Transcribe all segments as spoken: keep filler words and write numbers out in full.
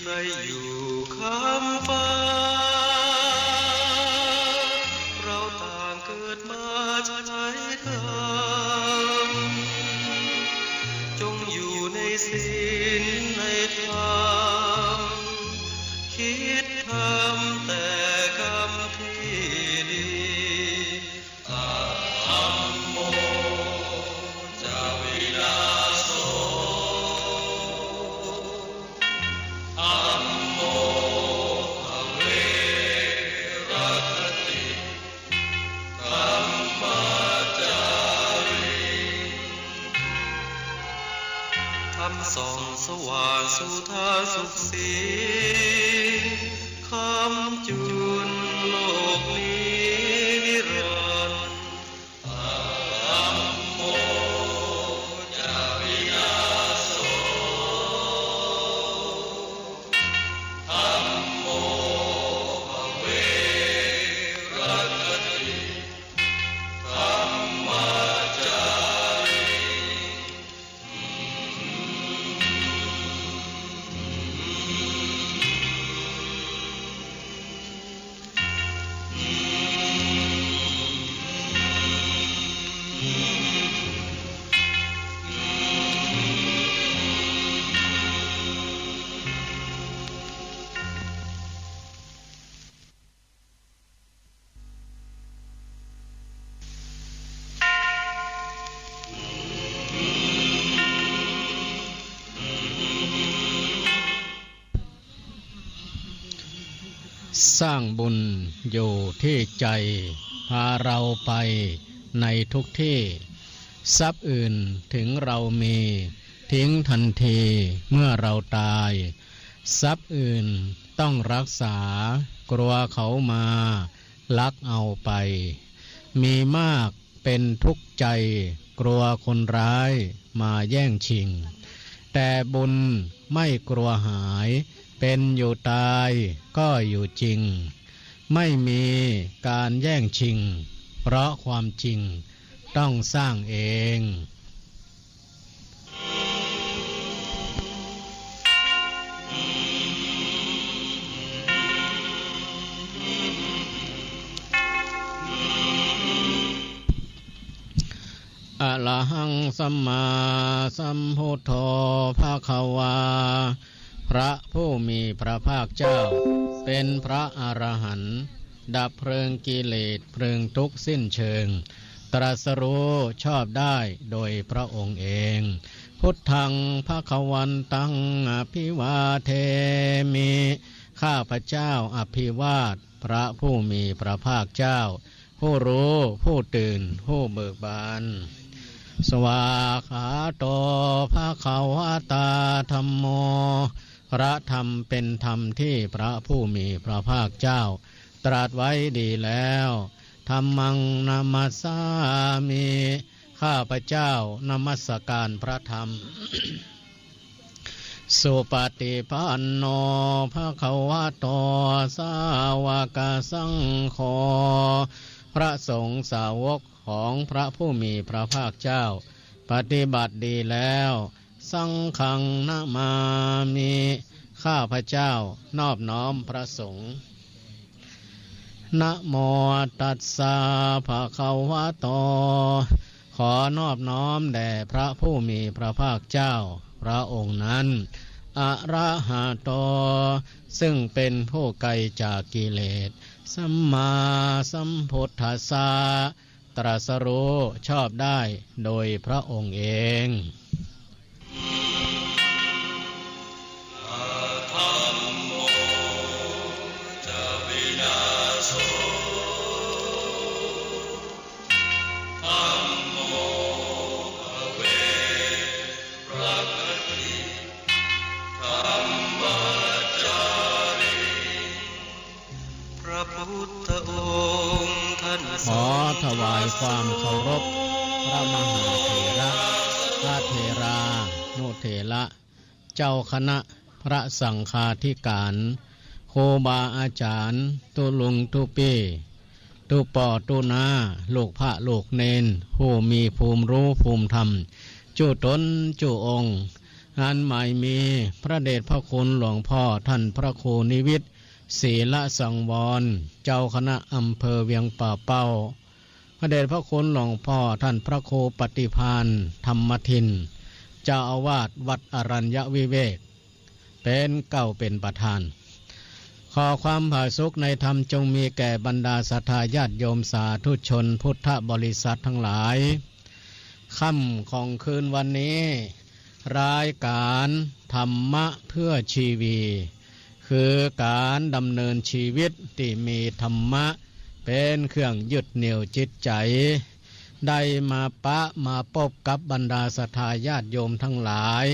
ในอยู่ค้ำฟ้า เราต่างเกิดมาใช้กรรม จงอยู่ในศีลในธรรม คิดทำแต่กรรมที่ดี Dhammo ca vinaso, dhammo averagati dhammacāriṃ. ธรรมส่องสว่างสุธาสุขสี ค้ำจุนโลกนี้นิรันดร์ Dhammo ca vinaso, dhammo averagati dhammacāriṃ. สร้างบุญอยู่ที่ใจ พาเราไปในทุกที่ ทรัพย์อื่นถึงเรามี ทิ้งทันทีเมื่อเราตาย ทรัพย์อื่นต้องรักษา กลัวเขามาลักเอาไป มีมากเป็นทุกข์ใจ กลัวคนร้ายมาแย่งชิง แต่บุญไม่กลัวหาย เป็นอยู่ตายก็อยู่จริง ไม่มีการแย่งชิง เพราะความจริงต้องสร้างเอง Arahaṃ sammāsambuddho bhagavā. พระผู้มีพระภาคเจ้า เป็นพระอรหันต์ ดับเพลิงกิเลส เพลิงทุกข์สิ้นเชิง ตรัสรู้ชอบได้โดยพระองค์เอง Buddhaṃ bhagavantaṃ abhivādemi. ข้าพเจ้าอภิวาทพระผู้มีพระภาคเจ้า ผู้รู้ ผู้ตื่น ผู้เบิกบาน Svākkhāto bhagavatā dhammo. พระธรรมเป็นธรรมที่พระผู้มีพระภาคเจ้าตรัสไว้ดีแล้ว Dhammaṃ namassāmi. ข้าพเจ้านมัสการพระธรรม Supaṭipanno bhagavato sāvakasaṅgho. พระสงฆ์สาวกของพระผู้มีพระภาคเจ้า ปฏิบัติดีแล้ว Saṅghaṃ namāmi. ข้าพเจ้านอบน้อมพระสงฆ์ Namo tassa bhagavato. ขอนอบน้อมแด่พระผู้มีพระภาคเจ้า พระองค์นั้น Arahato. ซึ่งเป็นผู้ไกลจากกิเลส Sammāsambuddhassa. ตรัสรู้ชอบได้โดยพระองค์เอง Adhammo ca vinaso, dhammo averagati dhammacāriṃ. พระพุทธองค์ท่าน ขอถวายความเคารพ พระมหาเถระ พระเถรานุเถระ เจ้าคณะ พระสังฆาธิการ ครูบาอาจารย์ ตุ๊ลุงตุ๊ปี้ ตุ๊ป้อตุ๊น้า ลูกพระลูกเณร ผู้มีภูมิรู้ภูมิธรรม จุ๊ต๋นจุ๊องค์ อันหมายมีพระเดชพระคุณหลวงพ่อท่านพระครูนิวิทย์ ศีลสังวร เจ้าคณะอำเภอเวียงป่าเป้า พระเดชพระคุณหลวงพ่อท่านพระครูปฏิภาณ ธรรมทิน เจ้าอาวาสวัดอรัญญวิเวก เป๋นเก้าเป๋นประธาน ขอความผาสุกในธรรมจงมีแก่บรรดาศรัทธาญาติโยมสาธุชนพุทธบริษัททั้งหลาย ค่ำของคืนวันนี้ รายการธรรมะเพื่อชีวี คือก๋านดำเนินชีวิตตี้มีธรรมะเป๋นเครื่องยึดเหนี่ยวจิตใจ๋ ได้มาปะมาปบกับบรรดาศรัทธาญาติโยมทั้งหลาย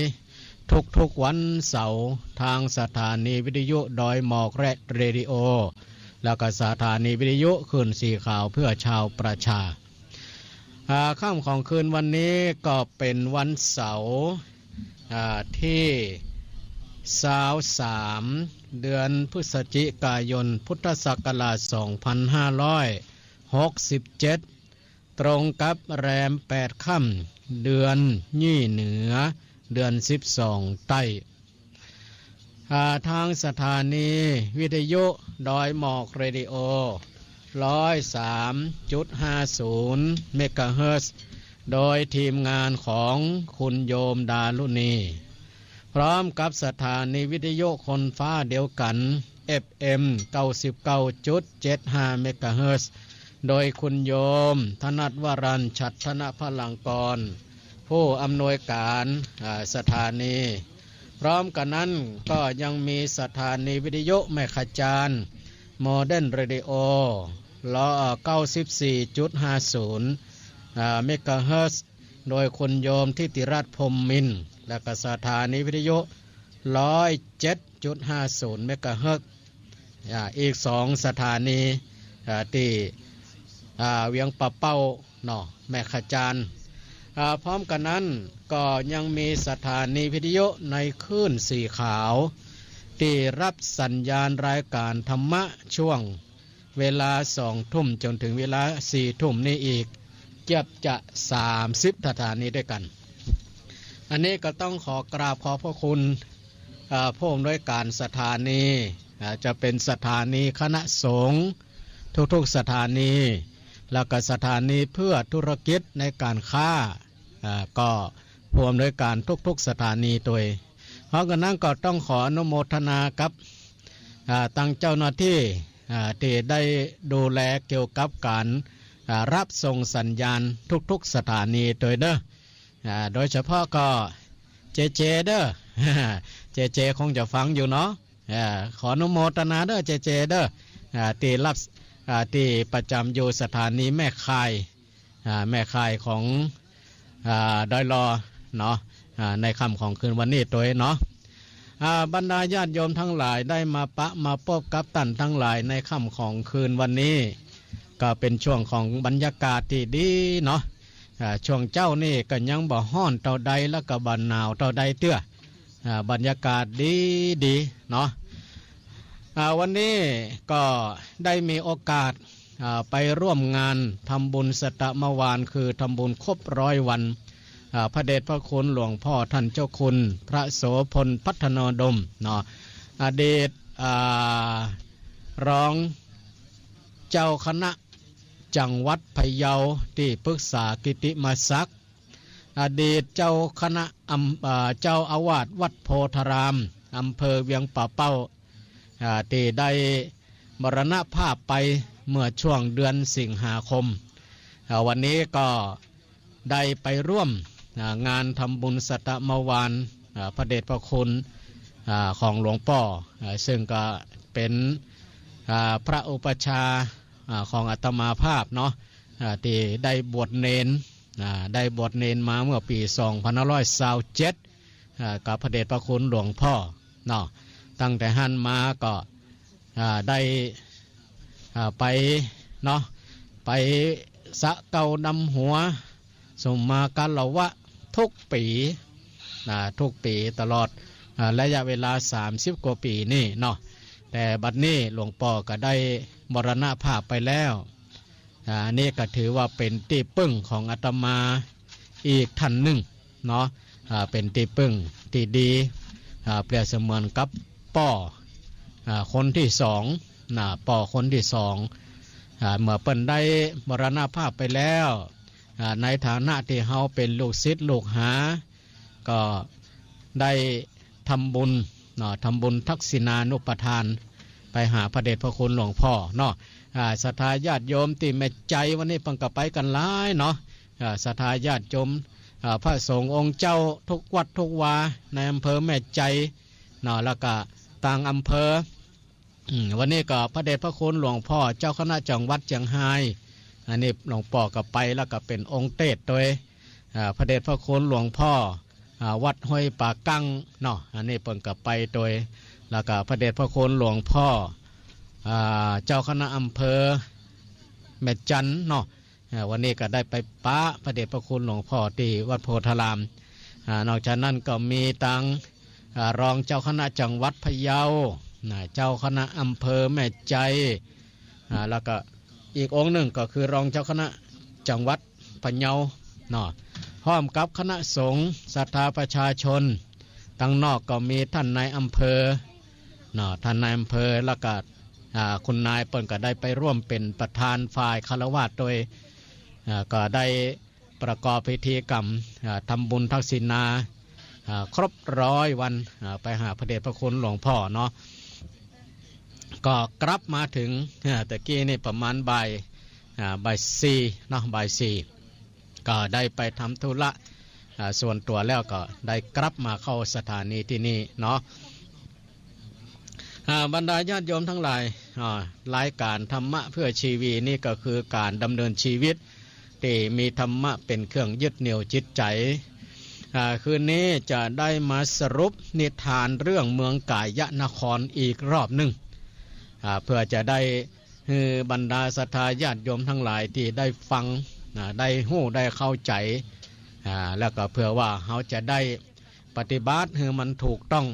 ทุกๆวันเสาร์ ตางสถานีวิทยุดอยหมอกและเรดิโอ แล้วก็สถานีวิทยุคลื่นสีขาวเพื่อชาวประชา อ่า ค่ำของคืนวันนี้ก็เป๋นวันเสาร์ อ่า ตี้ซาวสาม เดือนพฤศจิกายน พุทธศักราชสองพันห้าร้อยหกสิบเจ็ด ตรงกับแรมแปดค่ำ เดือนยี่เหนือ เดือนสิบสองใต้ อ่า ตางสถานีวิทยุดอยหมอกเรดิโอ ร้อยสามจุดห้าศูนย์เมกะเฮิรตซ์ โดยทีมงานของคุณโยมดารุณี พร้อมกับสถานีวิทยุคนฟ้าเดียวกั๋น เอฟเอ็ม เก้าสิบเก้าจุดเจ็ดห้าเมกะเฮิรตซ์ โดยคุณโยม ธนัทวรัญ ฉัตรธนพลังกร ผู้อำนวยก๋าน อ่า สถานี พร้อมกั๋นนั้นก็ยังมีสถานีวิทยุแม่ขะจาน โมเดิร์นเรดิโอ ลอ เก้าสิบสี่จุดห้าศูนย์ อ่า เมกะเฮิรตซ์ โดยคุณโยมทิติรัตน์ พรหมมินทร์ และก็สถานีวิทยุ ร้อยเจ็ดจุดห้าศูนย์เมกะเฮิรตซ์ อ่า อีกสองสถานี อ่า ตี้ อ่า เวียงป่าเป้าเนาะ แม่ขะจาน อ่า พร้อมกั๋นนั้นก็ยังมีสถานีวิทยุในคลื่นสีขาว ตี้ฮับสัญญาณรายก๋านธรรมะช่วง เวลาสองทุ่มจ๋นเถิงเวลาสี่ทุ่มนี่อีก เกือบจะสามสิบสถานีด้วยกั๋น อันนี้ก็ต้องขอกราบขอบพระคุณ อ่า ผู้อำนวยก๋านสถานี อ่า จะเป๋นสถานีคณะสงฆ์ทุกๆสถานี แล้วก็สถานีเพื่อธุรกิจในก๋านค้า อ่า ก็ผู้อำนวยก๋านทุกๆสถานีตวย พร้อมกั๋นนั้นก็ต้องขออนุโมทนากับ อ่า ตังเจ้าหน้าตี้ อ่า ตี้ได้ดูแลเกี่ยวกับก๋าน อ่า ฮับส่งสัญญาณทุกๆสถานีตวยเน่อ อ่า โดยเฉพาะก็เจเจเน่อ เจเจคงจะฟังอยู่เนาะ อ่า ขออนุโมทนาเน่อเจเจเน่อ อ่า ตี้ฮับ อ่า ตี้ประจ๋ำอยู่สถานีแม่ข่าย อ่า แม่ข่ายของ อ่า ดอยหล่อเนาะ อ่า ในค่ำของคืนวันนี้ตวยเนาะ อ่า บรรดาญาติโยมทั้งหลายได้มาปะมาปบกับต้านทั้งหลายในค่ำของคืนวันนี้ ก็เป๋นช่วงของบรรยากาศตี้ดีเนาะ อ่า ช่วงเจ๊านี่ก็ยังบ่ฮ้อนเต้าใด แล้วก็บ่หนาวเต้าใดเตื้อ อ่า บรรยากาศดีดีเนาะ อ่า วันนี้ก็ได้มีโอกาส อ่า ไปร่วมงานทำบุญสัตมวาน คือทำบุญครบร้อยวัน อ่า พระเดชพระคุณหลวงพ่อท่านเจ้าคุณพระโสภณพัฒโนดมเนาะ อดีต อ่า รองเจ้าคณะจังหวัดพะเยา ตี้ปรึกษากิตติมศักดิ์ อดีตเจ้าคณะอำ อ่า เจ้าอาวาสวัดโพธาราม อำเภอเวียงป่าเป้า อ่า ตี้ได้มรณภาพไปเมื่อช่วงเดือนสิงหาคม อ่า วันนี้ก็ได้ไปร่วม อ่า งานทำบุญสัตมวาน อ่า พระเดชพระคุณ อ่า ของหลวงป้อ อ่า ซึ่งก็เป๋น อ่า พระอุปัชฌาย์ อ่า ของอาตมาภาพเนาะ อ่า ตี้ได้บวชเณร อ่า ได้บวชเณรมาเมื่อปี๋สองพันห้าร้อยซาวเจ็ด อ่า กับพระเดชพระคุณหลวงป้อเนาะ ตั้งแต่หั้นมาก็ อ่า ได้ อ่า ไปเนาะ ไปสระเกลาดำหัว สมมาคารวะทุกปี๋ อ่า ทุกปี๋ตลอด อ่า ระยะเวลาสามสิบกว่าปี๋นี่เนาะ แต่บัดนี้หลวงป้อก็ได้มรณภาพไปแล้ว อ่า อันนี้ก็ถือว่าเป๋นตี้ปึ้งของอาตมาอีกท่านนึ่งเนาะ อ่า เป๋นตี้ปึ้ง ตี้ดี อ่า เปรียบเสมือนกับป้อ อ่า คนตี้สอง นะ ป้อคนตี้สอง อ่า เมื่อเปิ้นได้มรณภาพไปแล้ว อ่า ในฐานะตี้เฮาเป๋นลูกศิษย์ลูกหา ก็ได้ทำบุญเนาะ ทำบุญทักษิณานุปทานไปหาพระเดชพระคุณหลวงพ่อเนาะ อ่า ศรัทธาญาติโยมตี้แม่ใจ๋วันนี้เปิ้นก็ไปกั๋นหลายเนาะ อ่า ศรัทธาญาติโยม อ่า พระสงฆ์องค์เจ้าทุกวัดทุกวาในอำเภอแม่ใจ๋เนาะ แล้วก็ต่างอำเภอ อืม วันนี้ก็พระเดชพระคุณหลวงพ่อเจ้าคณะจังหวัดเจียงฮาย อันนี้หลวงป้อก็ไปแล้วก็เป๋นองค์เตสโตย อ่า พระเดชพระคุณหลวงพ่อ อ่า วัดห้วยป่ากั้งเนาะ อันนี้เปิ้นก็ไปโตย แล้วก็พระเดชพระคุณหลวงพ่อ อ่า เจ้าคณะอำเภอแม่จันเนาะ อ่า วันนี้ก็ได้ไปปะพระเดชพระคุณหลวงพ่อตี้วัดโพธาราม อ่า นอกจากนั้นก็มีตัง อ่า รองเจ้าคณะจังหวัดพะเยานะ เจ้าคณะอำเภอแม่ใจ๋ อ่า แล้วก็อีกองค์นึ่งก็คือรองเจ้าคณะจังหวัดพะเยาเนาะ พร้อมกับคณะสงฆ์ศรัทธาประชาชน ตังนอกก็มีต้านนายอำเภอเนาะ ต้านนายอำเภอ แล้วก็ อ่า คุณนายเปิ้นก็ได้ไปร่วมเป๋นประธานฝ่ายฆราวาสโตย อ่า ก็ได้ประกอบพิธีกรรม อ่า ทำบุญทักษิณา อ่า ครบร้อยวัน อ่า ไปหาพระเดชพระคุณหลวงพ่อเนาะ ก็กลับมาเถิง อ่า ตะกี้นี่ประมาณบ่าย อ่า บ่ายสี่เนาะ บ่ายสี่ ก็ได้ไปทำธุระ อ่า ส่วนตั๋วแล้วก็ได้กลับมาเข้าสถานีตี้นี่เนาะ อ่า บรรดาญาติโยมตังหลาย อ่า รายก๋านธรรมะเพื่อชีวีนี่ก็คือก๋านดำเนินชีวิตตี้มีธรรมะเป๋นเครื่องยึดเหนี่ยวจิตใจ๋ อ่า คืนนี้จะได้มาสรุปนิทานเรื่องเมืองกายนครอีกรอบนึ่ง อ่า เพื่อจะได้ หื้อบรรดาศรัทธาญาติโยมตังหลายตี้ได้ฟัง นะ ได้ฮู้ได้เข้าใจ๋ อ่า แล้วก็เพื่อว่าเฮาจะได้ปฏิบัติหื้อมันถูกต้อง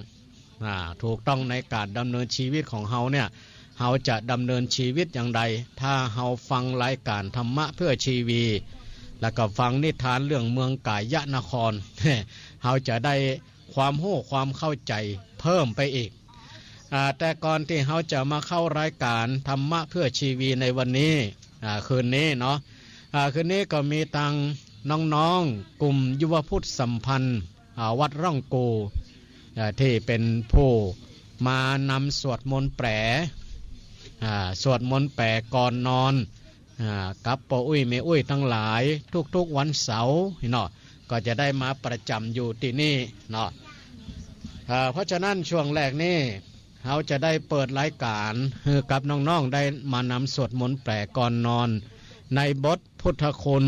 อ่า ถูกต้องในก๋านดำเนินชีวิตของเฮาเนี่ย เฮาจะดำเนินชีวิตอย่างใด ถ้าเฮาฟังรายก๋านธรรมะเพื่อชีวี แล้วก็ฟังนิทานเรื่องเมืองกายนคร เฮาจะได้ความฮู้ความเข้าใจ๋เพิ่มไปอีก อ่า แต่ก่อนตี้เฮาจะมาเข้ารายก๋านธรรมะเพื่อชีวีในวันนี้ อ่า คืนนี้เนาะ อ่า คืนนี้ก็มีตังน้องๆ กลุ่มยุวพุทธสัมพันธ์ อ่า วัดร่องกู่ อ่า ตี้เป๋นผู้มานำสวดมนต์แปล อ่า สวดมนต์แปลก่อนนอน อ่า กับป้ออุ๊ยแม่อุ๊ยตังหลายทุกๆ วันเสาร์เนาะ ก็จะได้มาประจ๋ำอยู่ตี้นี่เนาะ อ่า เพราะฉะนั้นช่วงแรกนี่ เฮาจะได้เปิดรายก๋านหื้อกับน้องๆ ได้มานำสวดมนต์แปลก่อนนอน ในบทพุทธคุณ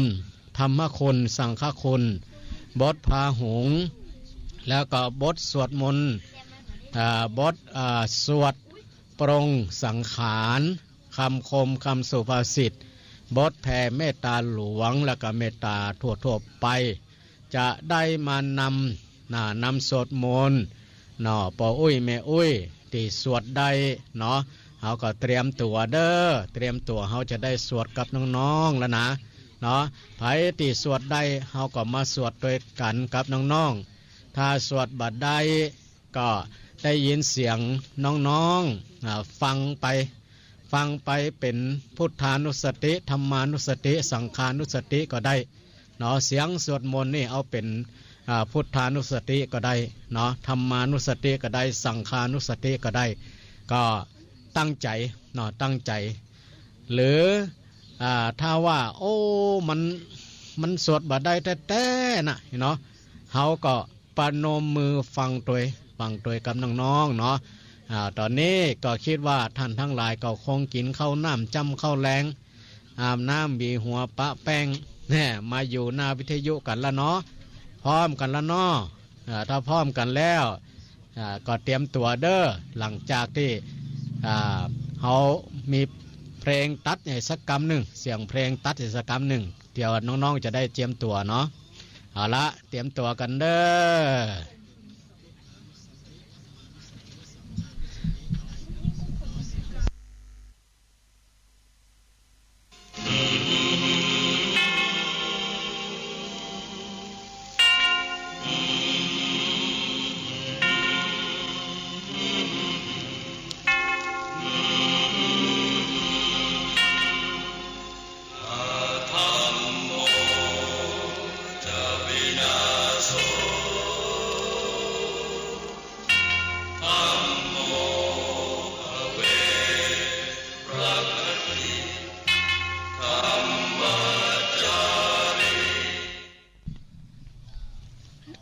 ธรรมคุณ สังฆคุณ บทพาหุง แล้วก็บทสวดมนต์ อ่า บท อ่า สวดปรงสังขาร คำคม คำสุภาษิต บทแผ่เมตตาหลวง แล้วก็เมตตาทั่วๆ ไป จะได้มานำ นะ นำสวดมนต์เนาะ ป้ออุ๊ยแม่อุ๊ยตี้สวดได้เนาะ เฮาก็เตรียมตั๋วเด้อ เตรียมตั๋ว เฮาจะได้สวดกับน้องๆ แล้วนะ เนาะ ใผตี้สวดได้ เฮาก็มาสวดตวยกั๋นกับน้องๆ ถ้าสวดบ่ได้ ก็ได้ยินเสียงน้องๆ อ่า ฟังไป ฟังไปเป๋นพุทธานุสติ ธรรมานุสติ สังฆานุสติก็ได้เนาะ เสียงสวดมนต์นี่เอาเป๋น อ่า พุทธานุสติก็ได้เนาะ ธรรมานุสติก็ได้ สังฆานุสติก็ได้ ก็ตั้งใจ๋เนาะ ตั้งใจ๋ หรือ อ่า ถ้าว่า โอ้ มัน มันสวดบ่ได้แต๊ๆ นะเนาะ เฮาก็ประนมมือฟังตวย ฟังตวยกับน้องๆ เนาะ อ่า ต๋อนนี้ก็กึ๊ดว่าต้านตังหลายก็คงกิ๋นข้าวน้ำ จ้ำข้าวแลง อาบน้ำ หวีหัว ปะแป้ง แน่ มาอยู่หน้าวิทยุกั๋นละเนาะ พร้อมกั๋นละเนาะ อ่า ถ้าพร้อมกั๋นแล้ว อ่า ก็เตรียมตั๋วเด้อ หลังจากตี้ อ่า เฮามีเพลงตัดให้สักกำนึ่ง เสียงเพลงตัดให้สักกำนึ่ง เดี๋ยวน้องๆ จะได้เตรียมตั๋วเนาะ เอาละ เตรียมตั๋วกั๋นเด้อ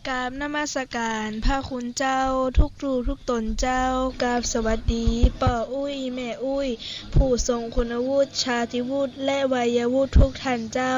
กราบนมัสการพระคุณเจ้าทุกรูปทุกต๋นเจ้า กราบสวัสดีป้ออุ๊ยแม่อุ๊ย ผู้ทรงคุณวุฒิ ชาติวุฒิ และวัยวุฒิทุกท่านเจ้า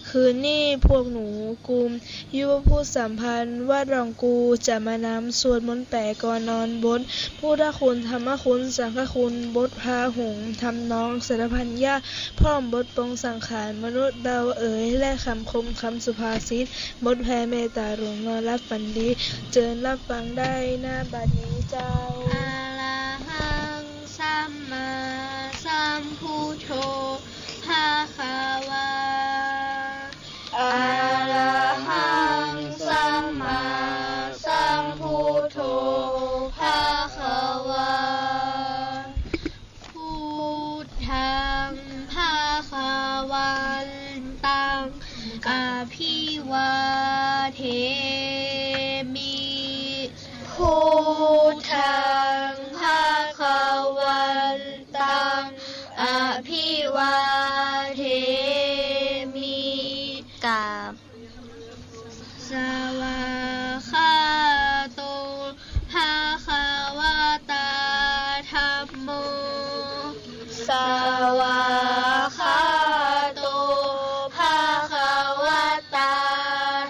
คืนนี้พวกหนูกลุ่ม ยุวพุทธสัมพันธ์วัดร่องกู่จะมานำสวดมนต์แป๋ก่อนนอนบทพุทธคุณ ธรรมคุณ สังฆคุณ บทพาหุงส์ ทำนองสัตตปัญญา พร้อมบทปลงสังขารมนุษย์เฮาเอ๋ย และกำคมกำสุภาษิต บทแผ่เมตตาหลวงนอนหลับฝันดี เจิญรับฟังได้ ณ บัดนี้เจ้า Arahaṃ sammāsambuddho bhagavā. Arahaṃ sammāsambuddho bhagavā. Buddhaṃ bhagavantaṃ abhivādemi. Buddhaṃ bhagavantaṃ abhivādemi. กราบ Svākkhāto bhagavatā dhammo. Svākkhāto bhagavatā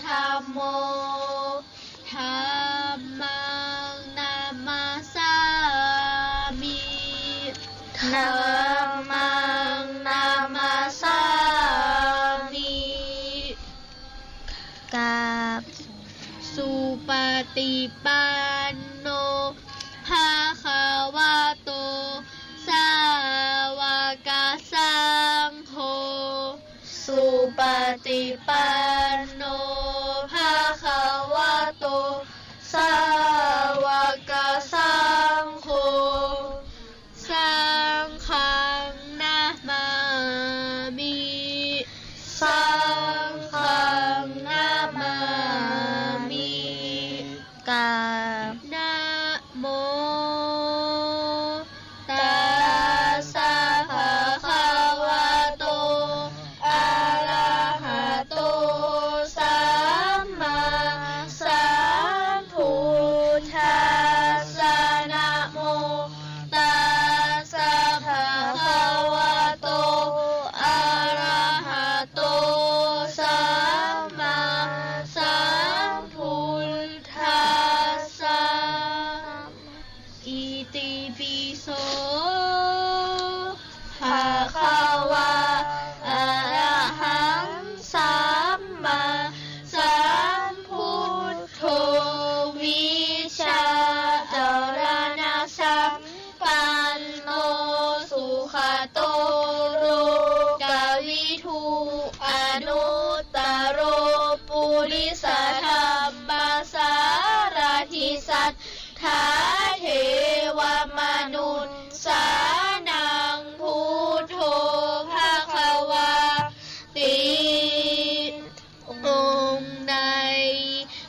dhammo. Dhammaṃ namassāmi. Dhammaṃ namassāmi. กราบ Supaṭipanno bhagavato sāvakasaṅgho. Supaṭipanno bhagavato sāvakasaṅgho. Saṅghaṃ namāmi. Saṅghaṃ namāmi. กราบ Namo tassa bhagavato arahato sammāsambuddhassa. Namo tassa bhagavato arahato sammāsambuddhassa. Itipi so bhagavā arahaṃ sammāsambuddho vijjācaraṇasampanno sugato lokavidū anuttaro purisadammasārathi satthā devamanussānaṃ buddho bhagavāti. องค์ใน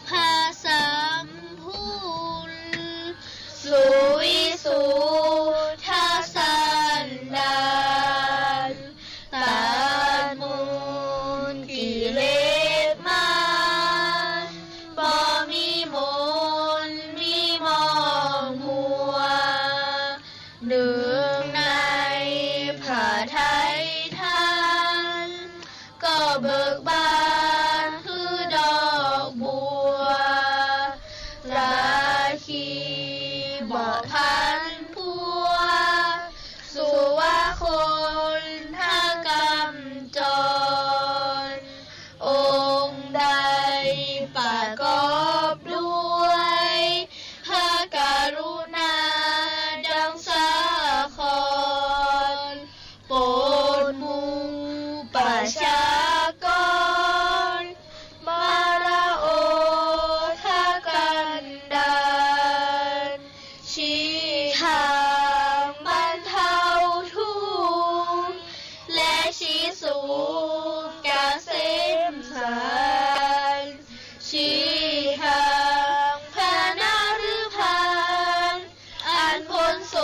พระสัมพุทธ สุวิสุทธสันดาน ตัดมูลกิเลสมาร บ่มีมนต์มีหมองมัว เนืองในพระทัยท่าน ก็เบิกบานคือดอกบัว ราคีบ่พันผัว สุวะคนทะกำจร องค์ใดประกอบด้วยพระกรุณาดังสาคร โปรดหมู่ประชากร มรโอทกันดาร ชี้ทางบรรเทาทุกข์ และชี้สุขเกษมสาร ชี้ทางพระนฤพาน อันพ้นโศ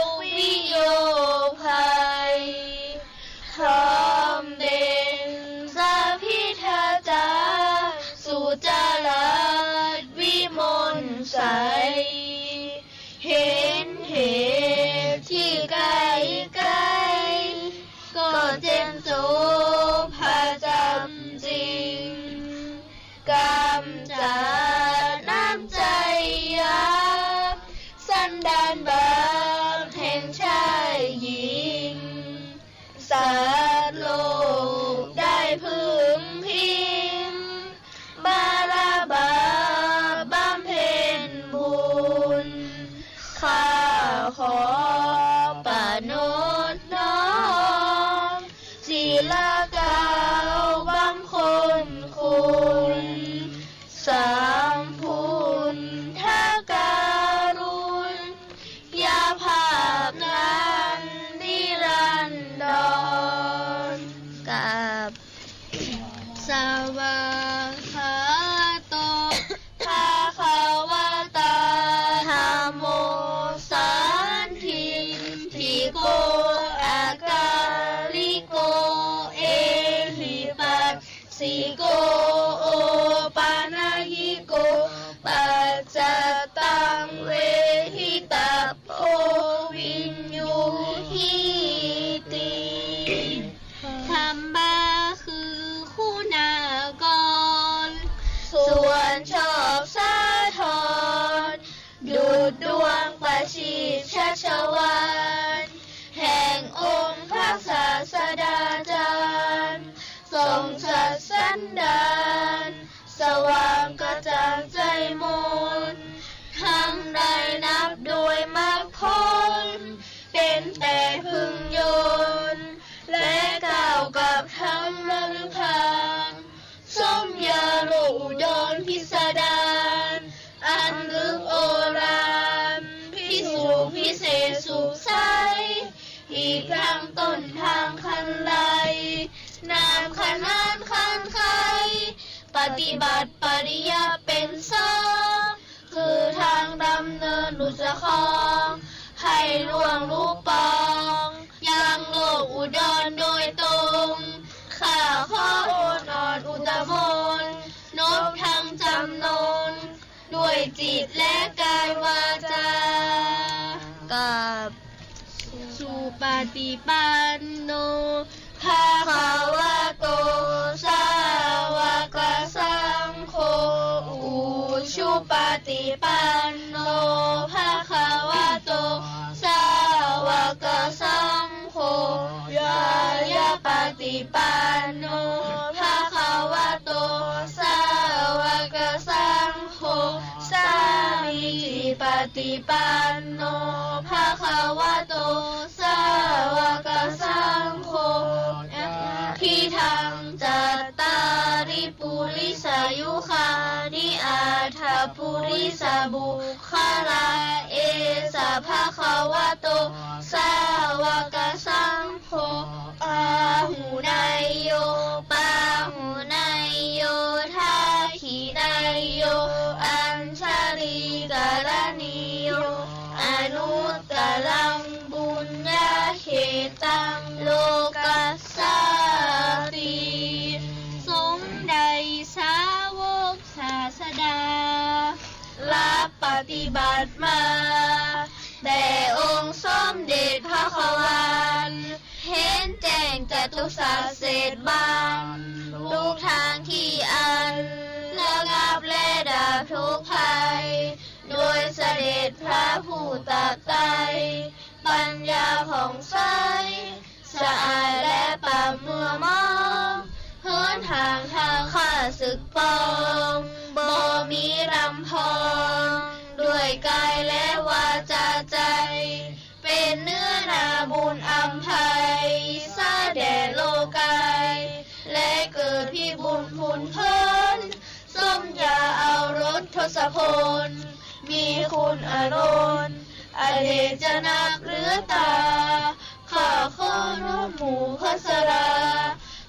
กวิโยคภัย พร้อมเบญจพิทาจา สุจารา แต่พึงยนต์ และกล่าวกับธรรมฤพาน ส้มยาโลกอุดรพิสดารอันลึกโอฬาร พิสุทธิ์พิเศษสุขใส อีกทั้งต้นทางคันไล นามขนานคันไข ปฏิบัติปริยัติเป็นสอง คือทางดำเนินหลุดจากของ ให้ล่วงลุปอง ยังโลกอุดรโดยตรง ข้าขอโอนอ่อนอุตบล นบทั้งจำนน ด้วยจิตและกายวาจา กับ สุปฏิปันโน ภะคะวะโต สาวกสังโฆ อุชุปฏิปันโน ภะคะวะโต สาวกสังโฆ ญาณปฏิปันโน ภะคะวะโต สาวกสังโฆ สามีจิปฏิปันโน ภะคะวะโต สาวกสังโฆ ยะถาทิฏฐัง จัตตาริ ปุริสายุคานิ อัฏฐปุริสปุคคลา เอสะ ภะคะวะโต สาวกสังโฆ อาหุเนยโย ปาหุเนยโย ทักขิเนยโย อัญชลีกรณีโย อนุตตรังปุญญเขตตัง โลกัสสาติ สงฆ์ใดสาวกศาสดา รับปฏิบัติมา แต่องค์สมเด็จพระควัลย์ เห็นแจ้งจตุสัจเศษบัง ทุกทางที่อันระงับและดับทุกข์ภัย โดยเสด็จพระผู้ตรัสไตร ปัญญาผ่องใส สะอาดและปราบมัวหมอง เหินห่างทางข้าศึกปอง บ่มีลำพอง ด้วยกายและวาจาใจ เป็นเนื้อนาบุญอำไพ สาแด่โลกาย และเกิดพิบูลย์พูนเพลิน ส้มยาเอารสทศพล มีคุณอานนท์ อเนกจะนับเหลือตา ข้าขอรบหมู่พัสรา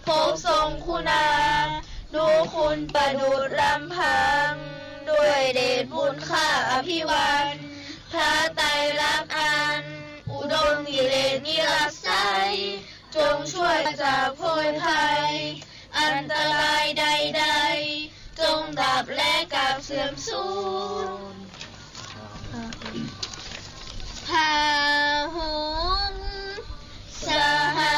พบทรงคุณา ดูคุณประดุจลำพัง ด้วยเดชบุญข้าอภิวัน พระไตรลักษณ์อัน อุดมกิเลสนิรไสย จงช่วยจากโพยภัย อันตรายใดๆ จงดับและกราบเสื่อมสูญ พาหุง สหั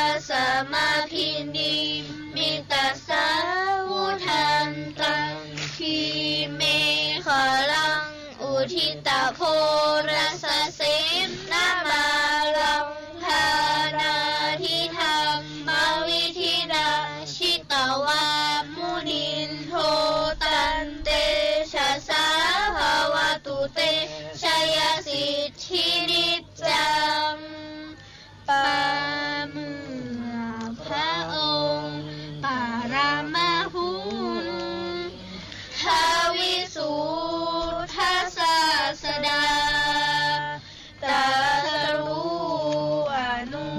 สสมภินิมมิตสาวุธันตัง กรีเมขลัง อุทิตโพรสเสนมาลัง ฐานาธิธรรมวิธินา จิตวามุนินโท ตันเตชะสา ภะวะตุเต ชยสิทธินิจจัง ปาเมื่อพระองค์ปรมคุณ ทวิสุทธศาสดา ตรัสรู้อนุ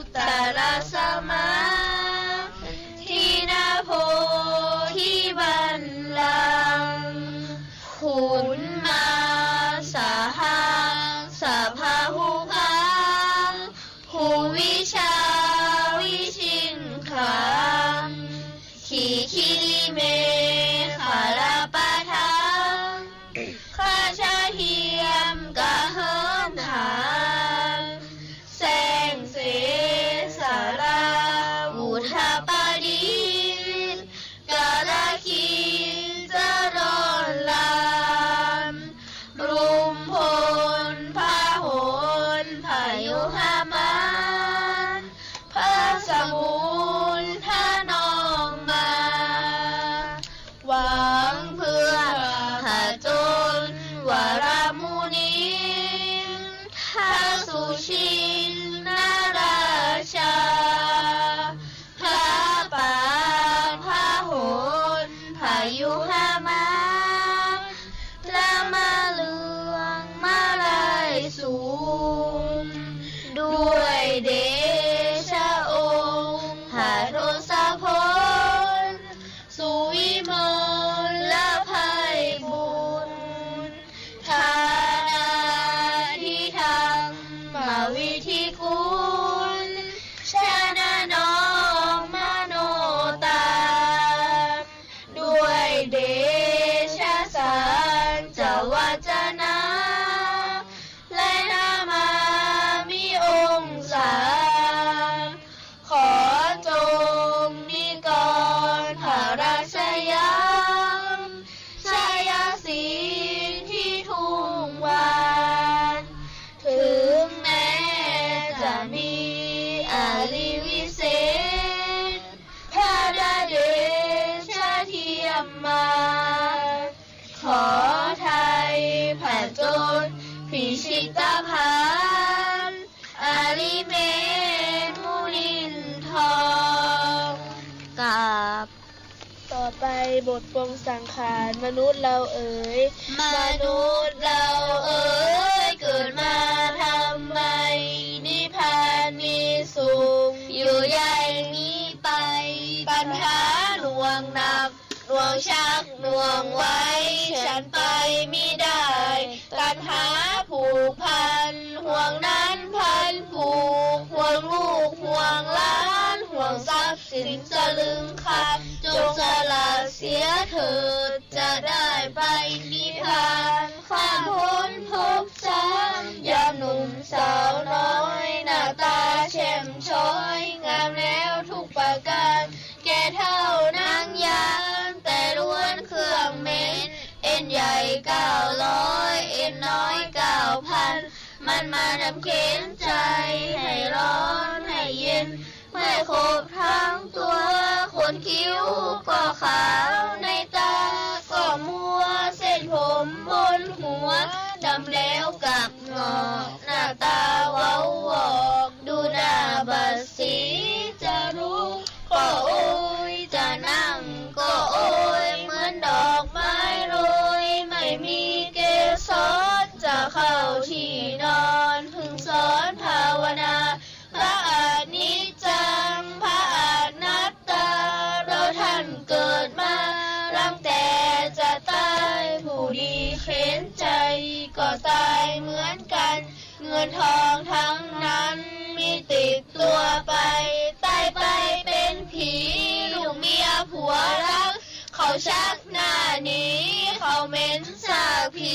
ตตรสมาธิ ณ โพธิบัลลังก์ ขุนมาสหัง สะพะหุคัง ภูวิชาวิชิงขัง ขีคิริเมขะละปะทัง ขะชะเหียมกะเหินหาง แสงเสสะลาอุทะปดิษฐ กาลาคีจะร้อนลาม รุมพลพหลพยุหมาน พระสมุนทนองมา วิธีกุล ชนะน้อมมโนตาม ด้วยเดชะสัจจวัจนะ และนามามิองค์สาม ขอจงนิกรพระราชยาม ชัยสิงห์ที่ทุ่งวาน ถึงแม้จะมีอริวิเศษ พระเดชะเทียมมา ขอไทยผจญพิชิตภัณฑ์ อริเมรุนินทอง กราบ ต่อไปบทปลงสังขาร มนุษย์เราเอ๋ย มนุษย์เราเอ๋ย เกิดมาทำไม นิพพานมีสุข อยู่ใหญ่นี้ไป ปัญหาหน่วงหนัก หน่วงชักหน่วงไว้ ฉันไปมิได้ ตัณหาผูกพัน ห่วงนั้นพันผูก ห่วงลูกห่วงหลาน ห่วงทรัพย์สินสลึงคำ จงสละเสียเถิด จะได้ไปนิพพาน ข้ามพ้นภพสาม ยามหนุ่มสาวน้อย หน้าตาแช่มช้อย งามแล้วทุกประการ แก่เฒ่านางยาม แต่ล้วนเครื่องเหม็น เอ็นใหญ่เก้าร้อย เอ็นน้อยเก้าพัน มันมาทำเข็ญใจ ให้ร้อนให้เย็น ไม่ครบทั้งตัว ขนคิ้วก็ขาว ในตาก็มัว เส้นผมบนหัว ดำแล้วกลับหงอก หน้าตาเว้าวอก ดูหน้าบัดสีจะลุก ก็โอย จะนั่งก็โอย เหมือนดอกไม้โรย ไม่มีเกสร จะเข้าที่นอน เพิ่งสอนภาวนา พระอนิจจัง พระอนัตตา เราท่านเกิดมา รังแต่จะตาย ผู้ดีเข็ญใจ ก็ตายเหมือนกัน เงินทองทั้งนั้น มีติดตัวไป ตายไปเป็นผี ลูกเมียผัวรัก เขาชักหน้าหนี เขาเหม็นซากผี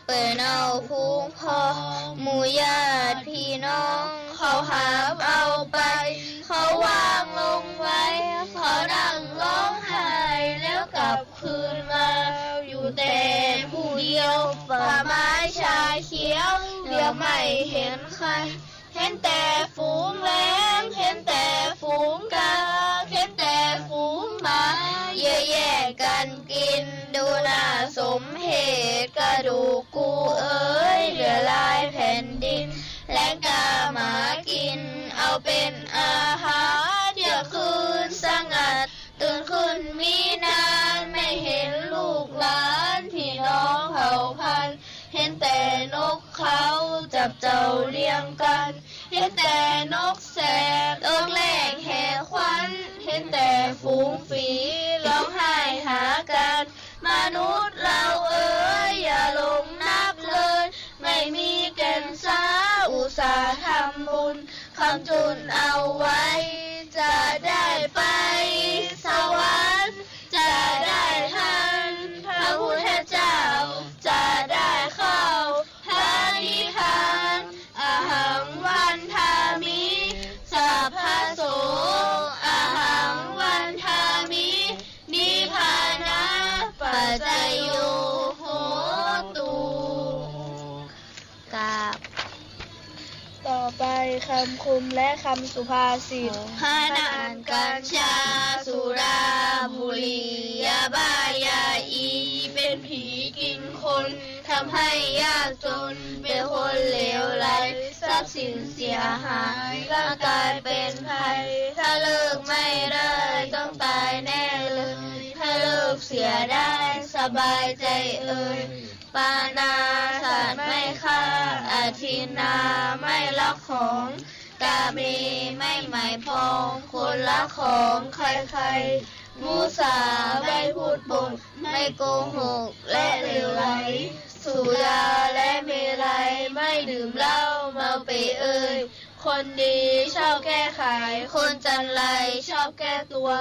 เปิ้นเอาพุงพอง หมู่ญาติพี่น้อง เขาหามเอาไป เขาวางลงไว้ เขานั่งร้องไห้ แล้วกลับคืนมา อยู่แต่ผู้เดียว ป่าไม้ชาเขียว เหลือบไม่เห็นใคร เห็นแต่ฝูงแลง เห็นแต่ฝูงกา เห็นแต่ฝูงหมา เยื่อแย่กันกิน ดูน่าสมเพช กระดูกกูเอ๋ย เหลือลายแผ่นดิน แลงกาหมากิน เอาเป็นอาหาร เที่ยงคืนสงัด ตื่นขึ้นมีนาน ไม่เห็นลูกหลาน พี่น้องเผ่าพันธุ์ เห็นแต่นกเขา จับเจ้าเรียงกัน เห็นแต่นกแสก ร้องแรกแหกขวัญ เห็นแต่ฝูงฝี ร้องไห้หากัน มนุษย์เราเอ๋ย อย่าหลงนักเลย ไม่มีแก่นสาร อุตส่าห์ทำบุญ ค้ำจุนเอาไว้ จะได้ไปสวรรค์ จะได้ทันพระพุทธเจ้า จะได้เข้าพระนิพพาน อหังค์วันทามิ สัพพะโส อหังค์วันทามิ นิพพานะปัจจโยโหตุ กราบ ต่อไปคำคมและคำสุภาษิต พนันกัญชา สุราบุหรี่ ยาบ้ายาอี เป็นผีกินคน ทำให้ยากจน เป็นคนเลวไหล ทรัพย์สินเสียหาย ร่างกายเป็นภัย ถ้าเลิกไม่ได้ ต้องตายแน่เลย ถ้าเลิกเสียได้ สบายใจเอ่ย ปาณาสัตว์ไม่ฆ่า อทินนาไม่ลักของ กาเมไม่หมายปอง คนลักของใครๆ มุสาไม่พูดปด ไม่โกหกและเหลวไหล สุราและเมรัยไม่ดื่มเหล้า เมาเปเอ่ย คนดีชอบแก้ไข คนจันไรชอบแก้ตัว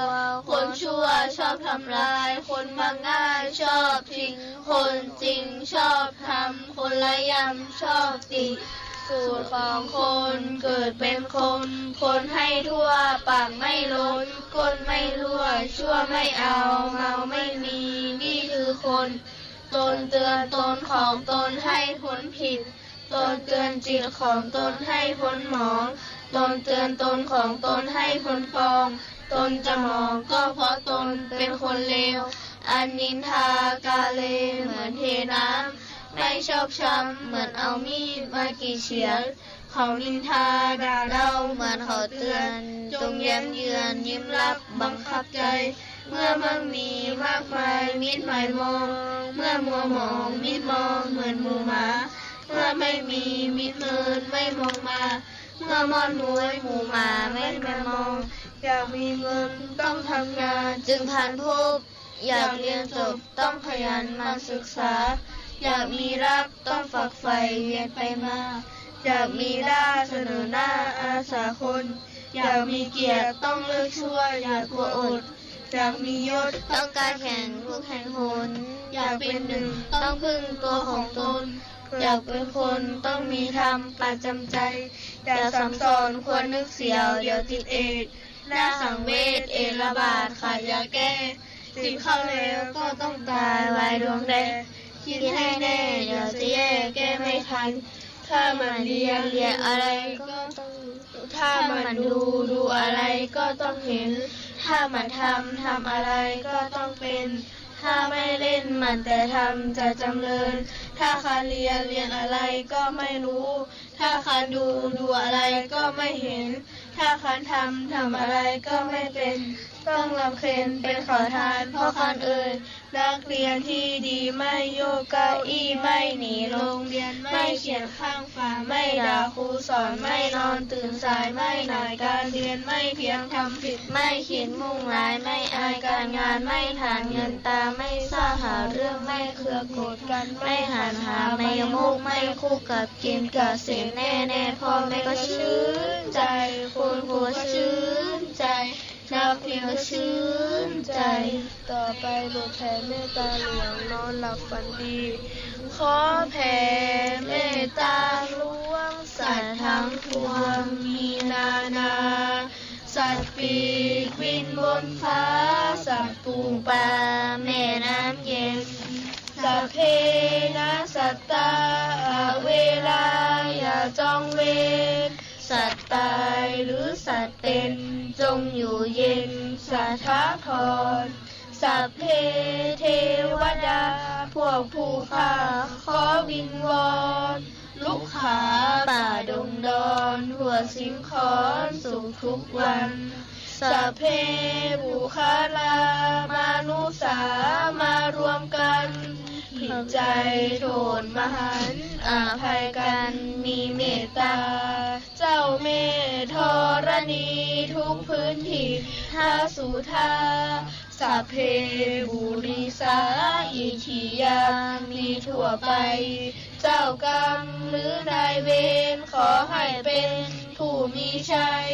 คนชั่วชอบทำลาย คนมักง่ายชอบทิ้ง คนจริงชอบทำ คนระยำชอบติ สูตรของคนเกิดเป็นคน คนให้ทั่วปากไม่ล้น ก้นไม่รั่ว ชั่วไม่เอา เมาไม่มี นี่คือคน ตนเตือนตนของตนให้พ้นผิด ตนเตือนจิตของตนให้พ้นหมอง ตนเตือนตนของตนให้พ้นปอง ตนจะหมองก็เพราะตนเป็นคนเลว อันนินทากาเลเหมือนเทน้ำ ไม่ชอบช้ำเหมือนเอามีดมากรีดเฉือน เขานินทาด่าเราเหมือนเขาเตือน จงแย้มเยือนยิ้มรับบังคับใจ เมื่อมั่งมีมากมายมิตรหมายมอง เมื่อมัวหมองมิตรมองเหมือนหมู่หมา เมื่อไม่มีมิตรเมินไม่มองมา เมื่อม่อนม้วยหมู่หมาไม่มามอง อยากมีเงินต้องทำงานจึงพลันพบ อยากเรียนจบต้องขยันหมั่นศึกษา อยากมีรักต้องฝักใฝ่เวียนไปมา อยากมีหน้าเสนอหน้าอาสาคน อยากมีเกียรติต้องเลือกชั่วอย่ากลัวอด อยากมียศต้องกล้าแข่งทุกข์แข่งหน อยากเป็นหนึ่งต้องพึ่งตัวของตน อยากเป็นคนต้องมีธรรมประจำใจ อยากซ้ำซ้อนควรนึกเสียเดี๋ยวติดเอดส์ หน้าสังเวชเอดส์ระบาดขาดยาแก้ ติดเข้าแล้วก็ต้องตายวายดวงแดง คิดให้แน่เดี๋ยวจะแย่แก้ไม่ทัน ถ้าหมั่นเรียนเรียนอะไรก็ต้อง ถ้าหมั่นดูดูอะไรก็ต้องเห็น ถ้าหมั่นทำทำอะไรก็ต้องเป็น ถ้าไม่เล่นหมั่นแต่ทำจะจำเริญ ถ้าคลานเรียนเรียนอะไรก็ไม่รู้ ถ้าคลานดูดูอะไรก็ไม่เห็น ถ้าคลานทำทำอะไรก็ไม่เป็น ต้องลำเค็ญเป็นขอทานเพราะคลานเอ่ย นักเรียนที่ดีไม่โยกเก้าอี้ ไม่หนีโรงเรียน ไม่เขียนข้างฝา ไม่ด่าครูสอน ไม่นอนตื่นสาย ไม่หน่ายการเรียน ไม่เพียงทำผิด ไม่คิดมุ่งร้าย ไม่อายการงาน ไม่ทานเงินตา ไม่ซ่าหาเรื่อง ไม่เคืองโกรธกัน ไม่หันหาไมยมุก ไม่คุกกับกินเกษมแน่ๆ พ่อแม่ก็ชื่นใจ คุณครูก็ชื่นใจ นักเรียนก็ชื่นใจ ต่อไปบทแผ่เมตตาหลวง นอนหลับฝันดี ขอแผ่เมตตาหลวงสัตว์ทั้งปวงมีนานา สัตว์ปีกบินบนฟ้า สัตว์ปูปลาแม่น้ำเย็น สัพเพนะสัตตา อเวรา อย่าจองเวร สัตว์ตายหรือสัตว์เป็น จงอยู่เย็นสถาพร สัพเพเทวดา พวกผู้ข้าขอวิงวอน รุกขาป่าดงดอน ทั่วสิงขรสุขทุกวัน สัพเพปุคคลามานุสสามารวมกัน ผิดใจโทษมหันต์อภัยกัน มีเมตตา เจ้าแม่ธรณีทุกพื้นถิ่น ท้าวสุธา สัพเพปุริสาอิทธิยา มีทั่วไป เจ้ากรรมหรือนายเวร ขอให้เป็นผู้มีชัย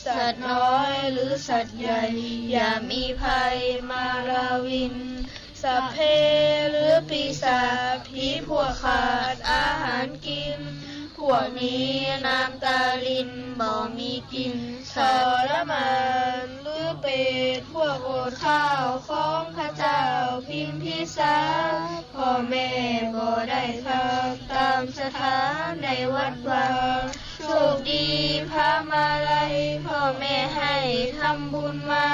สัตว์น้อยหรือสัตว์ใหญ่ อย่ามีภัยมาราวิน สัพเพหรือปีศาจผีพวกขาดอาหารกิน พวกนี้น้ำตารินบ่มีกิน ทรมานหรือเปรตพวกอดข้าวของพระเจ้าพิมพิสาร พ่อแม่บ่ได้ทำตามศรัทธาในวัดวา โชคดีพระมาลัย พ่อแม่ให้ทำบุญมา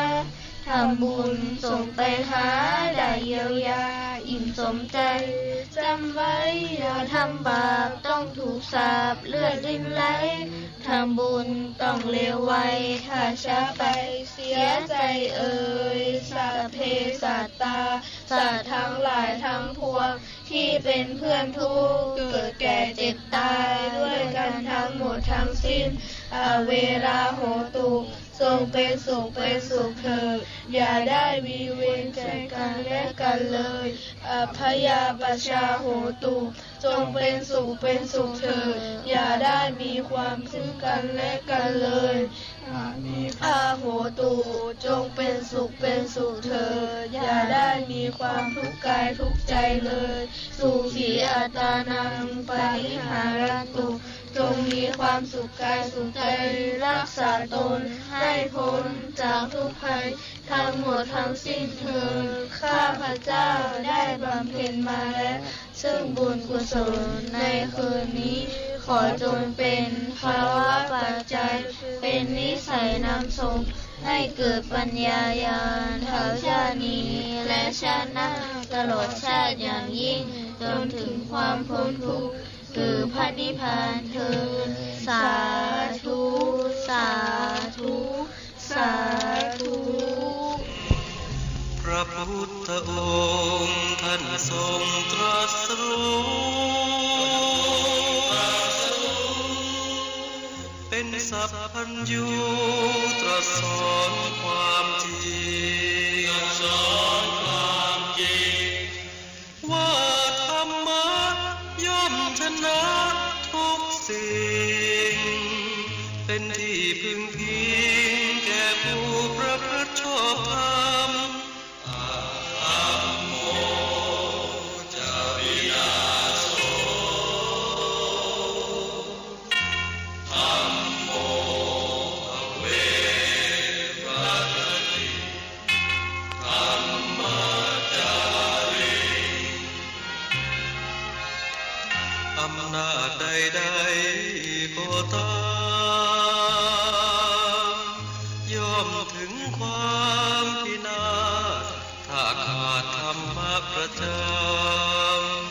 ทำบุญส่งไปหาได้เยียวยาอิ่มสมใจ จำไว้อย่าทำบาปต้องถูกสาปเลือดรินไหล ทำบุญต้องเลวไว ถ้าช้าไปเสียใจเอ่ย สัพเพสัตตา สัตว์ทั้งหลายทั้งปวง ที่เป็นเพื่อนทุกข์ เกิดแก่เจ็บตาย ด้วยกันทั้งหมดทั้งสิ้น อเวราโหตุ จงเป็นสุขเป็นสุขเถิด อย่าได้มีเวรแก่กันและกันเลย อัพพยาปัชชาโหตุ จงเป็นสุขเป็นสุขเถิด อย่าได้มีความทุกข์กันและกันเลย อาโหตุ จงเป็นสุขเป็นสุขเถิด อย่าได้มีความทุกข์กายทุกข์ใจเลย สุขีอัตตานัง ปริหารันตุ จงมีความสุขกายสุขใจ รักษาตนให้พ้นจากทุกข์ภัยทั้งหมดทั้งสิ้นเถิด ข้าพเจ้าได้บำเพ็ญมาแล้ว ซึ่งบุญกุศลในคืนนี้ ขอจงเป็นภวปัจจัย เป็นนิสัยนำส่งให้เกิดปัญญาญาณ ทั้งชาตินี้และชาติหน้า ตลอดชาติอย่างยิ่ง จนถึงความพ้นทุกข์ คือพระนิพพานเถิด สาธุ สาธุ สาธุ พระพุทธองค์ท่านทรงตรัสรู้ เป็นสัพพัญญูตรัสสอนความจริง ตรัสสอนความจริง ว่าธรรมะย่อมชนะทุกสิ่ง เป็นที่พึ่งพิงแก่ผู้ประพฤติชอบธรรม อะธัมโม จะวินาโส ธัมโม ภเวรคติ ธัมมาจาริง อำนาจใดๆ ก็ตาม ย่อมถึงความพินาศ ถ้าขาดธรรมะประจำ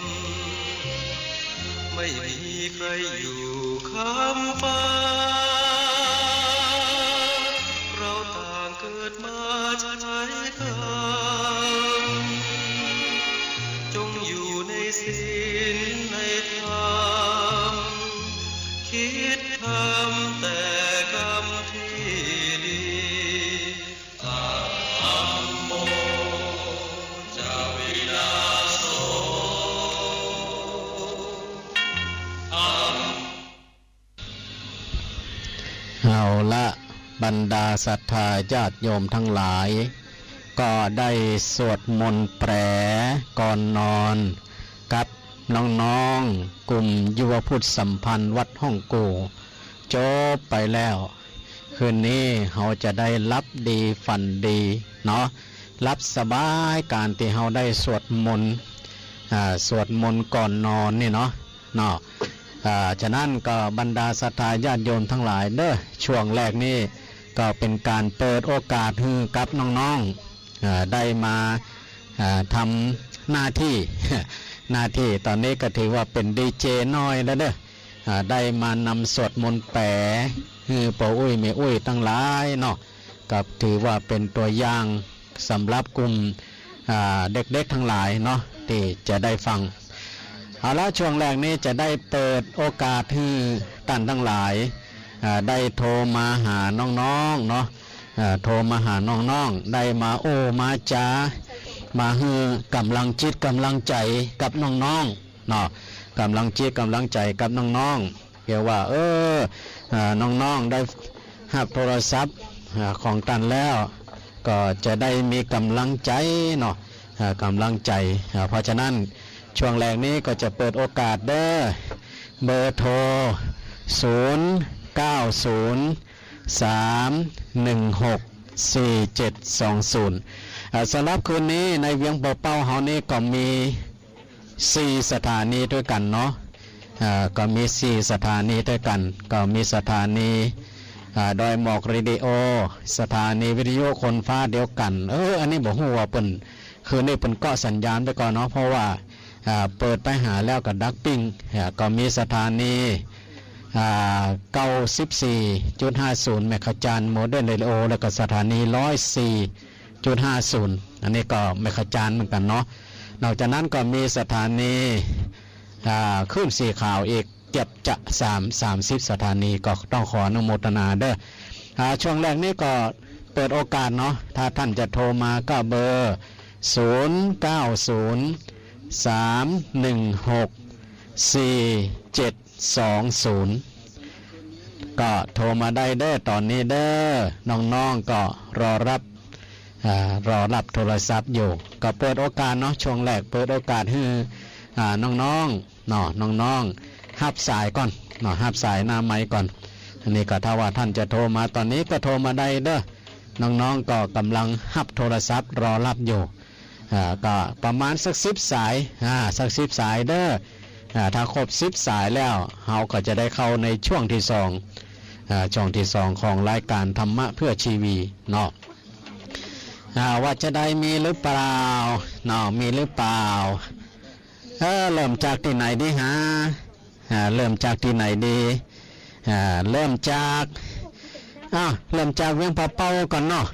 ไม่มีใครอยู่ค้ำฟ้า เราต่างเกิดมาใช้กรรม จงอยู่ในศีลในธรรม คิดทำแต่กรรมที่ดี อะธัมโม จะวินาโส ธัม เอาละ บรรดาศรัทธาญาติโยมทั้งหลาย ก็ได้สวดมนต์แปลก่อนนอน กับน้องๆ กลุ่มยุวพุทธสัมพันธ์วัดฮ่องกู่ จบไปแล้ว คืนนี้เฮาจะได้หลับดีฝันดีเนาะ หลับสบาย การตี้เฮาได้สวดมนต์ อ่า สวดมนต์ก่อนนอนนี่เนาะ เนาะ อ่า ฉะนั้นก็บรรดาศรัทธาญาติโยมทั้งหลายเด้อ ช่วงแรกนี้ก็เป็นการเปิดโอกาสหื้อกับน้องๆ อ่า ได้มา อ่า ทำหน้าที่ หน้าที่ตอนนี้ก็ถือว่าเป็นดีเจน้อยแล้วเด้อ อ่า ได้มานำสวดมนต์แปลหื้อป้ออุ๊ยแม่อุ๊ยตังหลายเนาะ ก็ถือว่าเป็นตัวอย่างสำหรับกลุ่ม อ่า เด็กๆ ตังหลายเนาะ ตี้จะได้ฟัง เอาละ ช่วงแรกนี้จะได้เปิดโอกาสหื้อต้านตังหลาย อ่า ได้โทรมาหาน้องๆ เนาะ อ่า โทรมาหาน้องๆ ได้มาโอ้มาจ๋า มาหื้อกำลังจิตกำลังใจ๋กับน้องๆ เนาะ กำลังจิตกำลังใจ๋กับน้องๆ เพื่อว่า เออ อ่า น้องๆ ได้ฮับโทรศัพท์ อ่า ของต้านแล้ว ก็จะได้มีกำลังใจ๋เนาะ อ่า กำลังใจ๋ อ่า เพราะฉะนั้นช่วงแรกนี้ก็จะเปิดโอกาสเด้อ เบอร์โทร ศูนย์ เก้า ศูนย์ สาม หนึ่ง หก สี่ เจ็ด สอง ศูนย์ อ่า สำหรับคืนนี้ในเวียงปอเป้าเฮานี้ก็มี สี่สถานีด้วยกั๋นเนาะ อ่า ก็มีสี่สถานีด้วยกั๋น ก็มีสถานี อ่า ดอยหมอกเรดิโอ สถานีวิทยุคนฟ้าเดียวกั๋น เออ อันนี้บ่ฮู้ว่าเปิ้น คืนนี้เปิ้นเกาะสัญญาณไปก่อนเนาะ เพราะว่า อ่า เปิดไปหาแล้วก็ดักปิ้ง อ่า ก็มีสถานี อ่า เก้าสิบสี่จุดห้าศูนย์ เมกะเฮิรตซ์ โมเดิร์นเรดิโอ แล้วก็สถานี ร้อยสี่จุดห้าศูนย์ อันนี้ก็เมกะเฮิรตซ์เหมือนกั๋นเนาะ นอกจากนั้นก็มีสถานี อ่า คลื่นสีขาวอีกเกือบจะสาม สามสิบสถานี ก็ต้องขออนุโมทนาเด้อ อ่า ช่วงแรกนี้ก็เปิดโอกาสเนาะ ถ้าท่านจะโทรมาก็เบอร์ ศูนย์เก้าศูนย์ สามหนึ่งหก สี่เจ็ดสองศูนย์ ก็โทรมาได้เด้อ ต๋อนนี้เด้อ น้องๆ ก็รอรับ อ่า รอรับโทรศัพท์อยู่ ก็เปิดโอกาสเนาะ ช่วงแรกเปิดโอกาสหื้อ อ่า น้องๆ เนาะ น้องๆ ฮับสายก่อนเนาะ ฮับสายหน้าไมค์ก่อน อันนี้ก็ถ้าว่าท่านจะโทรมาต๋อนนี้ก็โทรมาได้เด้อ น้องๆ ก็ก่ำลังฮับโทรศัพท์รอรับอยู่ อ่า ก็ประมาณสักสิบสาย อ่า สักสิบสายเด้อ อ่า ถ้าครบสิบสายแล้ว เฮาก็จะได้เข้าในช่วงที่สอง อ่า ช่วงที่สองของรายการธรรมะเพื่อชีวีเนาะ อ่า ว่าจะได้มีหรือเปล่าเนาะ มีหรือเปล่า เออ เริ่มจากตี้ไหนดีฮะ อ่า เริ่มจากตี้ไหนดี อ่า เริ่มจาก อ้าว เริ่มจากเวียงป่าเป้าก่อนเนาะ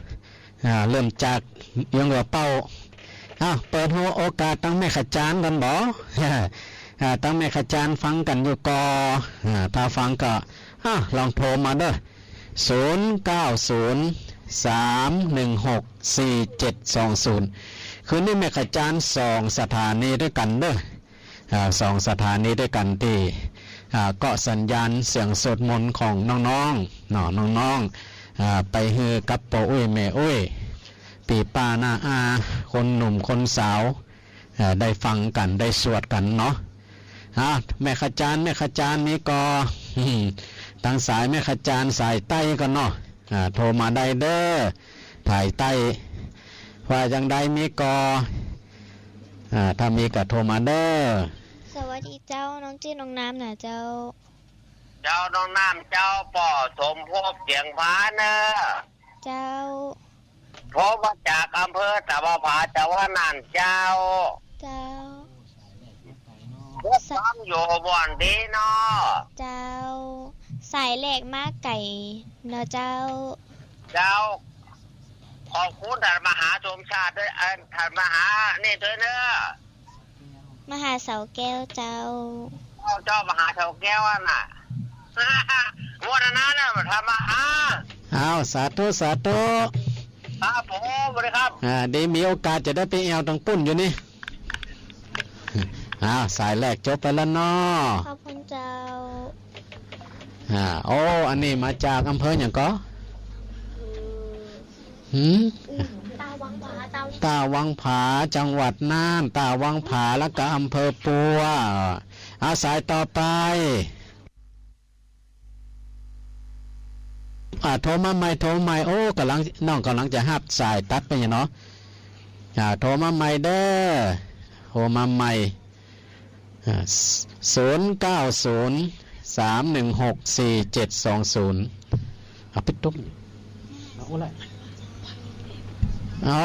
อ่า เริ่มจากเวียงป่าเป้า อ้าว เปิดหัวโอกาสตังแม่ขจารย์ก่อนบ่ อ่า ตังแม่ขจารย์ฟังกั๋นอยู่ก่อ อ่า ถ้าฟังก็ อ้าว ลองโทรมาเด้อ ศูนย์เก้าศูนย์ สามหนึ่งหก สี่เจ็ดสองศูนย์ คืนนี้แม่ขจารย์สองสถานีด้วยกั๋นเด้อ อ่า สองสถานีด้วยกั๋นตี้ อ่า เกาะสัญญาณเสียงสวดมนต์ของน้องๆ เนาะ น้องๆ อ่า ไปหื้อกับป้ออุ๊ยแม่อุ๊ย ปี้ป้าน้าอา คนหนุ่มคนสาว อ่า ได้ฟังกั๋น ได้สวดกั๋นเนาะ อ่า แม่ขจารย์ แม่ขจารย์มีก่อ ตังสายแม่ขจารย์สายใต้ก่อนเนาะ อ่า โทรมาได้เด้อ ภายใต้ ว่าจังใดมีก่อ อ่า ถ้ามีก็โทรมาเด้อ สวัสดีเจ้า น้องจื้อน้องน้ำนะเจ้า เจ้าน้องน้ำเจ้า ป้อสมภพเสียงผาเน่อ เจ้า โทรมาจากอำเภอตะบ่าวผา จังหวัดน่านเจ้า เจ้า ฟังอยู่บ่อนดีเนาะ เจ้า สายแรกมาไก๋เนาะเจ้า เจ้า ขอบคุณต้านมหาสมชาติด้วย เอ่อ ต้านมหานี่ด้วยเน่อ มหาเสาแก้วเจ้า เจ้า เจ้ามหาเสาแก้วอะน่ะ โมทนาเน่อ ต้านมหา อ้าว สาธุ สาธุ ครับผม สวัสดีครับ อ่า ดีมีโอกาสจะได้ไปแอ่วตังปุ้นอยู่นี่ อ้าว สายแรกจบไปแล้วเนาะ ขอบคุณเจ้า อ่า โอ้ อันนี้มาจากอำเภอหยังก่อ หืม ตาวังผา ตาวังผา จังหวัดน่าน ตาวังผา แล้วก็อำเภอปัว อ่า สายต่อไป อ่า โทรมาใหม่ โทรมาใหม่ โอ้ ก่ำลัง น้องก่ำลังจะฮับสายตัดไปเนี่ยเนาะ อ่า โทรมาใหม่เด้อ โทรมาใหม่ อ่า ศูนย์เก้าศูนย์ สามหนึ่งหก สี่เจ็ดสองศูนย์ เอาปิดตุ๊บ เอาละ อ๋อ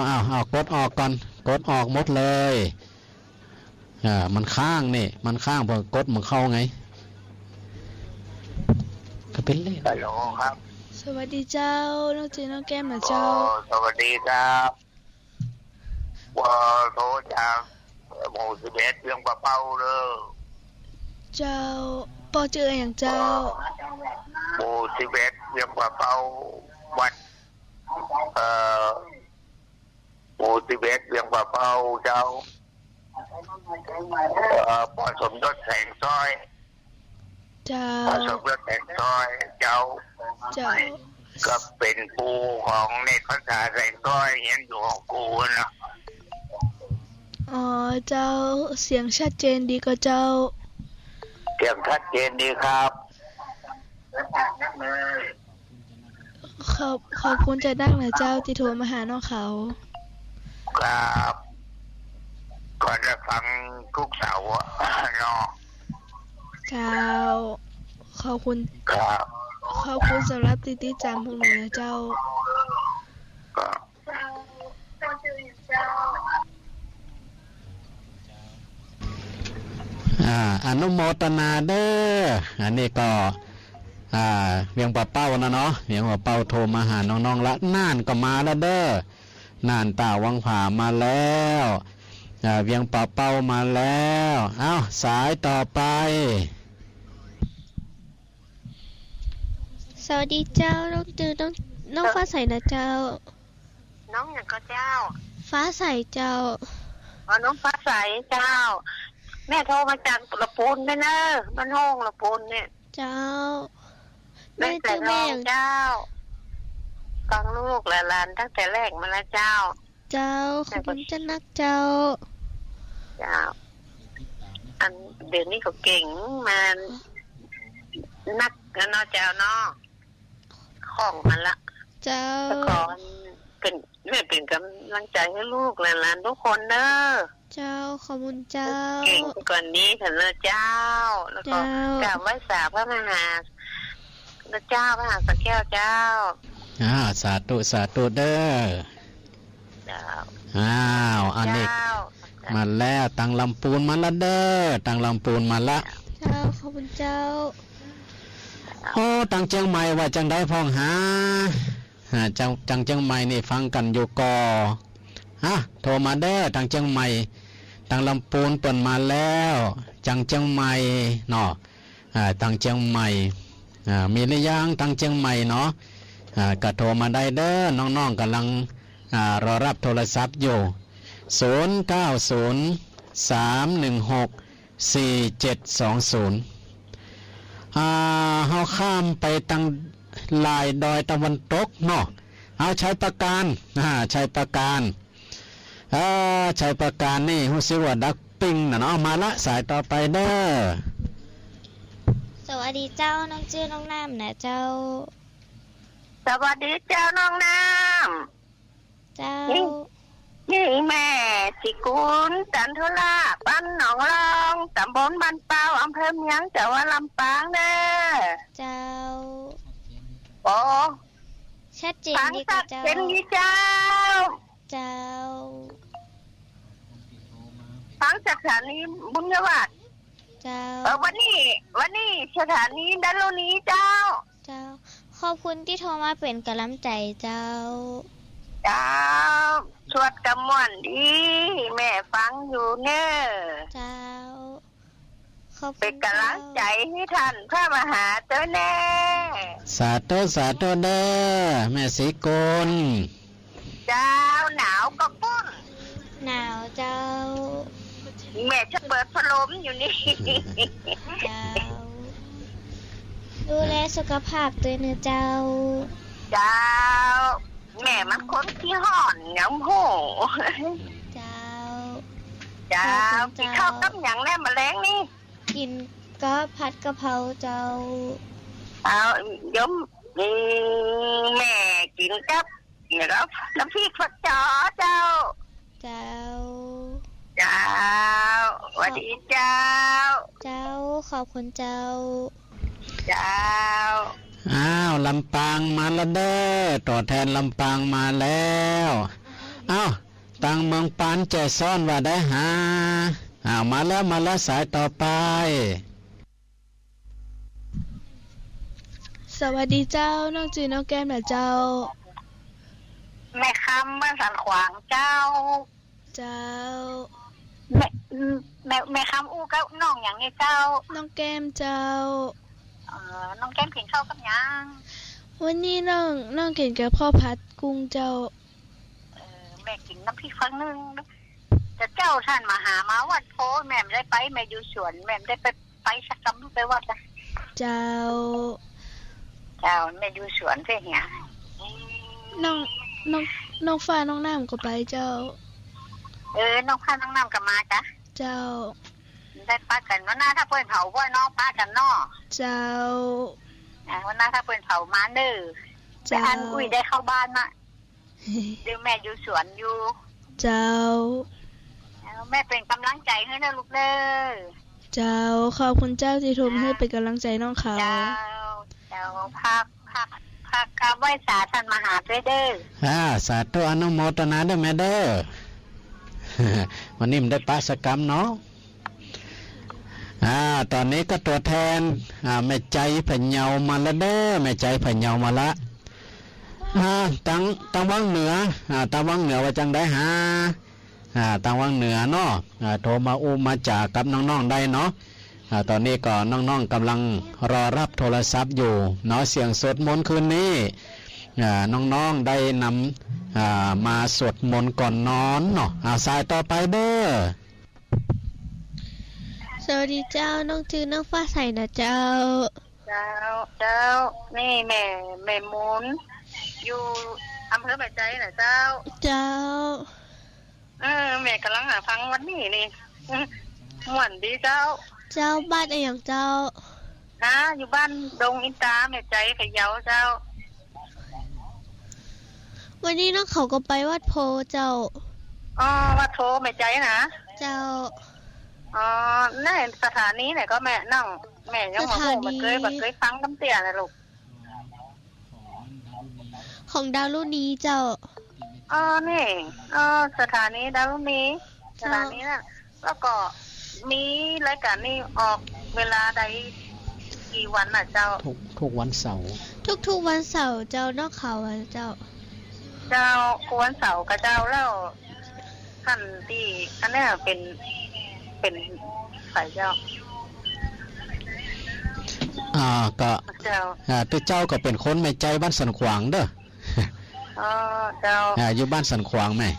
เอา เอา กดออกก่อน กดออกหมดเลย อ่า มันค้างนี่ มันค้าง พอกดมันเข้าไง ก็เป็นเลข ฮัลโหลครับ สวัสดีเจ้า น้องจีน้องแก้มนะเจ้า โอ้ สวัสดีครับ ว่าโทรจากหมู่สิบเอ็ด เวียงป่าเป้าเด้อ เจ้า ป้อจื้ออะหยังเจ้า หมู่สิบเอ็ด เวียงป่าเป้า วัด เอ่อ หมู่สิบเอ็ด เวียงป่าเป้าเจ้า เอ่อ ป้อสมยศแสงซ้อย เจ้า ป้อสมยศแสงซ้อยเจ้า เจ้า ก็เป๋นปู่ของเณรพรรษาแสงซ้อย เฮียนอยู่ห้องกูเนาะ อ๋อ เจ้า เสียงชัดเจนดีก่อเจ้า เสียงชัดเจนดีครับ ขอบ ขอบคุณจะนักนะเจ้า ตี้โทรมาหาน้องเขา ครับ ก็ได้ฟังทุกเสาร์อะเนาะ เจ้า ขอบคุณ ครับ ขอบคุณสำหรับตี้ติดต๋ามพวกหนูนะเจ้า ครับ อ่า อนุโมทนาเด้อ อันนี้ก็ อ่า เวียงป่าเป้านะเนาะ เวียงป่าเป้าโทรมาหาน้องๆ ละ น่านก็มาแล้วเด้อ น่านตาวังผามาแล้ว อ่า เวียงป่าเป้ามาแล้ว เอ้า สายต่อไป ส สวัสดีเจ้า น้องจือน้อง น้องฟ้าใสนะเจ้า น้องหยังก่อเจ้า ฟ้าใสเจ้า อ๋อ น้องฟ้าใสเจ้า แม่โทรมาจากละปูนแม่เน่อ บ้านโฮ่งละปูนเนี่ย เจ้า แม่ แม่จื้อแม่หยัง เจ้า ฟังลูกและหลานตั้งแต่แรกมาแล้วเจ้า เจ้า ขอบคุณเจ้านักเจ้า เจ้า อันเดี๋ยวนี้ก็เก่งมานักแล้วเนาะเจ้าเนาะ คล่องมาละ เจ้า แต่ก่อนเป๋น แม่เป๋นกำลังใจ๋หื้อลูกและหลานทุกคนเน่อ เจ้า ขอบคุณเจ้า เก่งกว่านี้เถอะเน่อเจ้า แล้วก็ เจ้า กราบไหว้สาพระมหา พระเจ้า พระมหาสังแก้วเจ้า อ่า สาธุ สาธุเน่อ เจ้า อ้าว อันนี้ เจ้า มาแล้ว ตังลำปูนมาละเน่อ ตังลำปูนมาละ เจ้า ขอบคุณเจ้า โอ้ ตังเจียงใหม่ว่าจังใดพ่องหา อ่า จัง จังเจียงใหม่นี่ฟังกั๋นอยู่ก่อ อ่ะ โทรมาเน่อ ตังเจียงใหม่ ตังลำปูนเปิ้นมาแล้ว ตังเจียงใหม่เนาะ อ่า ตังเจียงใหม่ อ่า มีหรือยังตังเจียงใหม่เนาะ อ่า ก็โทรมาได้เน่อ น้องๆ ก่ำลัง อ่า รอฮับโทรศัพท์อยู่ ศูนย์เก้าศูนย์ สามหนึ่งหก สี่เจ็ดสองศูนย์ อ่า เฮาข้ามไปตังล่ายดอยตะวันตกเนาะ เอา ชัยปราการ อ่า ชัยปราการ อ่า ชัยปราการนี่ฮู้สึกว่าดักปิ้งน่ะเนาะ มาละ สายต่อไปเน่อ สวัสดีเจ้า น้องจื้อน้องน้ำนะเจ้า สวัสดีเจ้าน้องน้ำ เจ้า นี่ นี่แม่ศรีกุล จันทุรา บ้านหนองลอง ตำบลบ้านเป้า อำเภอเมือง จังหวัดลำปางเน่อ เจ้า โอ้ ชัดเจนดีกว่าเจ้า ฟังชัดเจนดีเจ้า เจ้า ฟังจากสถานีบุญญวัฒน์ เจ้า เออ วันนี้ วันนี้สถานีดารุณีเจ้า เจ้า ขอบคุณตี้โทรมาเป๋นก๋ำลังใจ๋เจ้า เจ้า สวดกำม่วนดี แม่ฟังอยู่เน่อ เจ้า ขอบคุณเจ้า เป๋นก๋ำลังใจ๋หื้อต้านพระมหาเจ้าแน่ สาธุ สาธุเน่อ แม่ศรีกุล เจ้า หนาวก่อปุ้น หนาวเจ้า แม่จะเปิดพัดลมอยู่นี่ เจ้า ดูแลสุขภาพตวยเน่อเจ้า เจ้า แม่มันคนขี้ฮ้อน ยังฮู้ เจ้า เจ้า ขอบคุณเจ้า กิ๋นข้าวกับหยังแน่มะแลงนี่ กิ๋นกับผัดกะเพราเจ้า เอา โยม อืม แม่กิ๋นกับ เดี๋ยวก็น้ำพริกผักจ๋อเจ้า เจ้า เจ้า สวัสดีเจ้า เจ้า ขอบคุณเจ้า เจ้า อ้าว ลำปางมาละเน่อ ตั๋วแทนลำปางมาแล้ว อ้าว ตังเมืองปานแจซ้อนว่าได้หา อ้าว มาแล้ว มาแล้ว สายต่อไป สวัสดีเจ้า น้องจื้อน้องแก้มนะเจ้า แม่คำ บ้านสันขวางเจ้า เจ้า แม่ แม่ แม่คำอู้กับน้องหยังเนี่ยเจ้า น้องแก้มเจ้า เอ่อ น้องแก้มกิ๋นข้าวกับหยัง วันนี้น้อง น้องกิ๋นกับข้าวผัดกุ้งเจ้า เออ แม่กิ๋นน้ำพริกฟักนึ่ง แต่เจ้าต้านมาหามาวัดโพธิ์ แม่บ่ได้ไป แม่อยู่สวน แม่บ่ได้ไป ไปสักกำ ไปวัดละ เจ้า เจ้า แม่อยู่สวนเสียเหีย น้อง น้อง น้องฟ้าน้องน้ำก็ไปเจ้า เออ น้องฟ้าน้องน้ำก็มาจ้ะ เจ้า ได้ปะกั๋น วันหน้าถ้าเปิ้นเผาบ่อยเนาะ ปะกั๋นเนาะ เจ้า อ่ะ วันหน้าถ้าเปิ้นเผามาเน่อ เจ้า แม่อันอุ้ยได้เข้าบ้านมา เดี๋ยวแม่อยู่สวนอยู่ เจ้า เจ้า แม่เป๋นก๋ำลังใจ๋หื้อเน่อลูกเน่อ เจ้า ขอบคุณเจ้าตี้โทรมาหื้อเป๋นก๋ำลังใจ๋น้องเขา เจ้า เจ้า ฝาก ฝาก ฝากกราบไหว้สาต้านมหาตวยเน่อ อ่า สาธุอนุโมทนาเน่อแม่เน่อ วันนี้บ่ได้ปะสักกำเนาะ อ่า ต๋อนนี้ก็ตั๋วแทน อ่า แม่ใจ๋พะเยามาละเน่อ แม่ใจ๋พะเยามาละ อ่า ตัง ตังวังเหนือ อ่า ตังวังเหนือว่าจังใดหา อ่า ตังวังเหนือเนาะ อ่า โทรมาอู้มาจ๋ากับน้องๆ ได้เนาะ อ่า ต๋อนนี้ก็น้องๆ ก่ำลังรอฮับโทรศัพท์อยู่เนาะ เสียงสวดมนต์คืนนี้ อ่า น้องๆ ได้นำ อ่า มาสวดมนต์ก่อนนอนเนาะ อ่า สายต่อไปเบ้อ สวัสดีเจ้า น้องจื้อน้องฟ้าใสนะเจ้า เจ้า เจ้า นี่แม่ แม่มูล อยู่อำเภอแม่ใจนะเจ้า เจ้า เออ แม่ก่ำลังหาฟังวันนี้นี่ ม่วนดีเจ้า เจ้า บ้านอะหยังเจ้า ฮะ อยู่บ้านดงอินตา แม่ใจ พะเยาเจ้า วันนี้น้องเขาก็ไปวัดโพธิ์เจ้า อ๋อ วัดโพธิ์แม่ใจนะ เจ้า อ๋อ ในสถานีไหนก็แม่ น้อง แม่ยังบ่ฮู้ สถานี บ่เกย บ่เกยฟังกำเตี้ยนะลูก ของดารุณีเจ้า อ๋อ นี่ อ๋อ สถานีดารุณี เจ้า สถานีน่ะ แล้วก็มีรายการนี้ออกเวลาใดกี่วันน่ะเจ้า ทุก ทุกวันเสาร์ ทุกๆ วันเสาร์เจ้า น้องเขาอะเจ้า เจ้า ทุกวันเสาร์กะเจ้า แล้ว ท่านตี้อันเนี้ยเป๋น เป๋นใผเจ้า อ่า ก็ เจ้า อ่า ตี้เจ้าก็เป๋นคนแม่ใจบ้านสันขวางเด้อ อ๋อ เจ้า อ่า อยู่บ้านสันขวางแม่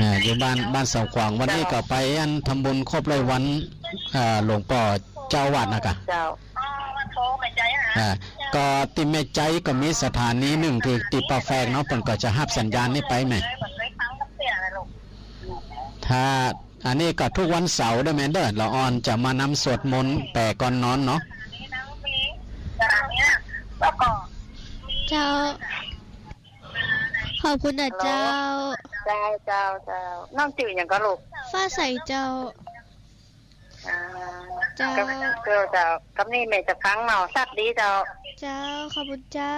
อ่า อยู่บ้าน บ้านสันขวาง วันนี้ เจ้า ก็ไปอันทำบุญครบร้อยวัน อ่า หลวงป้อเจ้าอาวาสนะกะ เจ้า อ่า ก็ตี้แม่ใจก็มีสถานีนึ่งตี้ ตี้ป้าแฟกเนาะ เปิ้นก็จะฮับสัญญาณนี้ไปแม่ ถ้า อันนี้ก็ทุกวันเสาร์เด้อแม่เด้อ ละอ่อนจะมานำสวดมนต์แป๋ก่อนนอนเนาะ เจ้า ขอบคุณนะเจ้า ฮัลโหล เจ้า เจ้า เจ้า น้องจื้อหยังก็ลูก ฟ้าใสเจ้า อ่า เจ้า เจ้า เจ้า กำนี้แม่จะฟังเนาะ สักดีเจ้า เจ้า ขอบคุณเจ้า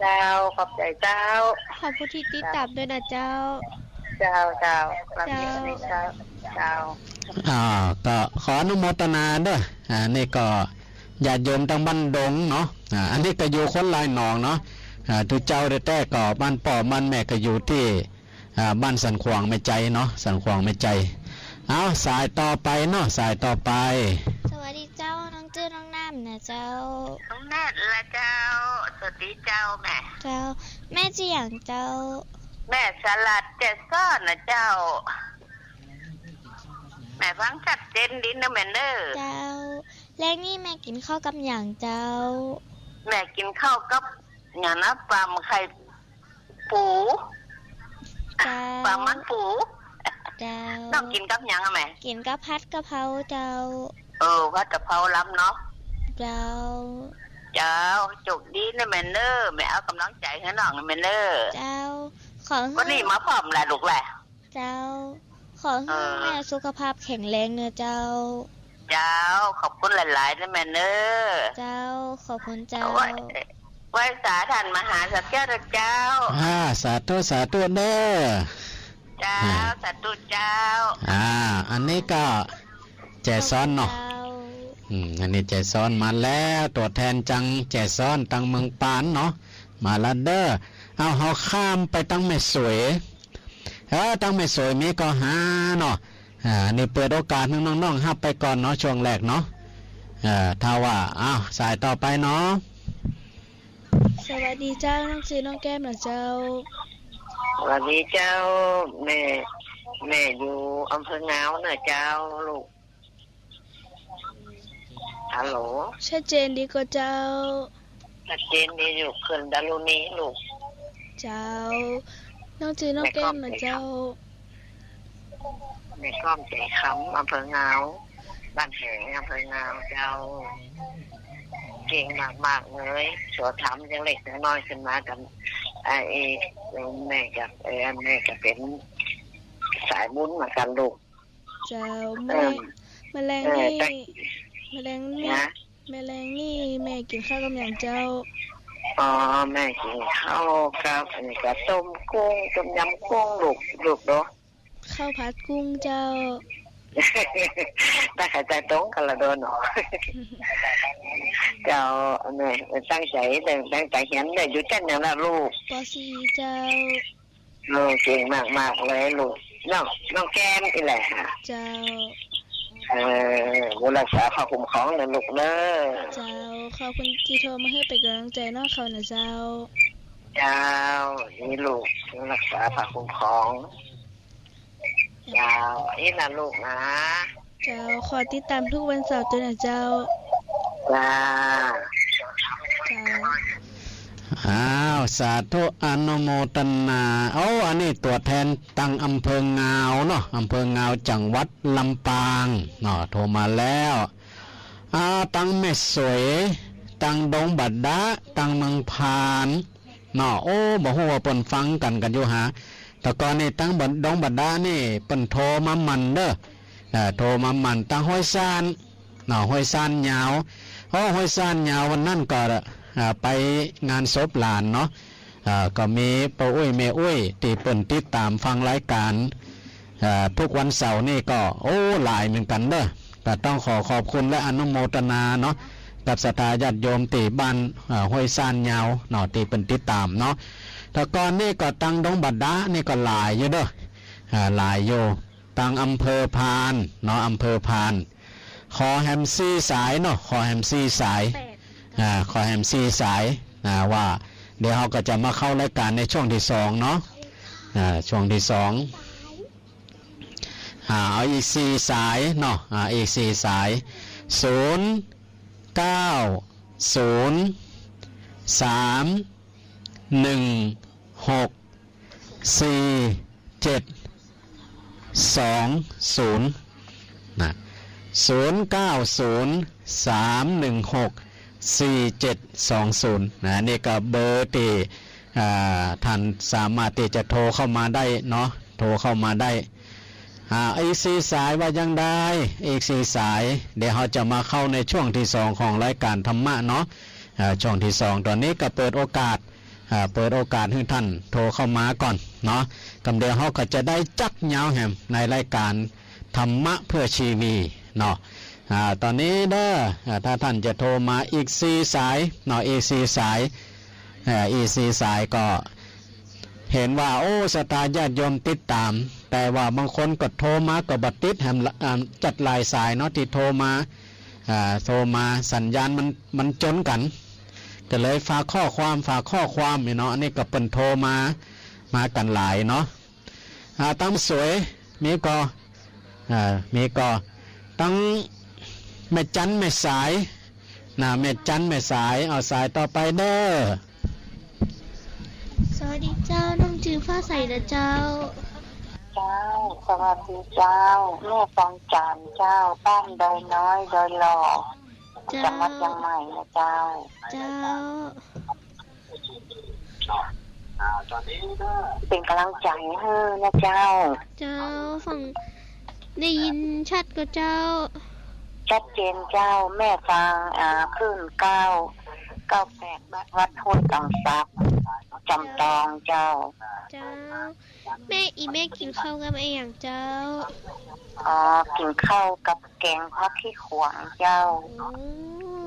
เจ้า ขอบใจ๋เจ้า ขอบคุณตี้ติดต๋ามด้วยนะเจ้า เจ้า เจ้า เจ้า เจ้า เจ้า อ่า ก็ขออนุโมทนาเด้อ อ่า นี่ก็ญาติโยมตังบ้านดงเนาะ อ่า อันนี้ก็อยู่คนละหนองเนาะ อ่า ตี้เจ้าแต๊ๆ ก็บ้านป้อบ้านแม่ก็อยู่ตี้ อ่า บ้านสันขวางแม่ใจเนาะ สันขวางแม่ใจ เอา สายต่อไปเนาะ สายต่อไป สวัสดีเจ้า น้องจื้อน้องน้ำนะเจ้า น้องแนทละเจ้า สวัสดีเจ้าแม่ เจ้า แม่จื้อหยังเจ้า แม่สลัดแจ่ซ้อนนะเจ้า แม่ฟังชัดเจนดีนะแม่เนอะ เจ้า แลงนี้แม่กิ๋นข้าวกับหยังเจ้า แม่กิ๋นข้าวกับ หยังนะ ปลาหมึกไข่ปู เจ้า ปลามันปู เจ้า น้องกิ๋นกับหยังอะแม่ กิ๋นกับผัดกะเพราเจ้า เออ ผัดกะเพราล้ำเนาะ เจ้า เจ้า โจคดีนะแม่เนอะ แม่เอาก๋ำลังใจ๋หื้อน้องนะแม่เนอะ เจ้า ขอหื้อ วันนี้มาพร้อมละลูกละ เจ้า ขอหื้อ เออ แม่สุขภาพแข็งแรงเนอะเจ้า เจ้า ขอบคุณหลายๆ นะแม่เนอะ เจ้า ขอบคุณเจ้า ไหว้ ไหว้สาท่านมหาสัจจ์เจ้า อ่า สาธุ สาธุเด้อ เจ้า อ่า สาธุเจ้า อ่า อันนี้ก็แจ่ซ้อนเนาะ เจ้า อืม อันนี้แจ่ซ้อนมาแล้ว ตั๋วแทนจังแจ่ซ้อนตังเมืองปานเนาะ มาละเด้อ เอา เฮาข้ามไปตังแม่สวย เออ ตังแม่สวยมีก่อหาเนาะ อ่า นี่เปิดโอกาสหื้อน้องๆ ฮับไปก่อนเนาะ ช่วงแรกเนาะ เออ ถ้าว่า อ้าว สายต่อไปเนาะ สวัสดีเจ้า น้องจื้อน้องแก้มนะเจ้า สวัสดีเจ้า แม่ แม่อยู่อำเภองาวนะเจ้าลูก ฮัลโหล ชัดเจนดีก่อเจ้า ชัดเจนดีอยู่ เขื่อนดารุณีลูก เจ้า น้องจื้อน้องแก้มนะเจ้า แม่ก้อม แม่ก้อม แจ่คำ อำเภองาว บ้านแหง อำเภองาวเจ้า เก่งมากๆ เลย สัวถามอย่างเล็กอย่างน้อยขึ้นมากั๋น ไอ้ แม่กับ เอ่อ แม่ก็เป๋นสายบุญเหมือนกั๋นลูก เจ้า แม่ เอิ่ม แม่แลง เอ่อ นี่ แต่ แม่แลงนี่ นะ แม่แลงนี่ แม่กิ๋นข้าวกับหยังเจ้า อ๋อ แม่กิ๋นข้าวกับ อันนี้ก็ต้มกุ้ง ต้มยำกุ้งลูก ลูกเนาะ ข้าวผัดกุ้งเจ้า ถ้าเข้าใจ๋ตรงกั๋นละโดนเนาะ เจ้า แม่ตั้งใจ๋ ตั้ง ตั้งใจ๋เฮียน แม่อยู่จั้นหยังละลูก ป.สี่ เจ้า โอ้ เก่งมากๆ เลยลูก น้อง น้องแก้มนี่แหละฮะ เจ้า เออ บุญรักษาพระคุ้มครองนะลูกเนอะ เจ้า ขอบคุณตี้โทรมาหื้อเป๋นก๋ำลังใจ๋น้องเขานะเจ้า เจ้า นี่ลูก บุญรักษาพระคุ้มครอง เจ้า นี่นะลูกนะ เจ้า ขอติดต๋ามกู้วันเสาร์ตวยนะเจ้า จ้า เจ้า อ้าว สาธุอนุโมทนา โอ้ อันนี้ตั๋วแทนตังอำเภองาวเนาะ อำเภองาว จังหวัดลำปางเนาะ โทรมาแล้ว อ่า ตังแม่สวย ตังดงบาดะ ตังเมืองพานเนาะ โอ้ บ่ฮู้ว่าเปิ้นฟังกั๋น กั๋นอยู่หา แต่ก่อนนี่ตังบาด- ดงบาดะนี่เปิ้นโทรมาหมั่นเน่อ เอ่อ โทรมาหมั่น ตังห้วยซ่าน เนาะ ห้วยซ่านยาว โอ้ ห้วยซ่านยาววันนั้นก็ อ่า ไปงานศพหลานเนาะ อ่า ก็มีป้ออุ๊ยแม่อุ๊ยตี้เปิ้นติดต๋ามฟังรายก๋าน อ่า กู้วันเสาร์นี่ก็ โอ้ หลายเหมือนกั๋นเน่อ ก็ต้องขอขอบคุณและอนุโมทนาเนาะ กับศรัทธาญาติโยมตี้บ้าน อ่า ห้วยซ่านยาวเนาะ ตี้เปิ้นติดต๋ามเนาะ แต่ก่อนนี่ก็ตังดงบาดะนี่ก็หลายอยู่เน่อ อ่า หลายอยู่ ตังอำเภอพานเนาะ อำเภอพาน ขอแหมสี่สายเนาะ ขอแหมสี่สาย แปด อ่า ขอแหมสี่สาย อ่า ว่าเดี๋ยวเฮาก็จะมาเข้ารายก๋านในช่วงตี้สองเนาะ อ่า ช่วงตี้สอง อ่า เอาอีกสี่สายเนาะ อ่า อีกสี่สาย ศูนย์เก้าศูนย์ สามหนึ่งหก สี่เจ็ดสองศูนย์ นะ ศูนย์เก้าศูนย์ สามหนึ่งหก สี่เจ็ดสองศูนย์ นะ นี่ก็เบอร์ตี้ อ่า ต้านสามารถตี้จะโทรเข้ามาได้เนาะ โทรเข้ามาได้ อ่า อีกสี่สายว่าจั่งใด อีกสี่สาย เดี๋ยวเฮาจะมาเข้าในช่วงตี้สองของรายก๋านธรรมะเนาะ อ่า ช่วงตี้สอง ต๋อนนี้ก็เปิดโอกาส อ่า เปิดโอกาสหื้อต้านโทรเข้ามาก่อนเนาะ กำเดียวเฮาก็จะได้จักยาวแหมในรายก๋านธรรมะเพื่อชีวีเนาะ อ่า ต๋อนนี้เน่อ อ่า ถ้าต้านจะโทรมาอีกสี่สายเนาะ อีกสี่สาย อ่า อีกสี่สายก็ หันว่า โอ้ ศรัทธาญาติโยมติดต๋าม แต่ว่าบางคนก็โทรมาก็บ่ติดแหม อ่า จั๊กหลายสายเนาะ ตี้โทรมา อ่า โทรมาสัญญาณมัน มันจ๋นกั๋น ก็เลยฝากข้อความ ฝากข้อความนี่เนาะ อันนี้ก็เปิ้นโทรมา มากั๋นหลายเนาะ อ่า ตังสวย มีก่อ อ่า มีก่อ ตังแม่จันแม่สาย นะ แม่จันแม่สาย เอาสายต่อไปเน่อ สวัสดีเจ้า น้องจื้อฟ้าใสนะเจ้า เจ้า สวัสดีเจ้า แม่ฟองจันทร์เจ้า บ้านดอยน้อย ดอยหล่อ เจ้า จังหวัดเจียงใหม่นะเจ้า เจ้า เป๋นก๋ำลังใจ๋หื้อนะเจ้า เจ้า ฟัง ได้ยินชัดก่อเจ้า ชัดเจนเจ้า แม่ฟัง อ่า คลื่นเก้า เก้าแปด บ้านวัดห้วยตองซับ จำปองเจ้า เจ้า แม่ อี่แม่กิ๋นข้าวกับอะหยังเจ้า อ๋อ กิ๋นข้าวกับแก๋งผักขี้ขวางเจ้า โอ้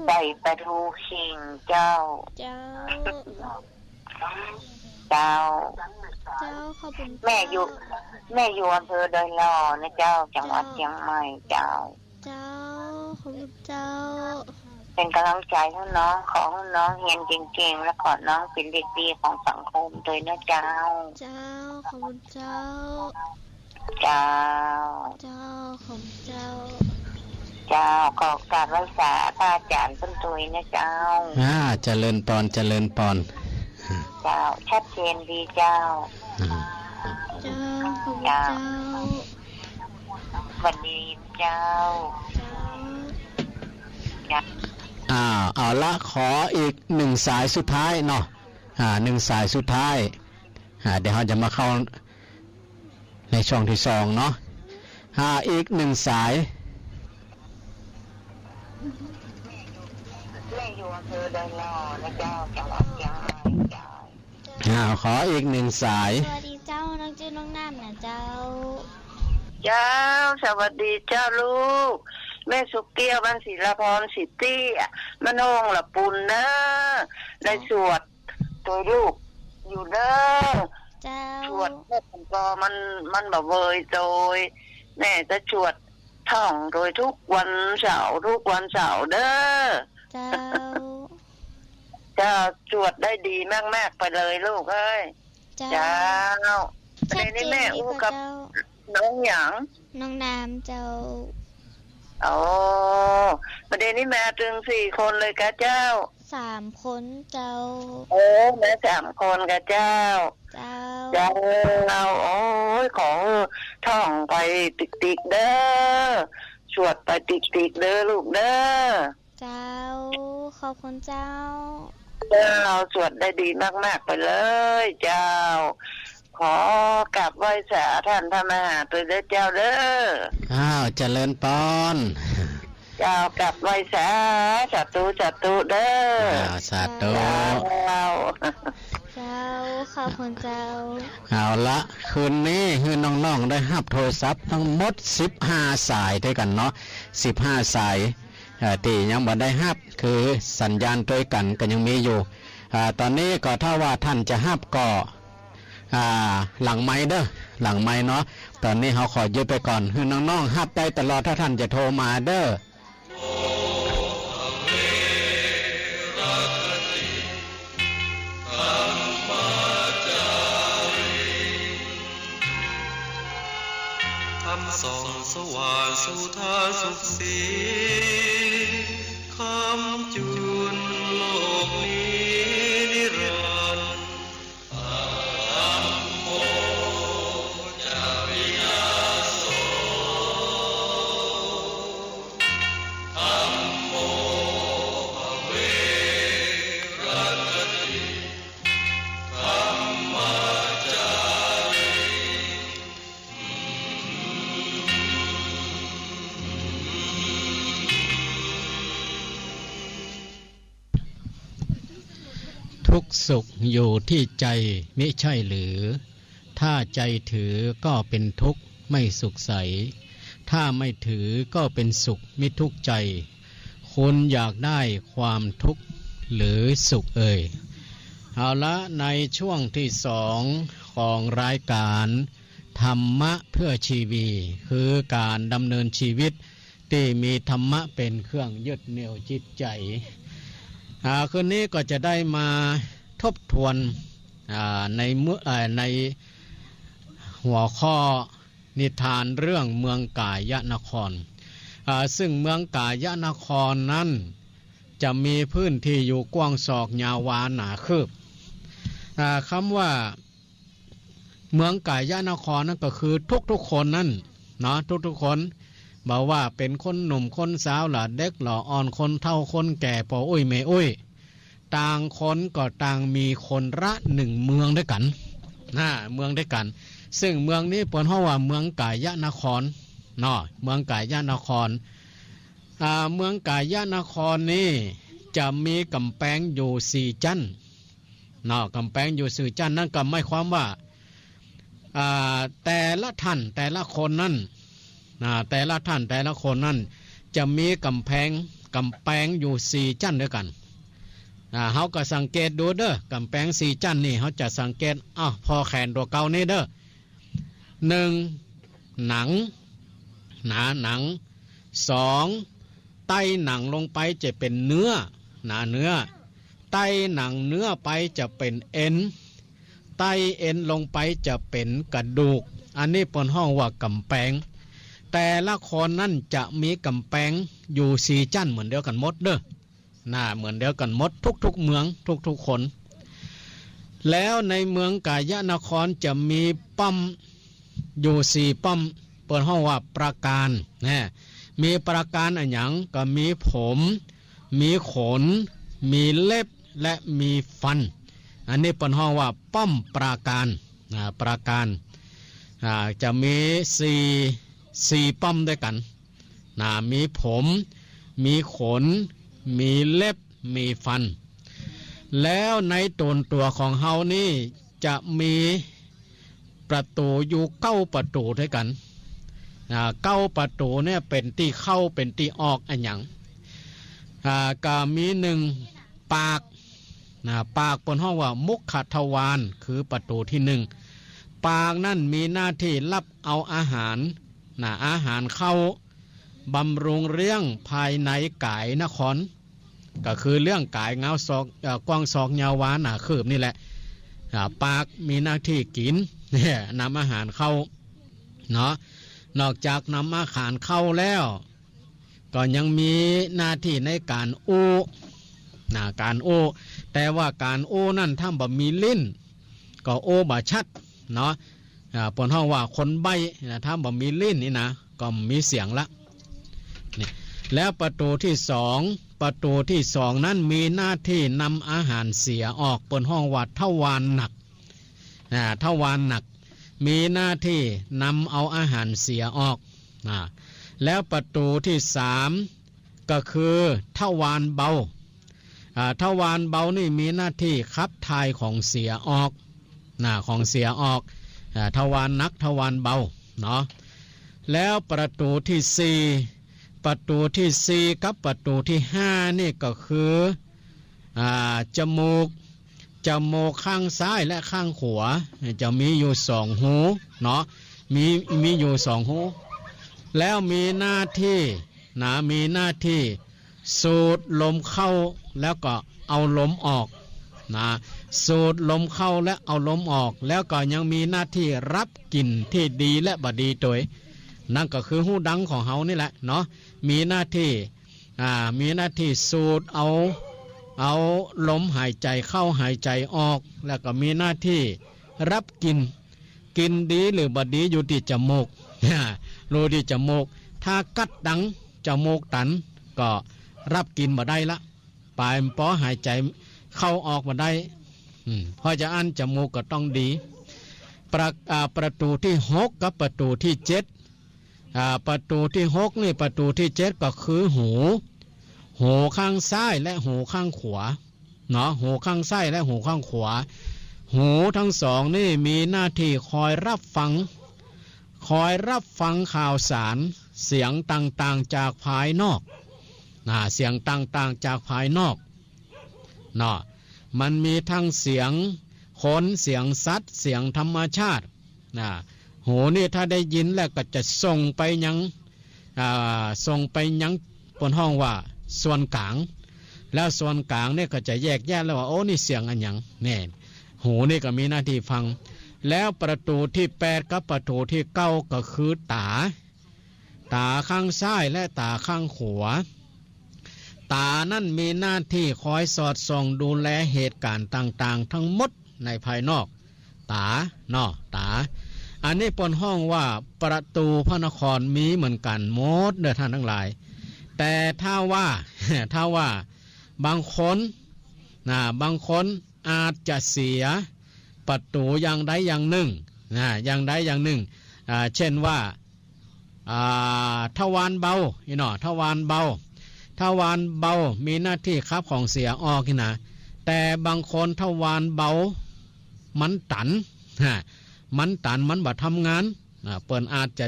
ใส่ปลาทูขิงเจ้า เจ้า เจ้า เจ้า ขอบคุณ แม่อยู่ เจ้า แม่อยู่อำเภอดอยหล่อนะเจ้า จังหวัด เจ้า เจียงใหม่เจ้า เจ้า ขอบคุณเจ้า เป๋นก๋ำลังใจ๋หื้อน้อง ขอหื้อน้องเฮียนเก่งๆ และขอน้องเป๋นเด็กดีของสังคมตวยนะเจ้า เจ้า ขอบคุณเจ้า เจ้า เจ้า ขอบคุณเจ้า เจ้า ขอกราบไหว้สาพระอาจ๋ารย์เปิ้นตวยนะเจ้า อ่า เจริญปอน เจริญปอน เจ้า ชัดเจนดีเจ้า อ่า เจ้า ขอบคุณเจ้า เจ้า สวัสดีเจ้า เจ้า เจ้า อ่า เอาละ ขออีกหนึ่งสายสุดท้ายเนาะ อ่า หนึ่งสายสุดท้าย อ่า เดี๋ยวเฮาจะมาเข้าในช่วงตี้สองเนาะ อ่า อีกหนึ่งสาย แม่อยู่อำเภอดอยหล่อนะเจ้า จังหวัดเจียงใหม่เจ้า อ่า ขออีกหนึ่งสาย สวัสดีเจ้า น้องจื้อน้องน้ำนะเจ้า เจ้า สวัสดีเจ้าลูก แม่สุกเกี้ยว บ้านศิลาพร ศรีเตี้ย บ้านโฮงละปูนเน่อ ได้สวดตวยลูกอยู่เน่อ เจ้า สวดแม่ก็มัน มันบ่เวยตวย แม่จะสวด ท่องโตยทุกวันเสาร์ ทุกวันเสาร์เด้อ เจ้า เจ้า สวดได้ดีมากๆ ไปเลยลูกเอ้ย เจ้า เจ้า เดี๋ยวนี้แม่อู้กับ เจ้า น้องหยัง น้องน้ำเจ้า โอ้ ประเดี๋ยวนี้มาตึงสี่คนเลยกาเจ้า สามคนเจ้า โอ้ มาสามคนกาเจ้า เจ้า เจ้า โอ้ย ขอหื้อท่องไปติกๆ เด้อ สวดไปติกๆ เด้อลูกเด้อ เจ้า ขอบคุณเจ้า เจ้า สวดได้ดีมากๆ ไปเลยเจ้า ขอกราบไหว้สาท่านพระมหาโตยเด้อเจ้าเด้อ อ้าว เจริญปอน เจ้า กราบไหว้สา สาธุ สาธุเด้อ อ้าว สาธุ เจ้า เจ้า ขอบคุณเจ้า เอาละ คืนนี้หื้อน้องๆ ได้ฮับโทรศัพท์ตังหมดสิบห้าสายตวยกั๋นเนาะ สิบห้าสาย เอ่อ ตี้ยังบ่ได้ฮับ คือสัญญาณตวยกั๋นก็ยังมีอยู่ อ่า ต๋อนนี้ก็ถ้าว่าท่านจะฮับก็ อ่า หลังไมค์เด้อ หลังไมค์เนาะ ต๋อนนี้เฮาขอหยุดไปก่อน หื้อน้องๆ ฮับได้ตลอด ถ้าท่านจะโทรมาเด้อ ธรรมส่องสว่างสู่ทางสุขสี ค้ำจุนโลกนี้นิรันดร์ ธัมโม จาริยาโส ธัมโม ภะเวรคติ ธัมมาจาริ ทุกข์สุขอยู่ที่ใจมิใช่หรือ ถ้าใจถือก็เป็นทุกข์ไม่สุขใส ถ้าไม่ถือก็เป็นสุขมิทุกข์ใจ คุณอยากได้ความทุกข์หรือสุขเอ่ย เอาละ ในช่วงที่สองของรายการธรรมะเพื่อชีวี คือการดำเนินชีวิตตี้มีธรรมะเป็นเครื่องยึดเหนี่ยวจิตใจ อ่า คืนนี้ก็จะได้มาทบทวน อ่า ในเมื่อ อ่า ในหัวข้อนิทานเรื่องเมืองกายนคร อ่า ซึ่งเมืองกายนครนั้นจะมีพื้นที่อยู่กว้างศอก ยาววาหนาคืบ อ่า กำว่า เมืองกายนครนั้นก็คือทุกๆ คนนั้นเนาะ ทุกๆ คน บ่ว่าเป๋นคนหนุ่มคนสาว หล่าเด็กหล่าอ่อน คนเฒ่าคนแก่ ป้ออุ๊ยแม่อุ๊ย ต่างคนก็ต่างมีคนละหนึ่งเมืองตวยกั๋น นะ เมืองตวยกั๋น ซึ่งเมืองนี้เปิ้นฮ้องว่าเมืองกายนครเนาะ เมืองกายนคร อ่า เมืองกายนครนี้จะมีก๋ำแปงอยู่สี่จั้น เนาะ ก๋ำแปงอยู่สี่จั้น นั้นก็หมายความว่า อ่า แต่ละท่านแต่ละคนนั้น อ่า แต่ละท่านแต่ละคนนั้นจะมีก๋ำแปง ก๋ำแปงอยู่สี่จั้นตวยกั๋น อ่า เฮาก็สังเกตดูเด้อ ก๋ำแปงสี่จั้นนี่ เฮาจะสังเกต อ้าว ผ่อแขนตั๋วเก่านี่เด้อ หนึ่ง หนัง หนาหนัง สอง ใต้หนังลงไปจะเป๋นเนื้อ หนาเนื้อ ใต้หนังเนื้อไปจะเป๋นเอ็น ใต้เอ็นลงไปจะเป๋นกระดูก อันนี้เปิ้นฮ้องว่าก๋ำแปง แต่ละคนนั้นจะมีก๋ำแปงอยู่สี่จั้นเหมือนเดียวกั๋นหมดเด้อ นะ เหมือนเดียวกั๋นหมดทุกๆ เมือง ทุกๆ คน แล้วในเมืองกายนครจะมีป้อมอยู่สี่ป้อม เปิ้นฮ้องว่าปราการ นะ มีปราการอะหยัง ก็มีผม มีขน มีเล็บ และมีฟัน อันนี้เปิ้นฮ้องว่าป้อมปราการ นะ ปราการ อ่า จะมีสี่ สี่ป้อมตวยกั๋น นะ มีผม มีขน มีเล็บ มีฟัน แล้วในตนตั๋วของเฮานี่จะมีประตู๋อยู่เก้าประตู๋ตวยกั๋น อ่า เก้าประตู๋เนี่ยเป๋นตี้เข้า เป๋นตี้ออกอะหยัง อ่า ก็มีหนึ่ง ปาก นะ ปากเปิ้นฮ้องว่ามุขทวาร คือประตู๋ตี้หนึ่ง ปากนั้นมีหน้าตี้ฮับเอาอาหาร นะ อาหารเข้า บำรุงเรื่องภายในก๋ายนคร ก็คือเรื่องก๋ายเงาศอก เอ่อ กว้างศอกยาววาหนาคืบนี่แหละ อ่า ปากมีหน้าตี้กิ๋น เนี่ย นำอาหารเข้า เนาะ นอกจากนำอาหารเข้าแล้ว ก็ยังมีหน้าตี้ในก๋านอู้ นะ ก๋านอู้ แต่ว่าก๋านอู้นั้นถ้าบ่มีลิ้น ก็อู้บ่ชัด เนาะ อ่า เปิ้นฮ้องว่าคนใบ้นะ ถ้าบ่มีลิ้นนี่นะ ก็บ่มีเสียงละ นี่ แล้วประตูตี้สอง ประตูตี้สองนั้นมีหน้าตี้นำอาหารเสียออก เปิ้นฮ้องว่าทวารหนัก อ่า ทวารหนัก มีหน้าตี้นำเอาอาหารเสียออก อ่า แล้วประตูตี้สาม ก็คือทวารเบา อ่า ทวารเบานี่มีหน้าตี้ขับถ่ายของเสียออก นะ ของเสียออก อ่า ทวารหนัก ทวารเบา เนาะ แล้วประตูตี้สี่ ประตูตี้สี่กับประตูตี้ห้านี่ก็คือ อ่า จมูก จมูกข้างซ้ายและข้างขวา จะมีอยู่สองฮู เนาะ มี มีอยู่สองฮู แล้วมีหน้าตี้ นะ มีหน้าตี้สูดลมเข้า แล้วก็เอาลมออก นะ สูดลมเข้าและเอาลมออก แล้วก็ยังมีหน้าตี้ฮับกลิ่นตี้ดีและบ่ดีตวย นั่นก็คือฮูดังของเฮานี่แหละเนาะ มีหน้าตี้ อ่า มีหน้าตี้สูดเอา เอาลมหายใจ๋เข้าหายใจ๋ออก แล้วก็มีหน้าตี้ฮับกลิ่น กลิ่นดีหรือบ่ดีอยู่ตี้จมูก อยู่ตี้จมูก ถ้ากั๊ดตัง จมูกตัน ก็ฮับกลิ่นบ่ได้ละ ปายปอหายใจ๋เข้าออกบ่ได้ อืม เพราะจะอั้นจมูกก็ต้องดี ประ อ่า ประตูตี้หกกับประตูตี้เจ็ด อ่า ประตูตี้หกนี่ ประตูตี้เจ็ดก็คือหู หูข้างซ้ายและหูข้างขวา เนาะ หูข้างซ้ายและหูข้างขวา หูทั้งสองนี่มีหน้าตี้คอยฮับฟัง คอยฮับฟังข่าวสาร เสียงต่างๆ จากภายนอก นะ เสียงต่างๆ จากภายนอก เนาะ มันมีทั้งเสียงคน เสียงสัตว์ เสียงธรรมชาติ นะ หูนี่ถ้าได้ยินแล้วก็จะส่งไปยัง อ่า ส่งไปยังเปิ้นฮ้องว่าส่วนก๋าง แล้วส่วนก๋างเนี่ยก็จะแยกแยะแล้วว่า โอ้ นี่เสียงอะหยัง แน่ หูนี่ก็มีหน้าตี้ฟัง แล้วประตูตี้แปดกับประตูตี้เก้าก็คือต๋า ต๋าข้างซ้ายและต๋าข้างขวา ต๋านั่นมีหน้าตี้คอยสอดส่องดูแลเหตุก๋ารณ์ต่างๆ ทั้งหมดในภายนอก ต๋า เนาะ ต๋า อันนี้เปิ้นฮ้องว่าประตูพระนครมีเหมือนกั๋นหมดเด้อท่านตังหลาย แต่ถ้าว่า ถ้าว่าบางคน นะ บางคนอาจจะเสียประตูอย่างใดอย่างนึ่ง นะ อย่างใดอย่างนึ่ง อ่า เช่นว่า อ่า ทวารเบา อี้เนาะ ทวารเบา ทวารเบามีหน้าตี้ขับของเสียออกนี่นะ แต่บางคนทวารเบามันตัน ฮะ มันตัน มันบ่ทำงาน อ่า เปิ้นอาจจะ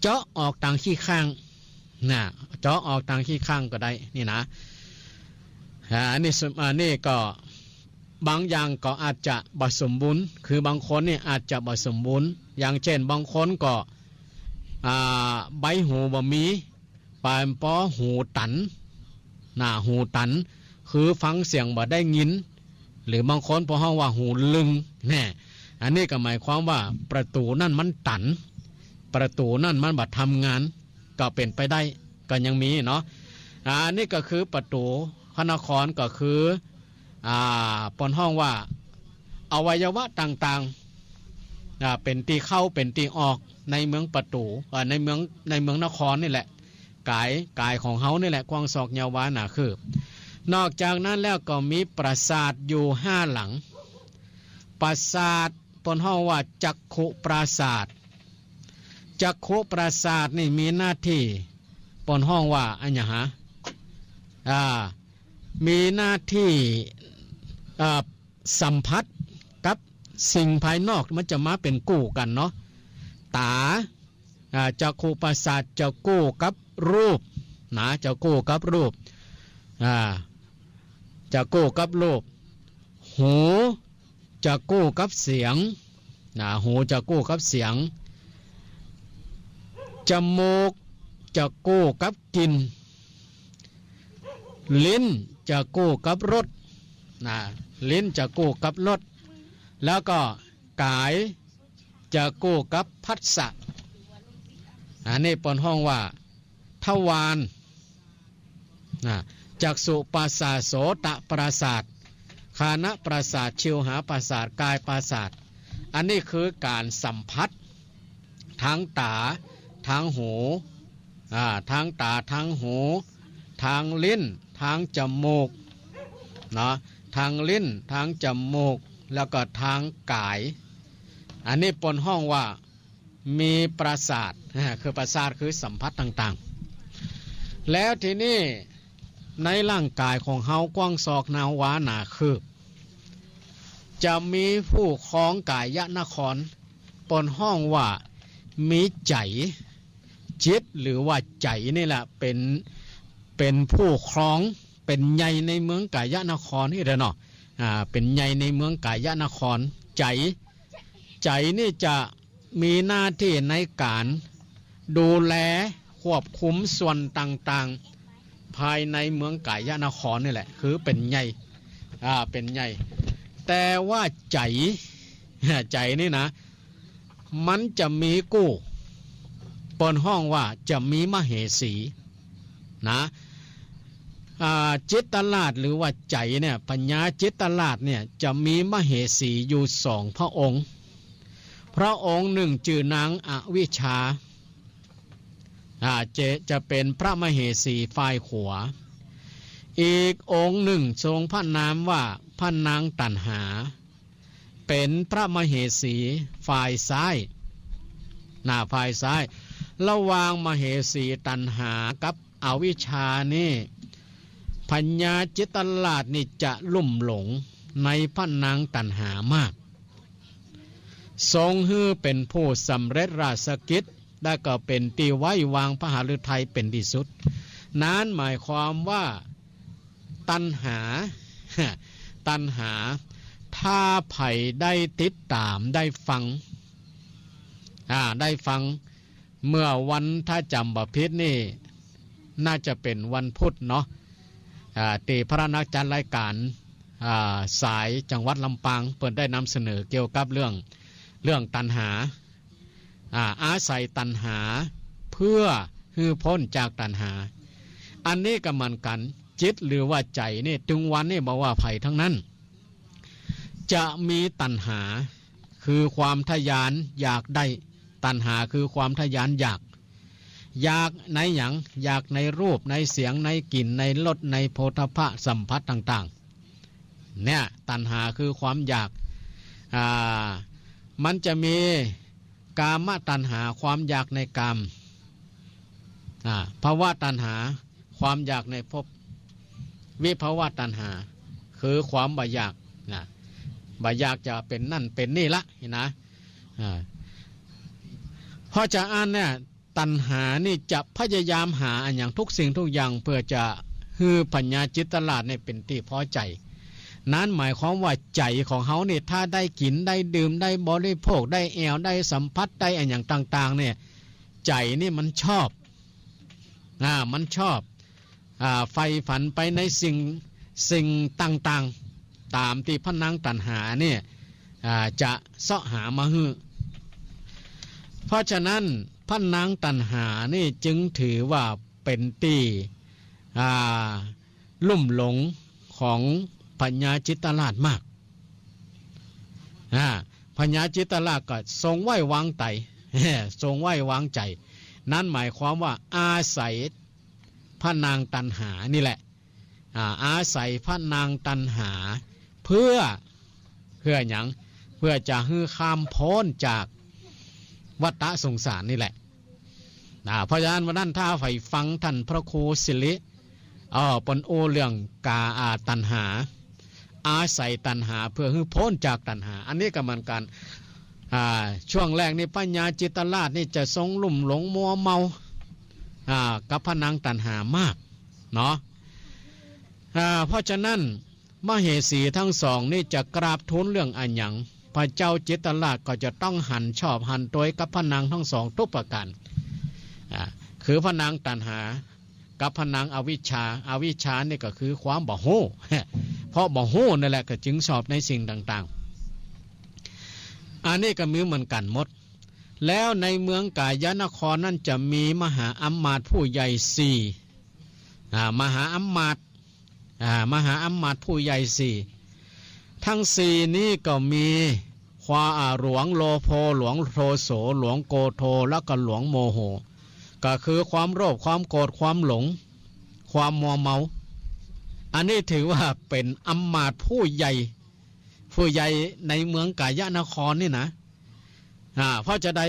เจาะออกตางขี้ข้าง นะ เจาะออกตางขี้ข้างก็ได้ นี่นะ อ่า อันนี้สม- อันนี้ก็บางอย่างก็อาจจะบ่สมบูรณ์ คือบางคนนี่อาจจะบ่สมบูรณ์ อย่างเช่นบางคนก็ อ่า ใบหูบ่มี ปายปอหูตัน นะ หูตัน คือฟังเสียงบ่ได้ยิน หรือบางคนเปิ้นฮ้องว่าหูลึง แน่ อันนี้ก็หมายความว่าประตูนั่นมันตัน ประตูนั่นมันบ่ทำงาน ก็เป๋นไปได้ ก็ยังมีเนาะ อ่า อันนี้ก็คือประตูพระนครก็คือ อ่า เปิ้นฮ้องว่าอวัยวะต่างๆ อ่า เป๋นตี้เข้า เป๋นตี้ออก ในเมืองประตู อ่า ในเมือง ในเมืองนครนี่แหละ ก๋าย ก๋ายของเฮานี่แหละ กว้างศอกยาววาหนาคืบ นอกจากนั้นแล้วก็มีปราสาทอยู่ห้าหลัง ปราสาทเปิ้นฮ้องว่าจักขุปราสาท จักขุปราสาทนี่มีหน้าตี้ เปิ้นฮ้องว่าอะหยังฮะ อ่า มีหน้าตี้ อ่า สัมผัสกับสิ่งภายนอก มันจะมาเป๋นกู้กั๋นเนาะ ต๋า อ่า จักขุปราสาทจะกู้กับรูป นะ จะกู้กับรูป อ่า จะกู้กับรูป หูจะกู้กับเสียง นะ หูจะกู้กับเสียง จมูก จะกู้กับกลิ่น ลิ้นจะกู้กับรส นะ ลิ้นจะกู้กับรส แล้วก็ก๋ายจะกู้กับผัสสะ อันนี้เปิ้นฮ้องว่าทวาร นะ จักขุประสาท โสตประสาท ฆานะประสาท ชิวหาประสาท กายประสาท อันนี้คือก๋านสัมผัส ทางต๋า ทางหู อ่า ทางต๋า ทางหู ทางลิ้น ทางจมูก เนาะ ทางลิ้น ทางจมูก แล้วก็ทางก๋าย อันนี้เปิ้นฮ้องว่า มีประสาท อ่า คือประสาทคือสัมผัสต่างๆ แล้วทีนี้ในร่างก๋ายของเฮากว้างศอกยาววาหนาคืบ จะมีผู้ครองก๋ายนคร เปิ้นฮ้องว่ามีใจ๋ จิตหรือว่าใจ๋นี่แหละเป๋น เป๋นผู้ครอง เป๋นใหญ่ในเมืองก๋ายนครนี่แหละเนาะ อ่า เป๋นใหญ่ในเมืองก๋ายนคร ใจ๋ ใจ๋นี่จะมีหน้าตี้ในก๋านดูแลควบคุมส่วนต่างๆ ภายในเมืองก๋ายนครนี่แหละ คือเป๋นใหญ่ อ่า เป๋นใหญ่ แต่ว่าใจ๋ ใจ๋นี่นะ มันจะมีกู้ เปิ้นฮ้องว่าจะมีมเหสี นะ อ่า จิตราชหรือว่าใจ๋เนี่ย พญาจิตราชเนี่ยจะมีมเหสีอยู่สองพระองค์ พระองค์นึ่งจื้อนางอวิชชา อ่า จะ จะเป๋นพระมเหสีฝ่ายขวา อีกองค์นึ่งทรงพระนามว่าพระนางตัณหา เป๋นพระมเหสีฝ่ายซ้าย นะ ฝ่ายซ้าย ระหว่างมเหสีตัณหากับอวิชชานี่ พญาจิตราชนี่จะลุ่มหลงในพระนางตัณหามาก ทรงหื้อเป๋นผู้สำเร็จราชกิจ และก็เป๋นตี้ไว้วางพระหฤทัยเป๋นตี้สุด นั้นหมายความว่า ตัณหา ตัณหา ถ้าใผได้ติดต๋าม ได้ฟัง อ่า ได้ฟัง เมื่อวัน ถ้าจ๋ำบ่ผิดนี่ น่าจะเป๋นวันพุธเนาะ อ่า ตี้พระนักจัดรายก๋าน อ่า สายจังหวัดลำปาง เปิ้นได้นำเสนอเกี่ยวกับเรื่อง เรื่องตัณหา อ่า อาศัยตัณหาเพื่อหื้อป๊นจากตัณหา อันนี้ก็เหมือนกั๋น จิตหรือว่าใจ๋นี่ ตึงวันนี้บ่ว่าใผตังนั้น จะมีตัณหา คือความทะยานอยากได้ ตัณหาคือความทะยานอยาก อยากในหยัง อยากในรูป ในเสียง ในกลิ่น ในรส ในโผฏฐัพพะสัมผัสต่างๆ เนี่ย ตัณหาคือความอยาก อ่า มันจะมี กามตัณหา ความอยากในกาม อ่า ภวตัณหา ความอยากในภพ วิภวตัณหา คือความบ่อยาก นะ บ่อยากจะเป๋นนั่นเป๋นนี่ละ นี่นะ อ่า เพราะฉะนั้นเนี่ย ตัณหานี่จะพยายามหาอะหยังทุกสิ่งทุกอย่าง เพื่อจะหื้อพญาจิตราชเนี่ยเป๋นตี้พอใจ๋ นั้นหมายความว่าใจ๋ของเฮานี่ ถ้าได้กิ๋น ได้ดื่ม ได้บริโภค ได้แอ่ว ได้สัมผัส ได้อะหยังต่างๆ เนี่ย ใจ๋นี่มันชอบ อ่า มันชอบ อ่า ใฝ่ฝันไปในสิ่ง สิ่งต่างๆ ต๋ามตี้พระนางตัณหาเนี่ย อ่า จะเซาะหามาหื้อ เพราะฉะนั้นพระนางตัณหานี่จึงถือว่าเป๋นตี้ อ่า ลุ่มหลงของพญาจิตราชมาก อ่า พญาจิตราชก็ทรงไว้วางใจ๋ ทรงไว้วางใจ๋ นั้นหมายความว่าอาศัยพระนางตัณหานี่แหละ อ่า อาศัยพระนางตัณหา เพื่อ เพื่อหยัง เพื่อจะหื้อข้ามป๊นจากวัฏสงสารนี่แหละ นะ เพราะฉะนั้นวันนั้นถ้าใผฟังท่านพระครูสิริ เอ่อ เปิ้นอู้เรื่องกา อ่า ตัณหา อาศัยตัณหาเพื่อหื้อป๊นจากตัณหา อันนี้ก็เหมือนกั๋น อ่า ช่วงแรกนี่พญาจิตราชนี่จะทรงลุ่มหลงมัวเมา อ่า กับพระนางตัณหามาก เนาะ อ่า เพราะฉะนั้น มเหสีตังสองนี่จะกราบทูลเรื่องอะหยัง พระเจ้าจิตราชก็จะต้องหันชอบหันตวยกับพระนางตังสองทุกประก๋าน อ่า คือผนังตัณหากับผนังอวิชชา อวิชชานี่ก็คือความบ่ฮู้ เพราะบ่ฮู้นั่นแหละก็จึงชอบในสิ่งต่างๆ อันนี้ก็มีเหมือนกั๋นหมด แล้วในเมืองกายนครนั่นจะมีมหาอำมาตย์ผู้ใหญ่สี่ อ่า มหาอำมาตย์ อ่า มหาอำมาตย์ผู้ใหญ่สี่ ทั้งสี่นี้ก็มีความ อ่า หลวงโลโภ หลวงโทโส หลวงโกโธ แล้วก็หลวงโมโห ก็คือความโลภ ความโกรธ ความหลง ความมัวเมา อันนี้ถือว่าเป๋นอำมาตย์ผู้ใหญ่ ผู้ใหญ่ในเมืองกายนครนี่นะ อ่า เพราะจาใด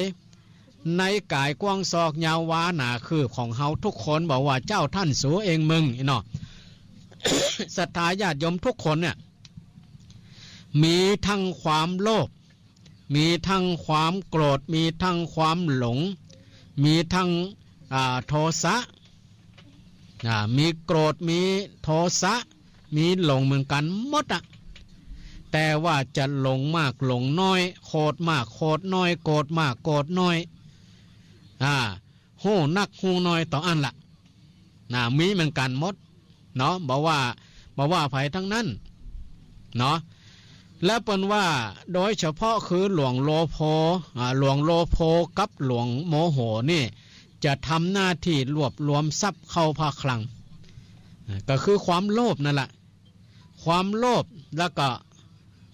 ในก๋ายกว้างซอกยาววาหนาคืบของเฮาทุกคน บ่ว่าเจ้าต้านสูเองมึงอี้เนาะ ศรัทธาญาติโยมทุกคนเนี่ย มีทั้งความโลภ มีทั้งความโกรธ มีทั้งความหลง มีทั้ง อ่า โทสะ อ่า มีโกรธ มีโทสะ มีหลงเหมือนกั๋นหมดอะ แต่ว่าจะหลงมากหลงน้อย โกรธมากโกรธน้อย โกรธมากโกรธน้อย อ่า ฮู้นักฮู้น้อยเต้าอั้นละ นะ มีเหมือนกั๋นหมดเนาะ บ่ว่า บ่ว่าใผทั้งนั้นเนาะ และเปิ้นว่าโดยเฉพาะคือหลวงโลโภ อ่า หลวงโลโภกับหลวงโมโหนี่ จะทำหน้าตี้รวบรวมทรัพย์เข้าพระคลัง อ่า ก็คือความโลภนั่นแหละ ความโลภแล้วก็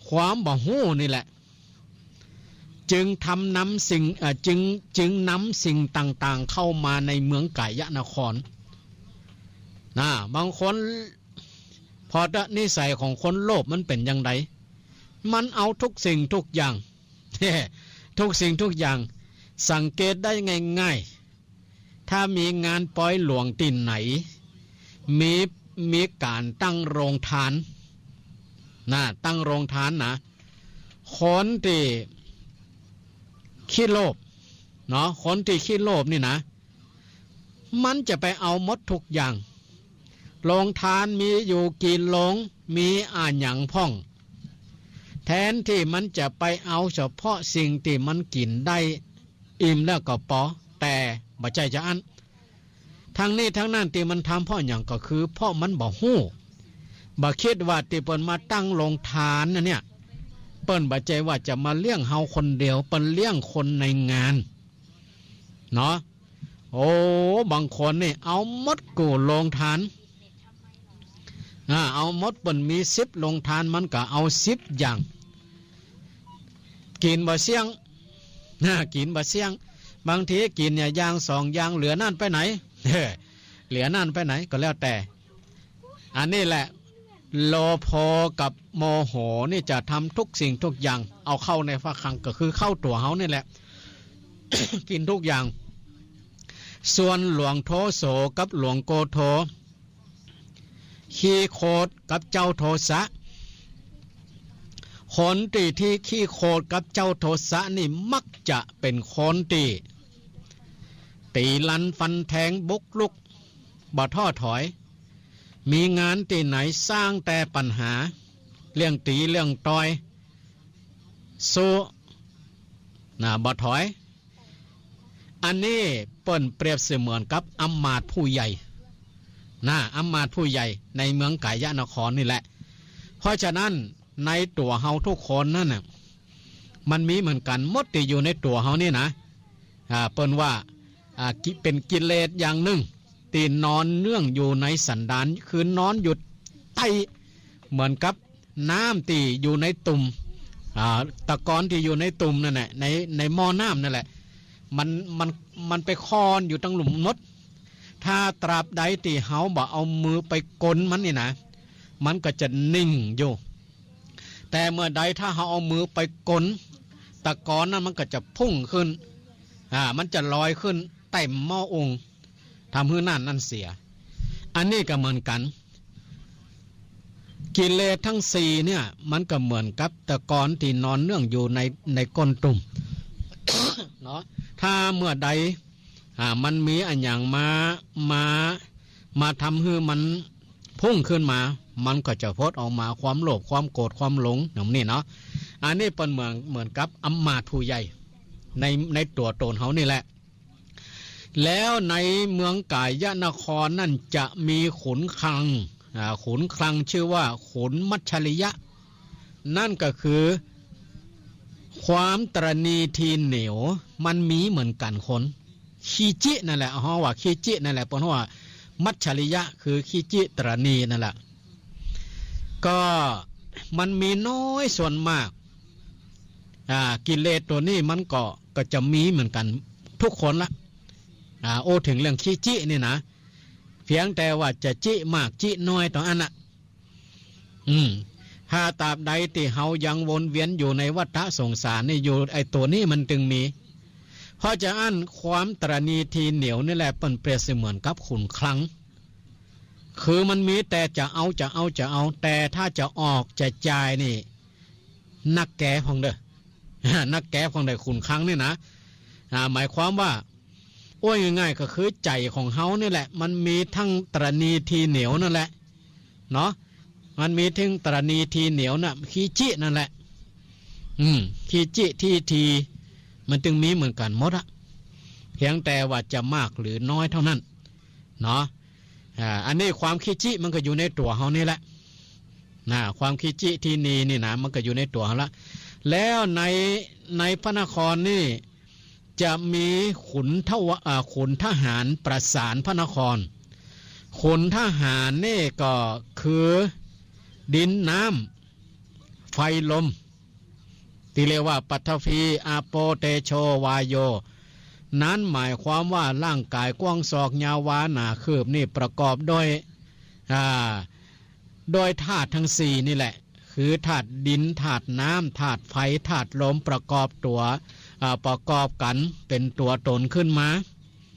ความบ่ฮู้นี่แหละ จึงทำนำสิ่ง เอ่อ จึง จึงนำสิ่งต่างๆ เข้ามาในเมืองกายนคร นะ บางคน ผ่อเต๊อะ นิสัยของคนโลภมันเป๋นจาใด มันเอาทุกสิ่งทุกอย่าง ทุกสิ่งทุกอย่าง สังเกตได้ง่ายๆ ถ้ามีงานปอยหลวงตี้ไหน มี มีก๋านตั้งโฮงตาน นะ ตั้งโฮงตานนะ คนตี้ขี้โลภเนาะ คนตี้ขี้โลภนี่นะ มันจะไปเอาหมดทุกอย่าง โฮงตานมีอยู่กี่โฮง มีอะหยังพ่อง แทนตี้มันจะไปเอาเฉพาะสิ่งตี้มันกิ๋นได้ อิ่มแล้วก็ปอ แต่บ่ใจ้จาอั้น ทั้งนี้ทั้งนั้นตี้มันทำเพราะหยัง ก็คือเพราะมันบ่ฮู้ บ่กึ๊ดว่าตี้เปิ้นมาตั้งโฮงตานอันเนี่ย เปิ้นบ่ใจ้ว่าจะมาเลี้ยงเฮาคนเดียว เปิ้นเลี้ยงคนในงาน เนาะ โอ้ บางคนนี่เอาหมดกู้โฮงตาน อ่า เอาหมด เปิ้นมีสิบโฮงตาน มันก็เอาสิบอย่าง กิ๋นบ่เสี้ยง นะ กิ๋นบ่เสี้ยง บางทีกิ๋นเนี่ยอย่างสองอย่าง เหลือนั่นไปไหน เหลือนั่นไปไหนก็แล้วแต่ อันนี้แหละ โลโภกับโมโหนี่จะทำทุกสิ่งทุกอย่าง เอาเข้าในพระคลัง ก็คือเข้าตั๋วเฮานี่แหละ กิ๋นทุกอย่าง ส่วนหลวงโทโสกับหลวงโกโธ ขี้โขดกับเจ้าโทสะ คนตี้ ตี้ขี้โขดกับเจ้าโทสะนี่มักจะเป๋นคนตี้ ตี๋ลันฟันแทงบุกรุก บ่ท้อถอย มีงานตี้ไหนสร้างแต่ปัญหา เรื่องตี๋เรื่องตอย สู้ นะ บ่ถอย อันนี้เปิ้นเปรียบเสมือนกับอำมาตย์ผู้ใหญ่ นะ อำมาตย์ผู้ใหญ่ในเมืองกายนครนี่แหละ เพราะฉะนั้นในตั๋วเฮาทุกคนนั่นน่ะ มันมีเหมือนกั๋นหมดตี้อยู่ในตั๋วเฮานี่นะ อ่า เปิ้นว่า อ่า กิ เป๋นกิเลสอย่างนึ่ง ตี้นอนเนื่องอยู่ในสันดาน คือนอนอยู่ใต้ เหมือนกับน้ำตี้อยู่ในตุ่ม อ่า ตะกอนตี้อยู่ในตุ่มนั่นแหละ ใน ในหม้อน้ำนั่นแหละ มัน มัน มันไปคอนอยู่ตังลุ่มหมด ถ้าตราบใดตี้เฮาบ่เอามือไปกลนมันนี่นะ มันก็จะนิ่งอยู่ แต่เมื่อใดถ้าเฮาเอามือไปกลน ตะกอนนั้นมันก็จะพุ่งขึ้น อ่า มันจะลอยขึ้นเต็มหม้ออุง ทำหื้อน้ำนั้นเสีย อันนี้ก็เหมือนกั๋น กิเลสทั้งสี่เนี่ย มันก็เหมือนกับตะกอนตี้นอนเนื่องอยู่ใน ในก้นตุ่ม เนาะ ถ้าเมื่อใด อ่า มันมีอะหยังมา มา มาทำหื้อมันพุ่งขึ้นมา มันก็จะผุดออกมาความโลภ ความโกรธ ความหลง อย่างนี้เนาะ อันนี้เปิ้นเหมือน เหมือนกับอำมาตย์ผู้ใหญ่ ใน ในตั๋วตนเฮานี่แหละ แล้วในเมืองก๋ายนครนั่นจะมีขุนคลัง อ่า ขุนคลังชื่อว่าขุนมัจฉริยะ นั่นก็คือความตระหนี่ถี่เหนียว มันมีเหมือนกั๋นคน ขี้จินั่นแหละ เฮาว่าขี้จินั่นแหละ เปิ้นว่ามัจฉริยะ คือขี้จิตระหนี่นั่นแหละ ก็มันมีน้อยส่วนมาก อ่า กิเลสตั๋วนี้มันก็ ก็จะมีเหมือนกั๋นทุกคนละ อ่า โอ้ เถิงเรื่องขี้จินี่นะ เพียงแต่ว่าจะจิมากจิน้อยเต้าอั้นน่ะ อืม ถ้าตราบใดตี้เฮายังวนเวียนอยู่ในวัฏฏะสงสารนี่อยู่ ไอ้ตั๋วนี้มันจึงมี เพราะจะอั้นความตระหนี่ถี่เหนียวนี่แหละ เปิ้นเปรียบเสมือนกับขุนคลัง คือมันมีแต่จะเอา จะเอา จะเอา แต่ถ้าจะออก จะจ่ายนี่ นักแกพ่องเด้อ นักแกพ่องเด้อ ขุนคลังนี่นะ อ่า หมายความว่า โอ้ย ง่ายๆ ก็คือใจ๋ของเฮานี่แหละ มันมีทั้งตระหนี่ถี่เหนียวนั่นแหละ เนาะ มันมีทั้งตระหนี่ถี่เหนียวน่ะ ขี้จินั่นแหละ อืม ขี้จิ ถี่ ถี่ มันจึงมีเหมือนกั๋นหมดอะ เพียงแต่ว่าจะมากหรือน้อยเท่านั้น เนาะ อ่า อันนี้ความขี้จิมันก็อยู่ในตั๋วเฮานี่แหละ นะ ความขี้จิ ถี่ ถี่นี่นะ มันก็อยู่ในตั๋วเฮาละ แล้วใน ในพระนครนี่ จะมีขุนทวะ อ่า ขุนทหารประสานพระนคร ขุนทหารนี่ก็คือดินน้ำไฟลม ตี้เรียกว่าปัทภี อาโป เตโช วาโย นั้นหมายความว่าร่างก๋ายกว้างศอกยาววาหนาคืบนี่ประกอบด้วย อ่า ด้วยธาตุทั้งสี่นี่แหละ คือธาตุดิน ธาตุน้ำ ธาตุไฟ ธาตุลม ประกอบตั๋ว อ่า ประกอบกั๋นเป๋นตั๋วต๋นขึ้นมา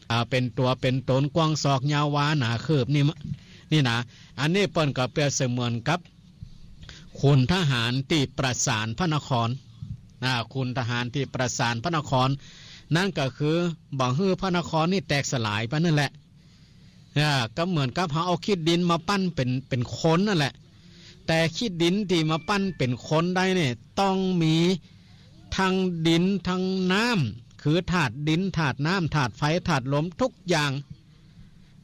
อ่า เป๋นตั๋วเป๋นต๋น กว้างศอกยาววาหนาคืบนี่มะ นี่นะ อันนี้เปิ้นก็เปรียบเสมือนกับขุนทหารตี้ประสานพระนคร อ่า ขุนทหารตี้ประสานพระนคร นั่นก็คือบ่หื้อพระนครนี่แตกสลายไปนั่นแหละ อ่า ก็เหมือนกับเฮาเอาขี้ดินมาปั้นเป๋น เป๋นคนนั่นแหละ แต่ขี้ดินตี้มาปั้นเป๋นคนได้เนี่ย ต้องมีทั้งดินทั้งน้ำ คือธาตุดิน ธาตุน้ำ ธาตุไฟ ธาตุลม ทุกอย่าง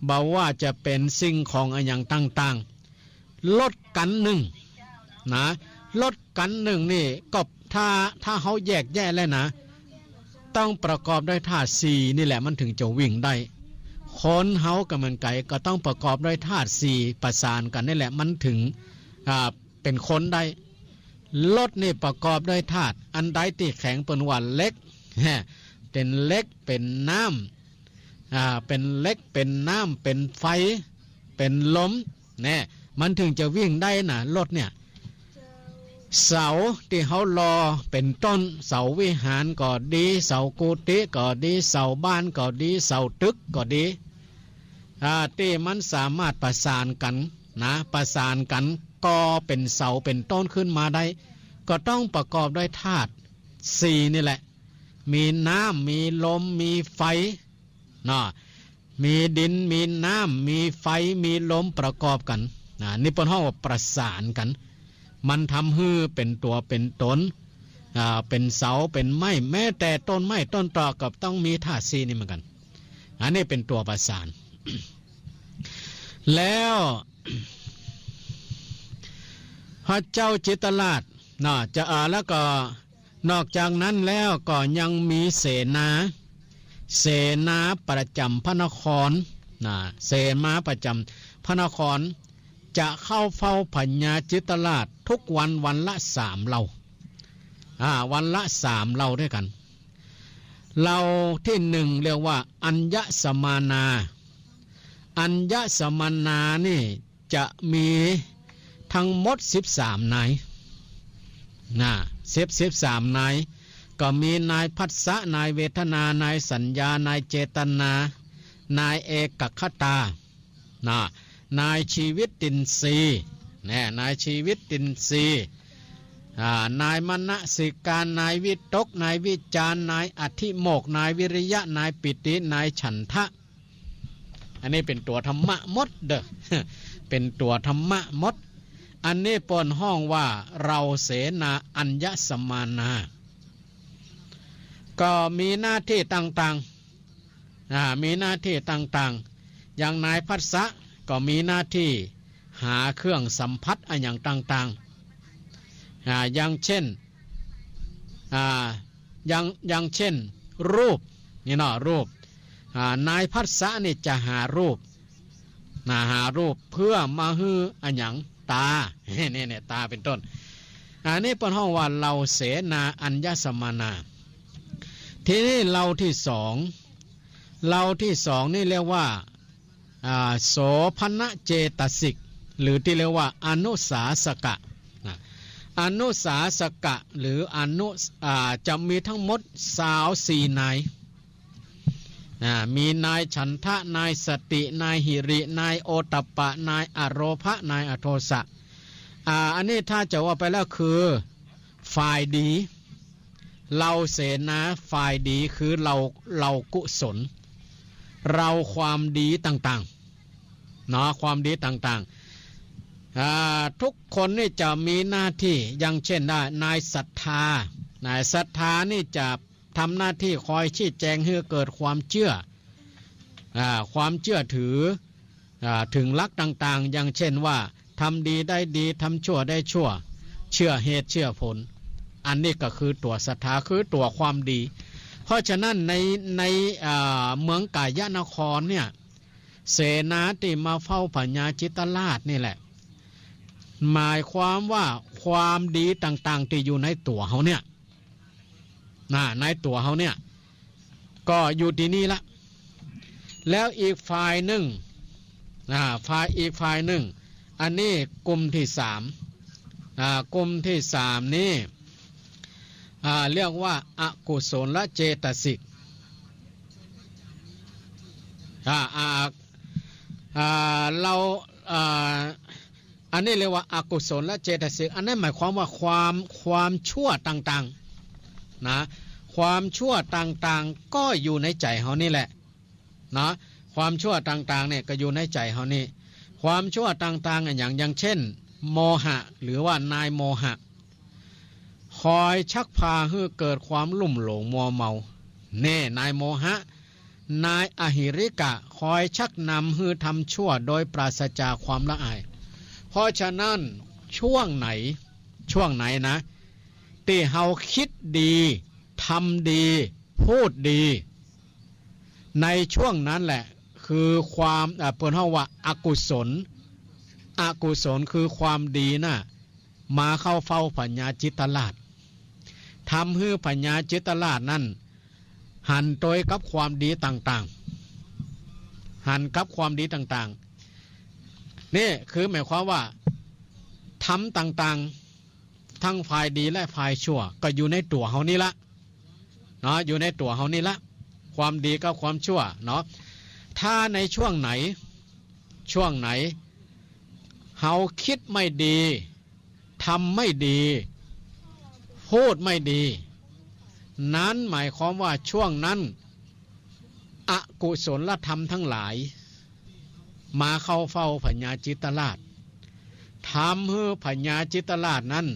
บ่ว่าจะเป๋นสิ่งของอะหยังต่างๆ รถคันนึ่งนะ รถคันนึ่งนี่ก็ถ้า ถ้าเฮาแยกแยะแล้วนะ ต้องประกอบด้วยธาตุสี่นี่แหละ มันถึงจะวิ่งได้ คนเฮาก็เหมือนกั๋น ก็ต้องประกอบด้วยธาตุสี่ประสานกั๋นนี่แหละ มันถึง อ่า เป๋นคนได้ รถนี่ประกอบด้วยธาตุ อันใดตี้แข็งเปิ้นว่าเหล็ก ฮะ เป๋นเหล็ก เป๋นน้ำ อ่า เป๋นเหล็ก เป๋นน้ำ เป๋นไฟ เป๋นลม แน่ มันถึงจะวิ่งได้นะ รถเนี่ย เสาตี้เฮาหล่อเป๋นต้น เสาวิหารก็ดี เสากุฏิก็ดี เสาบ้านก็ดี เสาตึกก็ดี อ่า ตี้มันสามารถประสานกั๋นนะ ประสานกั๋นก่อเป๋นเสาเป๋นต้นขึ้นมาได้ ก็ต้องประกอบด้วยธาตุสี่นี่แหละ มีน้ำ มีลม มีไฟ เนาะ มีดิน มีน้ำ มีไฟ มีลมประกอบกั๋น อ่า นี่เปิ้นฮ้องว่าประสานกั๋น มันทำหื้อเป๋นตั๋วเป๋นต๋น อ่า เป๋นเสา เป๋นไม้ แม้แต่ต้นไม้ต้นตอกก็ต้องมีธาตุสี่นี่เหมือนกั๋น อันนี้เป๋นตั๋วประสาน แล้ว พระเจ้าจิตรราช เนาะ จะ อ่า แล้วก็ นอกจากนั้นแล้วก็ยังมีเสนา เสนาประจ๋ำพระนคร นะ เสนาประจ๋ำพระนคร จะเข้าเฝ้าพญาจิตรราชทุกวัน วันละสามเหล่า อ่า วันละสามเหล่าด้วยกั๋น เหล่าตี้หนึ่งเรียกว่าอัญญสมานา อัญญสมานานี่ จะมีทั้งหมดสิบสามนาย นะ สิบ สิบสามนาย ก็มีนายผัสสะ นายเวทนา นายสัญญา นายเจตนา นายเอกคตา นะ นายชีวิตตินทรีย์ แน่ นายชีวิตตินทรีย์ อ่า นายมนสิการ นายวิตก นายวิจาร นายอธิโมกข์ นายวิริยะ นายปีติ นายฉันทะ อันนี้เป๋นตั๋วธรรมะหมดเด้อ เป๋นตั๋วธรรมะหมด อันนี้เปิ้นฮ้องว่าเหล่าเสนาอัญญสมานา ก็มีหน้าตี้ต่าง อ่า มีหน้าตี้ต่างๆ อย่างนายผัสสะก็มีหน้าตี้หาเครื่องสัมผัสอะหยังต่างๆ อ่า อย่างเจ้น อ่า อย่าง อย่างเจ้น รูป นี่เนาะ รูป อ่า นายผัสสะนี่จะหารูป นะ หารูปเปื้อมาหื้ออะหยัง ต๋า นี่ นี่ ต๋าเป๋นต้น อันนี้เปิ้นฮ้องว่าเหล่าเสนาอัญญสมานา ทีนี้เหล่าตี้สอง เหล่าตี้สองนี่เรียกว่า อ่า โสภณเจตสิก หรือตี้เรียกว่าอนุสาสกะ นะ อนุสาสกะหรืออนุ อ่า จะมีตึงหมดซาวสี่นาย อ่า มีนายฉันทะ นายสติ นายหิริ นายโอตตัปปะ นายอโลภะ นายอโทสะ อ่า อันนี้ถ้าจะว่าไปแล้วคือฝ่ายดี เหล่าเสนาฝ่ายดีคือเหล่า เหล่ากุศล เหล่าความดีต่างๆ เนาะ ความดีต่างๆ อ่า ทุกคนนี่จะมีหน้าตี้ อย่างเจ้นได้ นายศรัทธา นายศรัทธานี่จะทำหน้าตี้คอยชี้แจงหื้อเกิดความเจื้อ อ่า ความเจื้อถือ อ่า เถิงหลักต่างๆ อย่างเจ้นว่า ทำดีได้ดี ทำชั่วได้ชั่ว เจื้อเหตุเจื้อผล อันนี้ก็คือตั๋วศรัทธา คือตั๋วความดี เพราะฉะนั้นใน ใน อ่า เมืองกาญจนครเนี่ย เสนาตี้มาเฝ้าพญาจิตราชนี่แหละ หมายความว่าความดีต่างๆ ตี้อยู่ในตั๋วเฮาเนี่ย นะ ในตั๋วเฮาเนี่ย ก็อยู่ตี้นี่ละ แล้วอีกฝ่ายนึ่ง อ่า ฝ่าย อีกฝ่ายนึ่ง อันนี้กลุ่มตี้สาม อ่า กลุ่มตี้สามนี่ อ่า เรียกว่าอกุศลเจตสิก อ่า อ่า อ่า เรา อ่า อันนี้เรียกว่าอกุศลเจตสิก อันนั้นหมายความว่าความ ความชั่วต่างๆ นะ ความชั่วต่างๆ ก็อยู่ในใจ๋เฮานี่แหละ นะ ความชั่วต่างๆ เนี่ยก็อยู่ในใจ๋เฮานี่ ความชั่วต่างๆ อะหยัง อย่างเจ้น โมหะ หรือว่านายโมหะ คอยชักพาหื้อเกิดความลุ่มหลงมัวเมา แน่ นายโมหะ นายอหิริกะ คอยชักนำหื้อทำชั่วโดยปราศจากความละอาย เพราะฉะนั้นช่วงไหน ช่วงไหนนะ ตี้เฮากึ๊ดดี ทำดี พูดดี ในช่วงนั้นแหละ คือความ อ่า เปิ้นฮ้องว่าอกุศล อกุศลคือความดีน่ะ มาเข้าเฝ้าพญาจิตราช ทำหื้อพญาจิตราชนั้น หันตวยกับความดีต่างๆ หันกับความดีต่างๆ นี่คือหมายความว่า ธรรมต่างๆ ตึงฝ่ายดีและฝ่ายชั่ว ก็อยู่ในตั๋วเฮานี่ละ เนาะ อยู่ในตั๋วเฮานี่ละ ความดีกับความชั่วเนาะ ถ้าในช่วงไหน ช่วงไหน เฮากึ๊ดไม่ดี ทำไม่ดี พูดไม่ดี นั้นหมายความว่าช่วงนั้น อกุศลธรรมทั้งหลาย มาเข้าเฝ้าพญาจิตราช ทำหื้อพญาจิตราชนั้น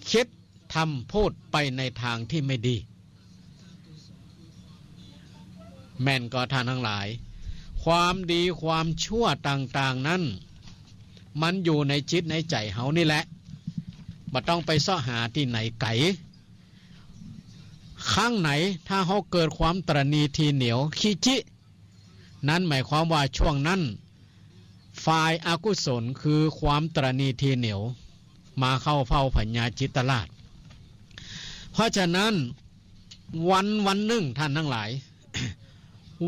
กึ๊ด ทำ พูดไปในตางตี้ไม่ดี แม่นก่อต้านตังหลาย ความดีความชั่วต่างๆ นั้น มันอยู่ในจิตในใจ๋เฮานี่แหละ บ่ต้องไปเซาะหาตี้ไหนไก๋ ครั้งไหนถ้าเฮาเกิดความตระหนี่ ถี่เหนียว ขี้จิ นั้นหมายความว่าช่วงนั้น ฝ่ายอกุศลคือความตระหนี่ ถี่เหนียว มาเข้าเฝ้าพญาจิตราช เพราะฉะนั้น วันวันนึ่ง ต้านตังหลาย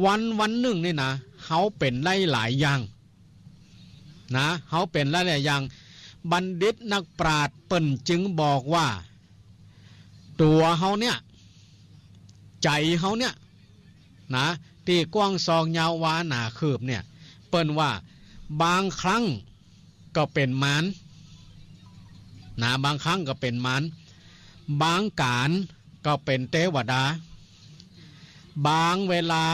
วันวันนึ่งนี่นะ เฮาเป๋นได้หลายอย่าง นะ เฮาเป๋นได้หลายอย่าง บัณฑิตนักปราชญ์เปิ้นจึงบอกว่า ตั๋วเฮาเนี่ย ใจ๋เฮาเนี่ย นะ ตี้กว้างศอกยาววาหนาคืบเนี่ย เปิ้นว่า บางครั้งก็เป๋นมาร นะ บางครั้งก็เป๋นมาร บางก๋านก็เป๋นเตวดา บางเวลา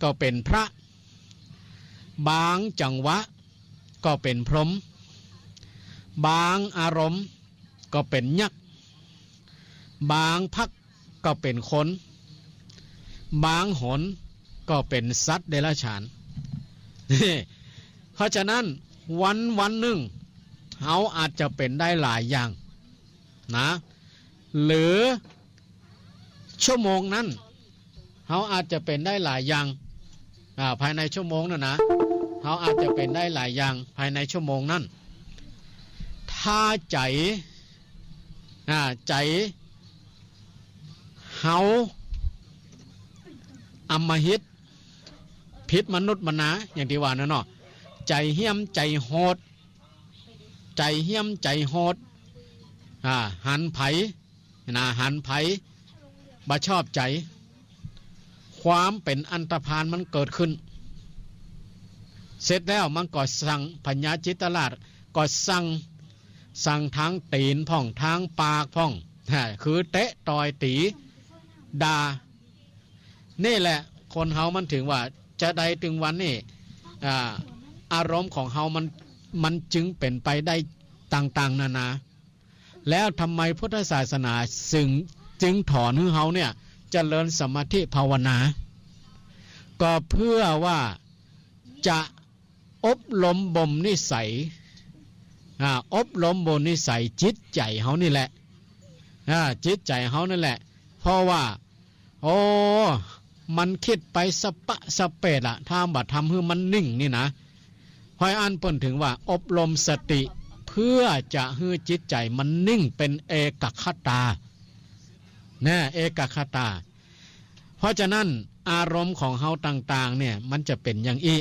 ก็เป๋นพระ บางจังหวะก็เป๋นพรหม บางอารมณ์ก็เป๋นยักษ์ บางพักก็เป๋นคน บางหน ก็เป๋นสัตว์เดรัจฉาน เพราะฉะนั้นวันวันนึ่ง เฮาอาจจะเป๋นได้หลายอย่างนะ หรือ ชั่วโมงนั้น เฮาอาจจะเป๋นได้หลายอย่าง อ่า ภายในชั่วโมงนั้นนะ เฮาอาจจะเป๋นได้หลายอย่างภายในชั่วโมงนั้น ถ้าใจ๋ อ่า ใจ๋เฮาอำมหิต ผิดมนุษย์มนา อย่างตี้ว่านั่นเนาะ ใจ๋เหี้ยมใจ๋โหด ใจ๋เหี้ยมใจ๋โหด อ่า หันใผ นะ หันใผบ่ชอบใจ๋ ความเป๋นอันธพาลมันเกิดขึ้น เสร็จแล้วมันก็สั่ง พญาจิตราชก็สั่ง สั่งตางตี๋นพ่อง ตางปากพ่อง ฮะ คือเตะต่อยตี๋ด่า นี่แหละ คนเฮามันถึงว่าจะใดถึงวันนี้ อ่า อารมณ์ของเฮามัน มันจึงเป๋นไปได้ต่างๆ นานา แล้วทำไมพุทธศาสนาจึง จึงถอนหื้อเฮาเนี่ยเจริญสมาธิภาวนา ก็เพื่อว่าจะอบรมบ่มนิสัย อ่า อบรมบ่มนิสัยจิตใจ๋เฮานี่แหละ อ่า จิตใจ๋เฮานั่นแหละ เพราะว่า โอ้ มันกึ๊ดไปสะปะสะเปดอะ ถ้าบ่ทำหื้อมันนิ่งนี่นะ เพราะอั้นเปิ้นถึงว่าอบรมสติ เพื่อจะหื้อจิตใจ๋มันนิ่งเป๋นเอกคตา นะ เอกคตา เพราะฉะนั้นอารมณ์ของเฮาต่างๆ เนี่ย มันจะเป๋นอย่างอี้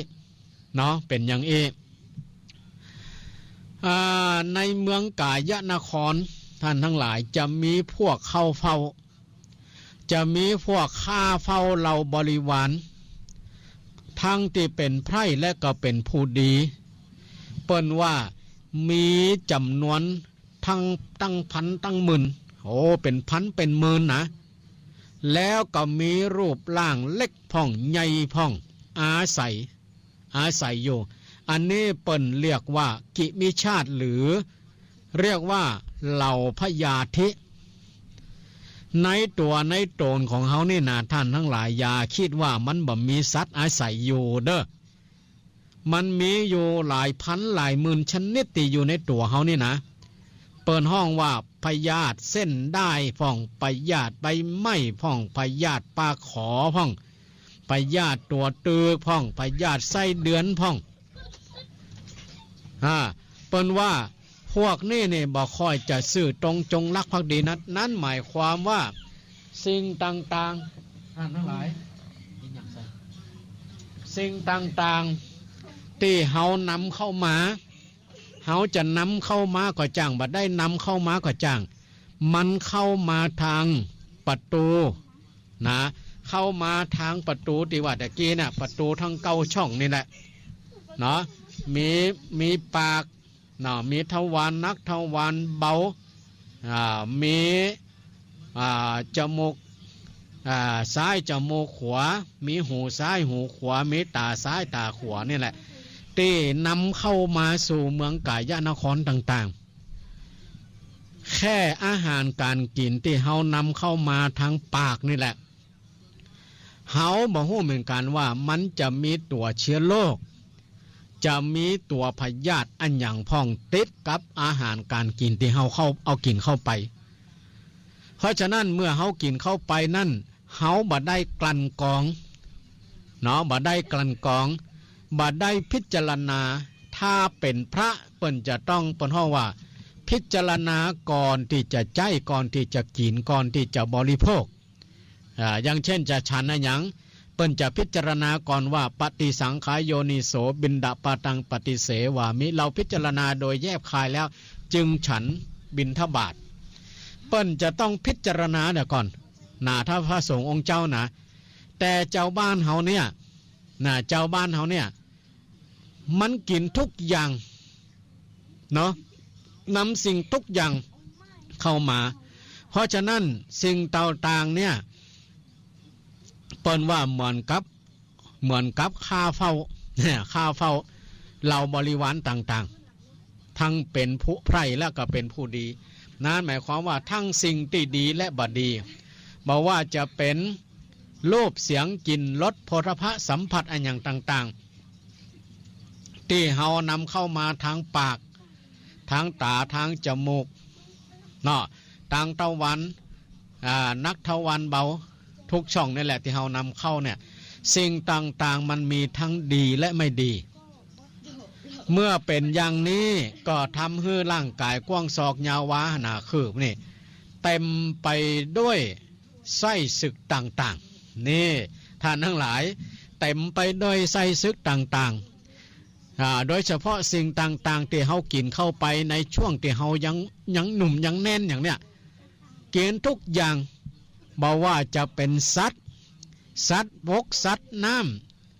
เนาะ เป๋นอย่างอี้ อ่า ในเมืองกายนคร ท่านทั้งหลาย จะมีพวกเข้าเฝ้า จะมีพวกข้าเฝ้าเหล่าบริวาร ตึงตี้เป๋นใพร่และก็เป๋นผู้ดี เปิ้นว่ามีจ๋ำนวนตึง ตึงพันตึงหมื่น โอ้ เป๋นพันเป๋นหมื่นนะ แล้วก็มีรูปร่างเล็กพ่องใหญ่พ่อง อาศัย อาศัยอยู่ อันนี้เปิ้นเรียกว่ากิมิชฌาตุ หรือเรียกว่าเหล่าพยาธิ ในตั๋วในต๋นของเฮานี่นะ ท่านทั้งหลาย อย่ากึ๊ดว่ามันบ่มีสัตว์อาศัยอยู่เด้อ มันมีอยู่หลายพันหลายหมื่นชนิดตี้อยู่ในตั๋วเฮานี่นะ เปิ้นฮ้องว่าพยาธิเส้นด้ายพ่อง พยาธิใบไหม้พ่อง พยาธิปากขอพ่อง พยาธิตั๋วตึกพ่อง พยาธิไส้เดือนพ่อง อ่า เปิ้นว่าพวกนี้นี่บ่ค่อยจะซื่อตรงจงรักภักดีนัก นั่นหมายความว่าสิ่งต่างๆ ท่านทั้งหลาย สิ่งต่างๆ ตี้เฮานำเข้ามา เฮาจะนำเข้ามาก็จ้าง บ่ได้นำเข้ามาก็จ้าง มันเข้ามาตางประตู๋นะ เข้ามาตางประตู๋ตี้ว่าตะกี้น่ะ ประตู๋ตึงเก้าช่องนี่แหละ เนาะ มี มีปาก เนาะ มีทวารหนักทวารเบา อ่า มี อ่า จ๋มูก อ่า ซ้ายจ๋มูกขวา มีหูซ้ายหูขวา มีต๋าซ้ายต๋าขวานี่แหละ ตี้นำเข้ามาสู่เมืองกายนครต่างๆ แค่อาหารก๋านกิ๋นตี้เฮานำเข้ามาตางปากนี่แหละ เฮาบ่ฮู้เหมือนกั๋นว่ามันจะมีตั๋วเจื๊อโรค จะมีตั๋วพยาธิอะหยังพ่องติดกับอาหารก๋านกิ๋นตี้เฮาเข้า เอากิ๋นเข้าไป เพราะฉะนั้นเมื่อเฮากิ๋นเข้าไปนั้น เฮาบ่ได้กลั่นกรอง เนาะ บ่ได้กลั่นกรอง บ่ได้พิจารณา ถ้าเป๋นพระเปิ้นจะต้อง เปิ้นฮ้องว่าพิจารณาก่อนตี้จะใจ๊ ก่อนตี้จะกิ๋น ก่อนตี้จะบริโภค อ่า อย่างเช่นจะฉันอะหยัง เปิ้นจะพิจารณาก่อนว่า ปฏิสังขายโยนิโส ปิณฑปาตังปฏิเสวามิ เฮาพิจารณาโดยแยบคายแล้วจึงฉันบิณฑบาต เปิ้นจะต้องพิจารณาเหียก่อน นะ ถ้าพระสงฆ์องค์เจ้านะ แต่จาวบ้านเฮาเนี่ย นะ จาวบ้านเฮาเนี่ย มันกิ๋นทุกอย่าง เนาะ นำสิ่งทุกอย่างเข้ามา เพราะฉะนั้นสิ่งต่างๆ เนี่ย เปิ้นว่าเหมือนกับ เหมือนกับข้าเฝ้า ข้าเฝ้าเหล่าบริวารต่างๆ ตึงเป๋นผู้ใพร่และก็เป๋นผู้ดี นั่นหมายความว่าตึงสิ่งตี้ดีและบ่ดี บ่ว่าจะเป๋น รูป เสียง กลิ่น รส โผฏฐัพพะสัมผัสอะหยังต่างๆ ตี้เฮานำเข้ามาตางปาก ตางต๋า ตางจมูก เนาะ ตางทวาร อ่า หนักทวารเบา กู้ช่องนี่แหละตี้เฮานำเข้าเนี่ย สิ่งต่างๆ มันมีตึงดีและไม่ดี เมื่อเป๋นอย่างนี้ก็ทำหื้อร่างก๋ายกว้างศอกยาววาหนาคืบนี่ เต๋มไปด้วยไส้ศึกต่างๆ นี่ ต้านตังหลาย เต๋มไปด้วยไส้ศึกต่างๆ อ่า โดยเฉพาะสิ่งต่างๆ ตี้เฮากิ๋นเข้าไปในช่วงตี้เฮายัง ยังหนุ่มยังแน่นอย่างเนี้ย กิ๋นกู้อย่าง บ่ว่าจะเป๋นสัตว์ สัตว์บก สัตว์น้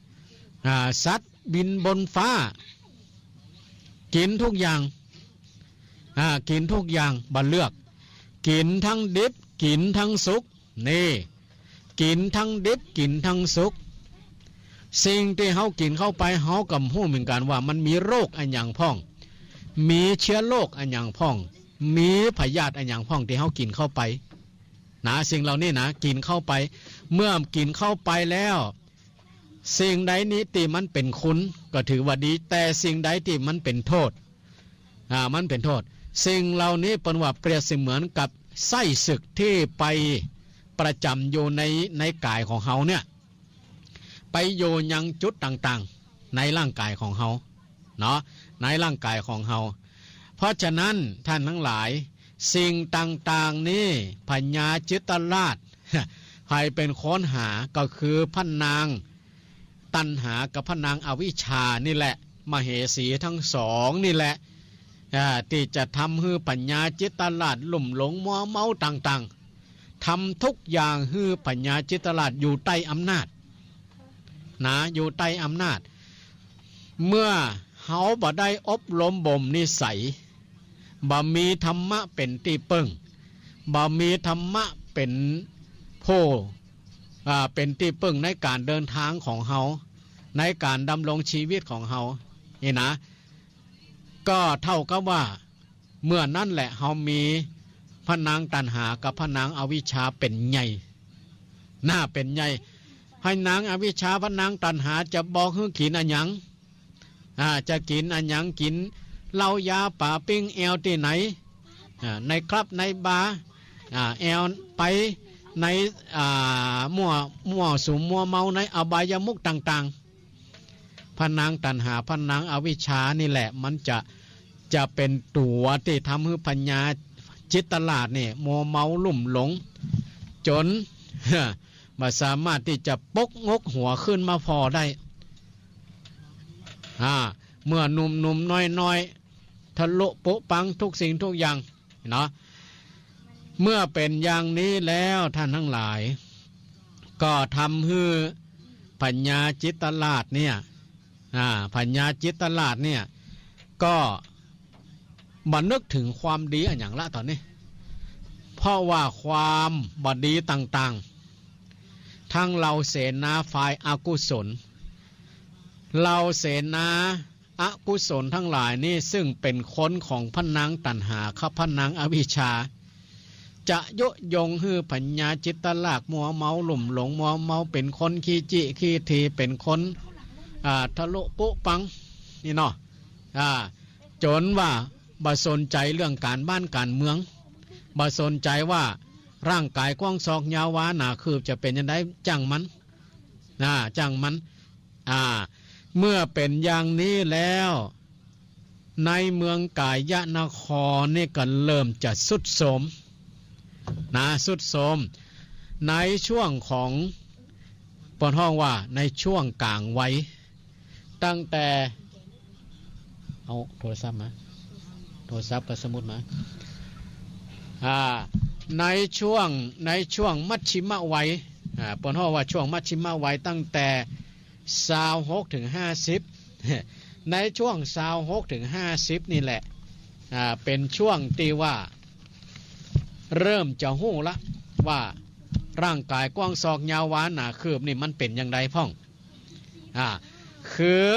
ำ อ่า สัตว์บินบนฟ้า กิ๋นกู้อย่าง อ่า กิ๋นกู้อย่าง บ่เลือก กิ๋นตึงดิบ กิ๋นตึงสุก นี่ กิ๋นตึงดิบ กิ๋นตึงสุก สิ่งตี้เฮากิ๋นเข้าไป เฮาก็บ่ฮู้เหมือนกั๋นว่ามันมีโรคอะหยังพ่อง มีเจื๊อโรคอะหยังพ่อง มีพยาธิอะหยังพ่องตี้เฮากิ๋นเข้าไป นะ สิ่งเหล่านี้นะ กิ๋นเข้าไป เมื่อกิ๋นเข้าไปแล้ว สิ่งใดนี้ตี้มันเป๋นคุณก็ถือว่าดี แต่สิ่งใดตี้มันเป๋นโต้ษ อ่า มันเป๋นโต้ษ สิ่งเหล่านี้เปิ้นว่าเปรียบเสมือนกับไส้ศึกตี้ไปประจ๋ำอยู่ใน ในก๋ายของเฮาเนี่ย ไปอยู่ยังจุดต่างๆ ในร่างก๋ายของเฮา เนาะ ในร่างก๋ายของเฮา เพราะฉะนั้นต้านตังหลาย สิ่งต่างๆ นี่ พญาจิตราช ใผเป๋นคนหา ก็คือพระนางตัณหากับพระนางอวิชชานี่แหละ มเหสีตึงสองนี่แหละ อ่า ตี้จะทำหื้อพญาจิตราชลุ่มหลงมัวเมาต่างๆ ทำกู้อย่างหื้อพญาจิตราชอยู่ใต้อำนาจ นะ อยู่ใต้อำนาจ เมื่อเฮาบ่ได้อบรมบ่มนิสัย บ่มีธรรมะเป๋นตี้เปิ้ง บ่มีธรรมะเป๋นผู้ อ่า เป๋นตี้เปิ้งในก๋านเดินตางของเฮา ในก๋านดำรงชีวิตของเฮา นี่นะ ก็เต้ากับว่า เมื่อนั้นแหละเฮามีพระนางตัณหากับพระนางอวิชชาเป๋นใหญ่ หน้าเป๋นใหญ่ พระนางอวิชชา พระนางตัณหาจะบอกหื้อกิ๋นอะหยัง อ่า จะกิ๋นอะหยัง กิ๋นเหล้ายาป๋าปิ้งแอวตี้ไหน อ่า ในคลับในบาร์ อ่า แอวไปใน อ่า มั่ว มั่วสุมมัวเมาในอบายมุขต่างๆ พระนางตัณหา พระนางอวิชชานี่แหละ มันจะ จะเป๋นตั๋วตี้ทำหื้อพญาจิตราชนี่มัวเมาลุ่มหลง จ๋น บ่สามารถตี้จะปกงกหัวขึ้นมาผ่อได้ อ่า เมื่อหนุ่มๆ น้อยๆ ทะลุปุปังกู้สิ่งกู้อย่าง เนาะ เมื่อเป๋นอย่างนี้แล้วต้านตังหลาย ก็ทำหื้อพญาจิตราชเนี่ย อ่า พญาจิตราชเนี่ย ก็บ่นึกเถิงความดีอะหยังละต๋อนนี้ เพราะว่าความบ่ดีต่างๆ ตึงเหล่าเสนาฝ่ายอกุศล เหล่าเสนา อกุศลตังหลายนี่ ซึ่งเป๋นคนของพระนางตัณหากับพระนางอวิชชา จะยุยงหื้อพญาจิตราชมัวเมาลุ่มหลงมัวเมา เป๋นคนขี้จี้ขี้ถี เป๋นคน อ่า ทะลุปุปัง นี่เนาะ อ่า จ๋นว่าบ่สนใจ๋เรื่องก๋านบ้านก๋านเมือง บ่สนใจ๋ว่าร่างก๋ายกว้างศอกยาววาหนาคืบจะเป๋นจะใด จ้างมัน อ่า จ้างมัน อ่า เมื่อเป๋นอย่างนี้แล้ว ในเมืองกายนครนี่ก็เริ่มจะทรุดโทรม นะ ทรุดโทรม ในช่วงของ เปิ้นฮ้องว่าในช่วงก๋างวัย ตั้งแต่ เอาโทรศัพท์มา โทรศัพท์กับสมุดมา อ่า ในช่วง ในช่วงมัชฌิมวัย อ่า เปิ้นฮ้องว่าช่วงมัชฌิมวัย ตั้งแต่ซาวหกเถิงห้าสิบ ในช่วงซาวหกเถิงห้าสิบนี่แหละ อ่า เป๋นช่วงตี้ว่า เริ่มจะฮู้ละว่าร่างก๋ายกว้างศอกยาววาหนาคืบนี่มันเป๋นอย่างใดพ่อง อ่า คือ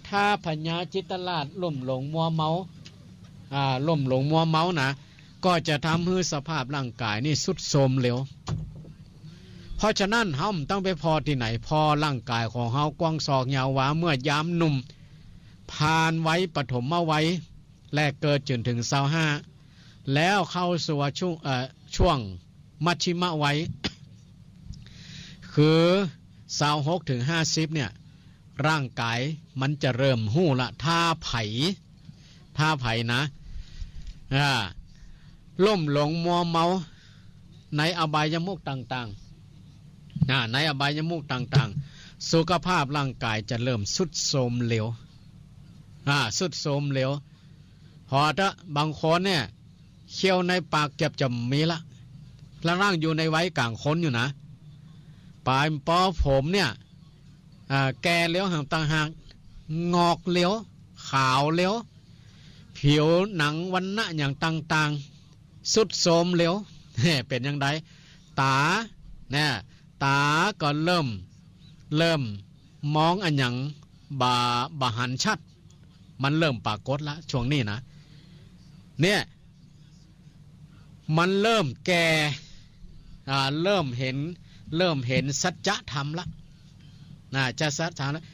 ถ้าพญาจิตราชลุ่มหลงมัวเมา อ่า ลุ่มหลงมัวเมานะ ก็จะทำหื้อสภาพร่างก๋ายนี่ทรุดโทรมเร็ว เพราะฉะนั้นเฮาบ่ต้องไปผ่อตี้ไหน ผ่อร่างก๋ายของเฮากว้างศอกยาววา เมื่อยามหนุ่ม ผ่านวัยปฐมวัย และเกิดจื้นเถิงซาวห้า แล้วเข้าสู่ช่วง เอ่อ ช่วงมัชฌิมวัย คือซาวหกเถิงห้าสิบเนี่ย ร่างก๋ายมันจะเริ่มฮู้ละ ถ้าใผ ถ้าใผนะ อ่า ลุ่มหลงมัวเมาในอบายมุขต่างๆ อ่า ในอบายมุขต่างๆ สุขภาพร่างก๋ายจะเริ่มทรุดโทรมเร็ว อ่า ทรุดโทรมเร็ว ผ่อเต๊อะ บางคนเนี่ย เขี้ยวในปากเกือบจะบ่มีละ แล้วนั่งอยู่ในวัยก๋างคนอยู่นะ ป๋ายปอผมเนี่ย อ่า แก่เร็วหางต่างหาก งอกเร็ว ขาวเร็ว ผิวหนังวรรณะอย่างต่างๆ ทรุดโทรมเร็ว เป๋นจังใด ต๋า เนี่ย ต๋าก็เริ่ม เริ่มมองอะหยังบ่ บ่หันชัด มันเริ่มปรากฏละ ช่วงนี้นะ เนี่ย มันเริ่มแก่ อ่า เริ่มเห็น เริ่มเห็นสัจธรรมละ นะ จะสัจธรรมละ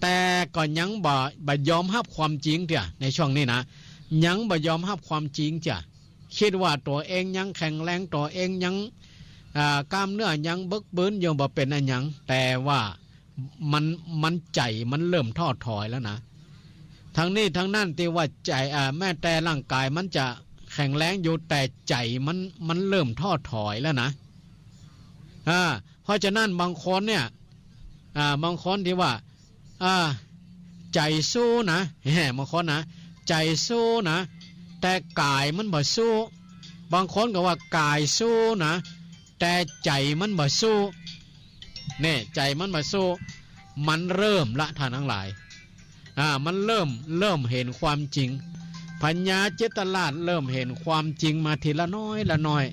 แต่ก็ยังบ่ บ่ยอมฮับความจริงเตื้อ ในช่วงนี้นะ ยังบ่ยอมฮับความจริงเตื้อ กึ๊ดว่าตั๋วเองยังแข็งแรง ตั๋วเองยัง อ่า กล้ามเนื้อยังบึกบึนอยู่ บ่เป๋นอะหยัง แต่ว่ามัน มันใจ๋มันเริ่มท้อถอยแล้วนะ ทั้งนี้ทั้งนั้นตี้ว่าใจ๋ อ่า แม้แต่ร่างก๋ายมันจะแข็งแรงอยู่ แต่ใจ๋มัน มันเริ่มท้อถอยแล้วนะ อ่า เพราะฉะนั้นบางคนเนี่ย อ่า บางคนตี้ว่า อ่า ใจ๋สู้นะ แหม บางคนนะ ใจ๋สู้นะ แต่ก๋ายมันบ่สู้ บางคนก็ว่ากายสู้นะ แต่ใจ๋มันบ่สู้ เนี่ย ใจ๋มันบ่สู้ มันเริ่มละ ท่านทั้งหลาย อ่า มันเริ่ม เริ่มเห็นความจริง พญาจิตราชเริ่มเห็นความจริงมาทีละน้อยละน้อย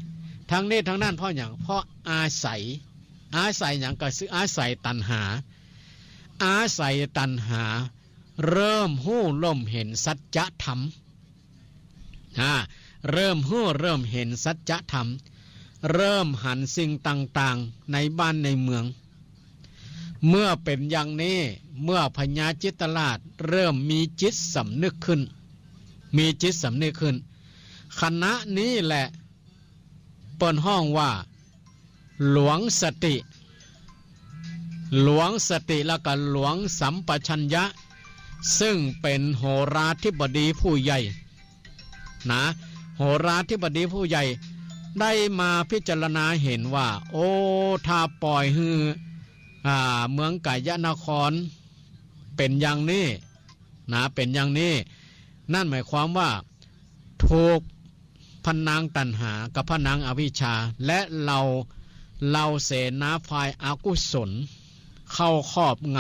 ทั้งนี้ทั้งนั้นเพราะหยัง เพราะอาศัย อาศัยหยัง ก็คืออาศัยตัณหา อาศัยตัณหา เริ่มฮู้เริ่มเห็นสัจธรรม อ่า เริ่มฮู้เริ่มเห็นสัจธรรม เริ่มหันสิ่งต่างๆ ในบ้านในเมือง เมื่อเป๋นอย่างนี้ เมื่อพญาจิตราชเริ่มมีจิตสำนึกขึ้น มีจิตสำนึกขึ้น ขณะนี้แหละ เปิ้นฮ้องว่า หลวงสติ หลวงสติแล้วก็หลวงสัมปชัญญะ ซึ่งเป๋นโหราธิบดีผู้ใหญ่นะ โหราธิบดีผู้ใหญ่ ได้มาพิจารณาเห็นว่า โอ้ ถ้าปล่อยหื้อ อ่า เมืองกายนครเป๋นอย่างนี้นะ เป๋นอย่างนี้ นั่นหมายความว่า ถูกพระนางตัณหากับพระนางอวิชชา และเหล่า เหล่าเสนาฝ่ายอกุศล เข้าครอบง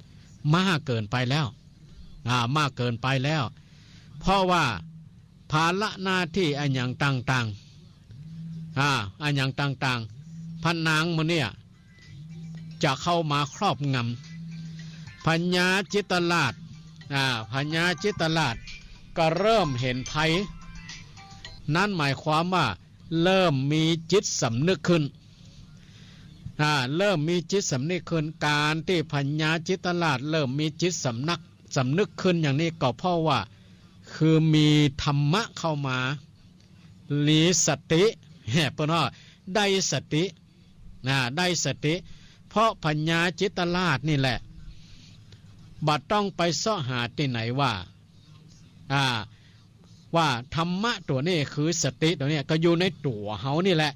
ำมากเกินไปแล้ว อ่า มากเกินไปแล้ว เพราะว่าภาระหน้าตี้อะหยังต่างๆ อ่า อะหยังต่างๆ พระนางหมู่เนี่ย จะเข้ามาครอบงำ พญาจิตราช อ่า พญาจิตราชก็เริ่มเห็นภัย นั่นหมายความว่าเริ่มมีจิตสำนึกขึ้น อ่า เริ่มมีจิตสำนึกขึ้น การตี้พญาจิตราชเริ่มมีจิตสำนัก สำนึกขึ้นอย่างนี้ก็เพราะว่า คือมีธรรมะเข้ามา มีสติ แหม เปิ้นว่าได้สติ นะ ได้สติ เพราะพญาจิตราชนี่แหละ บ่ต้องไปเซาะหาตี้ไหนว่า อ่า ว่าธรรมะตั๋วนี้คือสติตั๋วนี้ ก็อยู่ในตั๋วเฮานี่แหละ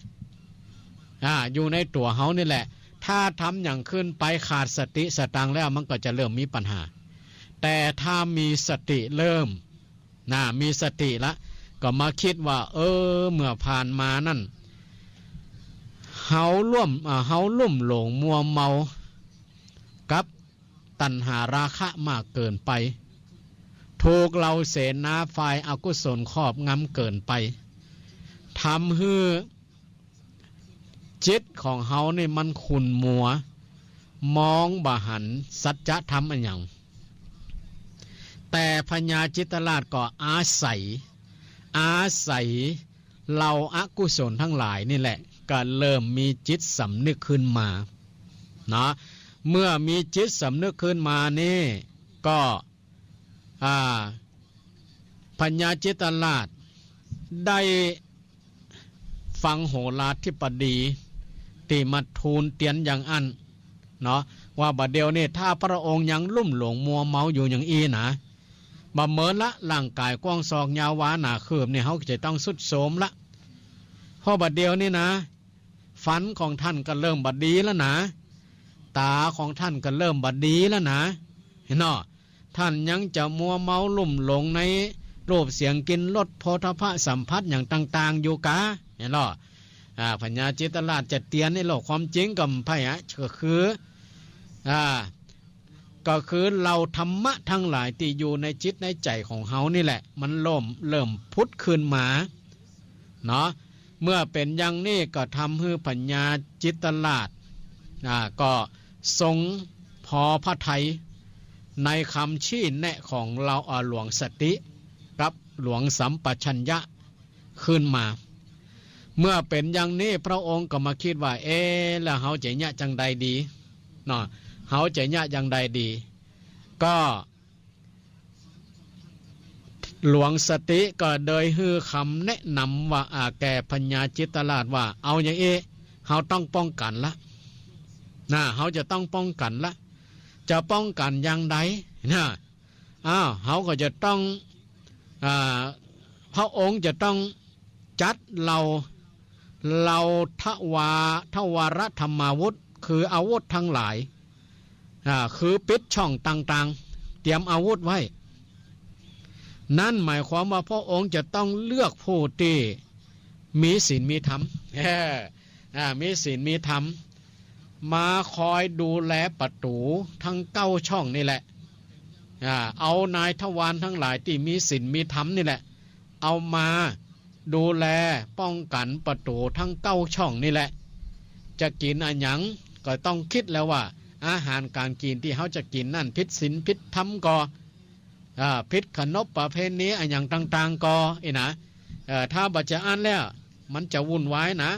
อ่า อยู่ในตั๋วเฮานี่แหละ ถ้าทำอย่างขึ้นไปขาดสติสตังค์แล้ว มันก็จะเริ่มมีปัญหา แต่ถ้ามีสติเริ่ม นะ มีสติละ ก็มาคิดว่า เออ เมื่อผ่านมานั้น เฮาลุ่ม อ่า เฮาลุ่มหลงมัวเมากับตัณหาราคะมากเกินไป ถูกเหล่าเสนาฝ่ายอกุศลครอบงำเกินไป ทำหื้อ จิตของเฮานี่มันขุ่นมัว มองบ่หันสัจธรรมอะหยัง แต่พญาจิตราชก็อาศัย อาศัยเหล่าอกุศลทั้งหลายนี่แหละ ก็เริ่มมีจิตสำนึกขึ้นมา เนาะ เมื่อมีจิตสำนึกขึ้นมานี่ก็ อ่า พญาจิตราชได้ฟังโหราธิบดีตี้มาทูลเตียนอย่างอั้น เนาะ ว่าบ่าเดี่ยวนี้ถ้าพระองค์ยังลุ่มหลงมัวเมาอยู่อย่างอี้นะ บ่าเมินละ ร่างก๋ายกว้างศอกยาววาหนาคืบนี่ เฮาจะต้องทรุดโทรมละ เพราะบ่าเดี่ยวนี้นะ ฟันของท่านก็เริ่มบ่ดีแล้วนะ ต๋าของท่านก็เริ่มบ่ดีแล้วนะ หันเนาะ ท่านยังจะมัวเมาลุ่มหลงในรูปเสียงกลิ่นรสโผฏฐัพพะสัมผัสอย่างต่างๆ อยู่กา หันเนาะ อ่า พญาจิตราชจะเตียนในโลกความจริงก็บ่ใช่อะ ก็คือ อ่า ก็คือเหล่าธรรมะทั้งหลายตี้อยู่ในจิตในใจ๋ของเฮานี่แหละ มันเริ่ม เริ่มผุดขึ้นมา เนาะ เมื่อเป๋นอย่างนี้ก็ทำหื้อพญาจิตราช อ่า ก็ทรงพอพระทัยในกำชี้แนะของเหล่า อ่า หลวงสติกับหลวงสัมปชัญญะขึ้นมา เมื่อเป๋นอย่างนี้พระองค์ก็มาคิดว่า เอ๊ะ แล้วเฮาจะเยียะจังใดดี เนาะ เฮาจะเยียะจังใดดี ก็ หลวงสติก็เลยหื้อกำแนะนำว่า อ่า แก่พญาจิตราชว่า เอาอย่างอี้ เฮาต้องป้องกั๋นละ นะ เฮาจะต้องป้องกั๋นละ จะป้องกั๋นอย่างใด นะ อ้าว เฮาก็จะต้อง อ่า พระองค์จะต้องจัดเหล่า เหล่าทวา ทวารธรรมาวุธ คืออาวุธทั้งหลาย อ่า คือปิดช่องต่างๆ เตรียมอาวุธไว้ นั่นหมายความว่าพระองค์จะต้องเลือกผู้ตี้มีศีลมีธรรม เออ อ่า มีศีลมีธรรม มาคอยดูแลประตู๋ทั้งเก้าช่องนี่แหละ อ่า เอานายทวารทั้งหลายตี้มีศีลมีธรรมนี่แหละ เอามาดูแลป้องกั๋นประตู๋ทั้งเก้าช่องนี่แหละ จะกิ๋นอะหยังก็ต้องกึ๊ดแล้วว่า อาหารก๋านกิ๋นตี้เฮาจะกิ๋นนั้นผิดศีลผิดธรรมก่อ อ่า ผิดขนบประเพณีอะหยังต่างๆ ก่อ อี้นะ เอ่อ ถ้าบ่จะอั้นแล้ว มันจะวุ่นวายนะ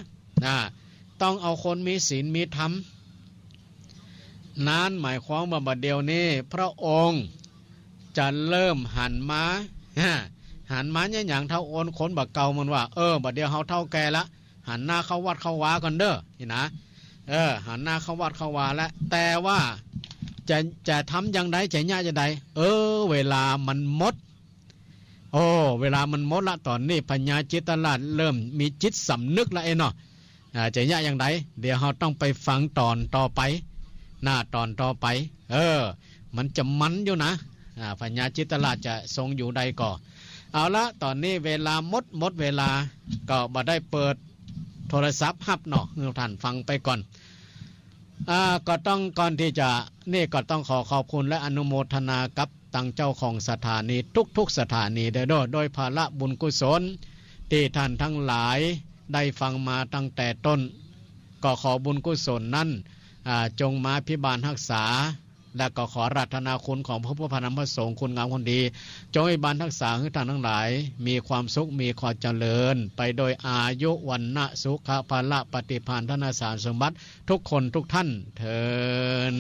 นะ ต้องเอาคนมีศีลมีธรรม นั่นหมายความว่าบ่าเดี่ยวนี้พระองค์จะเริ่มหันมา หันมาเยียะหยังเฒ่าโอนคนบ่าเก่า มันว่า เออ บ่าเดี่ยวเฮาเฒ่าแก่ละ หันหน้าเข้าวัดเข้าวาก่อนเด้อ อี้นะ เออ หันหน้าเข้าวัดเข้าวาละ แต่ว่าจะ จะทำอย่างใด จะเยียะอย่างใด เออ เวลามันหมด โอ้ เวลามันหมดละ ต๋อนนี้พญาจิตราชเริ่มมีจิตสำนึกละ เอ้ยเนาะ อ่า จะเยียะอย่างใด เดี๋ยวเฮาต้องไปฟังต๋อนต่อไป นะ ต๋อนต่อไป เออ มันจะมันอยู่นะ อ่า พญาจิตราชจะทรงอยู่ใดก่อ เอาละ ต๋อนนี้เวลาหมด หมดเวลา ก็บ่ได้เปิดโทรศัพท์ฮับเนาะ หื้อท่านฟังไปก่อน อ่า ก็ต้อง ก่อนตี้จะ นี่ก็ต้องขอขอบคุณและอนุโมทนากับตังเจ้าของสถานีทุกๆ สถานีเด้อ โดย โดยผละบุญกุศลตี้ท่านทั้งหลายได้ฟังมาตั้งแต่ต้น ก็ขอบุญกุศลนั้น อ่า จงมาพิบาลฮักษา และก็ขออาราธนาคุณของพระพุทธพระธรรมพระสงฆ์ คุณงามความดี จงพิบาลฮักษาหื้อท่านทั้งหลาย มีความสุข มีความเจริญ ไปโดยอายุ วรรณะ สุขะ พละ ปฏิภาณ ธนสารสมบัติ ทุกคนทุกท่านเทอญ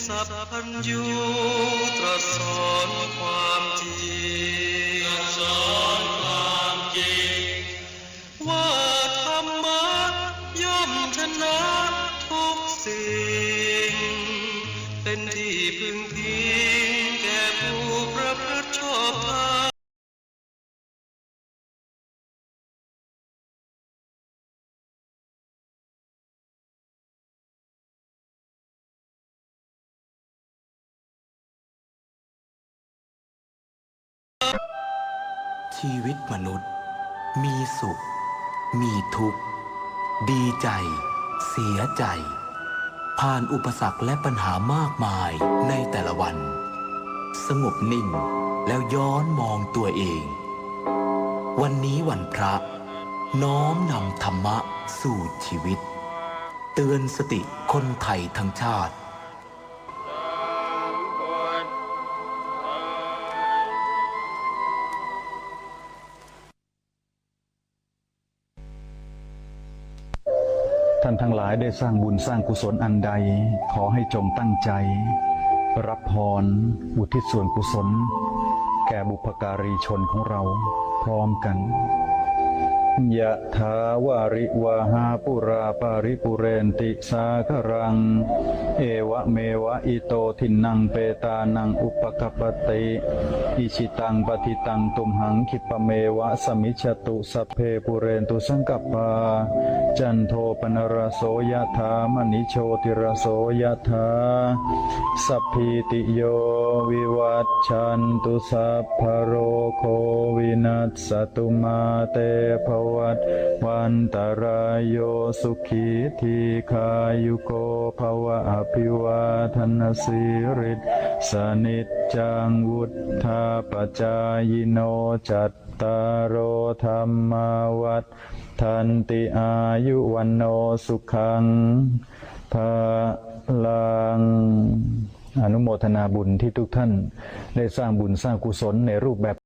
สัพพัญญูตรัสสอนความจริง ตรัสสอนความจริง ว่าธรรมะย่อมชนะทุกสิ่ง เป็นที่พึ่งพิงแก่ผู้ประพฤติชอบธรรม ชีวิตมนุษย์ มีสุข มีทุกข์ ดีใจ เสียใจ ผ่านอุปสรรคและปัญหามากมายในแต่ละวัน สงบนิ่งแล้วย้อนมองตัวเอง วันนี้วันพระ น้อมนำธรรมะสู่ชีวิต เตือนสติคนไทยทั้งชาติ ท่านทั้งหลายได้สร้างบุญสร้างกุศลอันใด ขอให้จงตั้งใจ รับพร อุทิศส่วนกุศล แก่บุพการีชนของเรา พร้อมกัน ยะถาวาริวาหาปูราปาริปูเรนติสาคารัง เอวะเมวะอิโตทินนังเปตานังอุปกัปปติ อิชิตังปะฏิตังตุมหังคิปะเมวะสะมิชชะตุ สัพเพปูเรนตุสังกัปปา จันโทปนรสโสยะถา มะณิโชติรสโสยะถา สัพพีติโยวิวัชชันตุ สัพพะโรโควินัสสะตุ มาเตภวัตวันตะราโย สุขีทีฆายุโกภวะ อะภิวาทะนะสีลิสสะนิจจัง วุฑฒาปะจายิโน จัตตาโรธัมมาวัฑฒันติ อายุวัณโณสุขังพะลัง อนุโมทนาบุญที่ทุกท่านได้สร้างบุญสร้างกุศลในรูปแบบ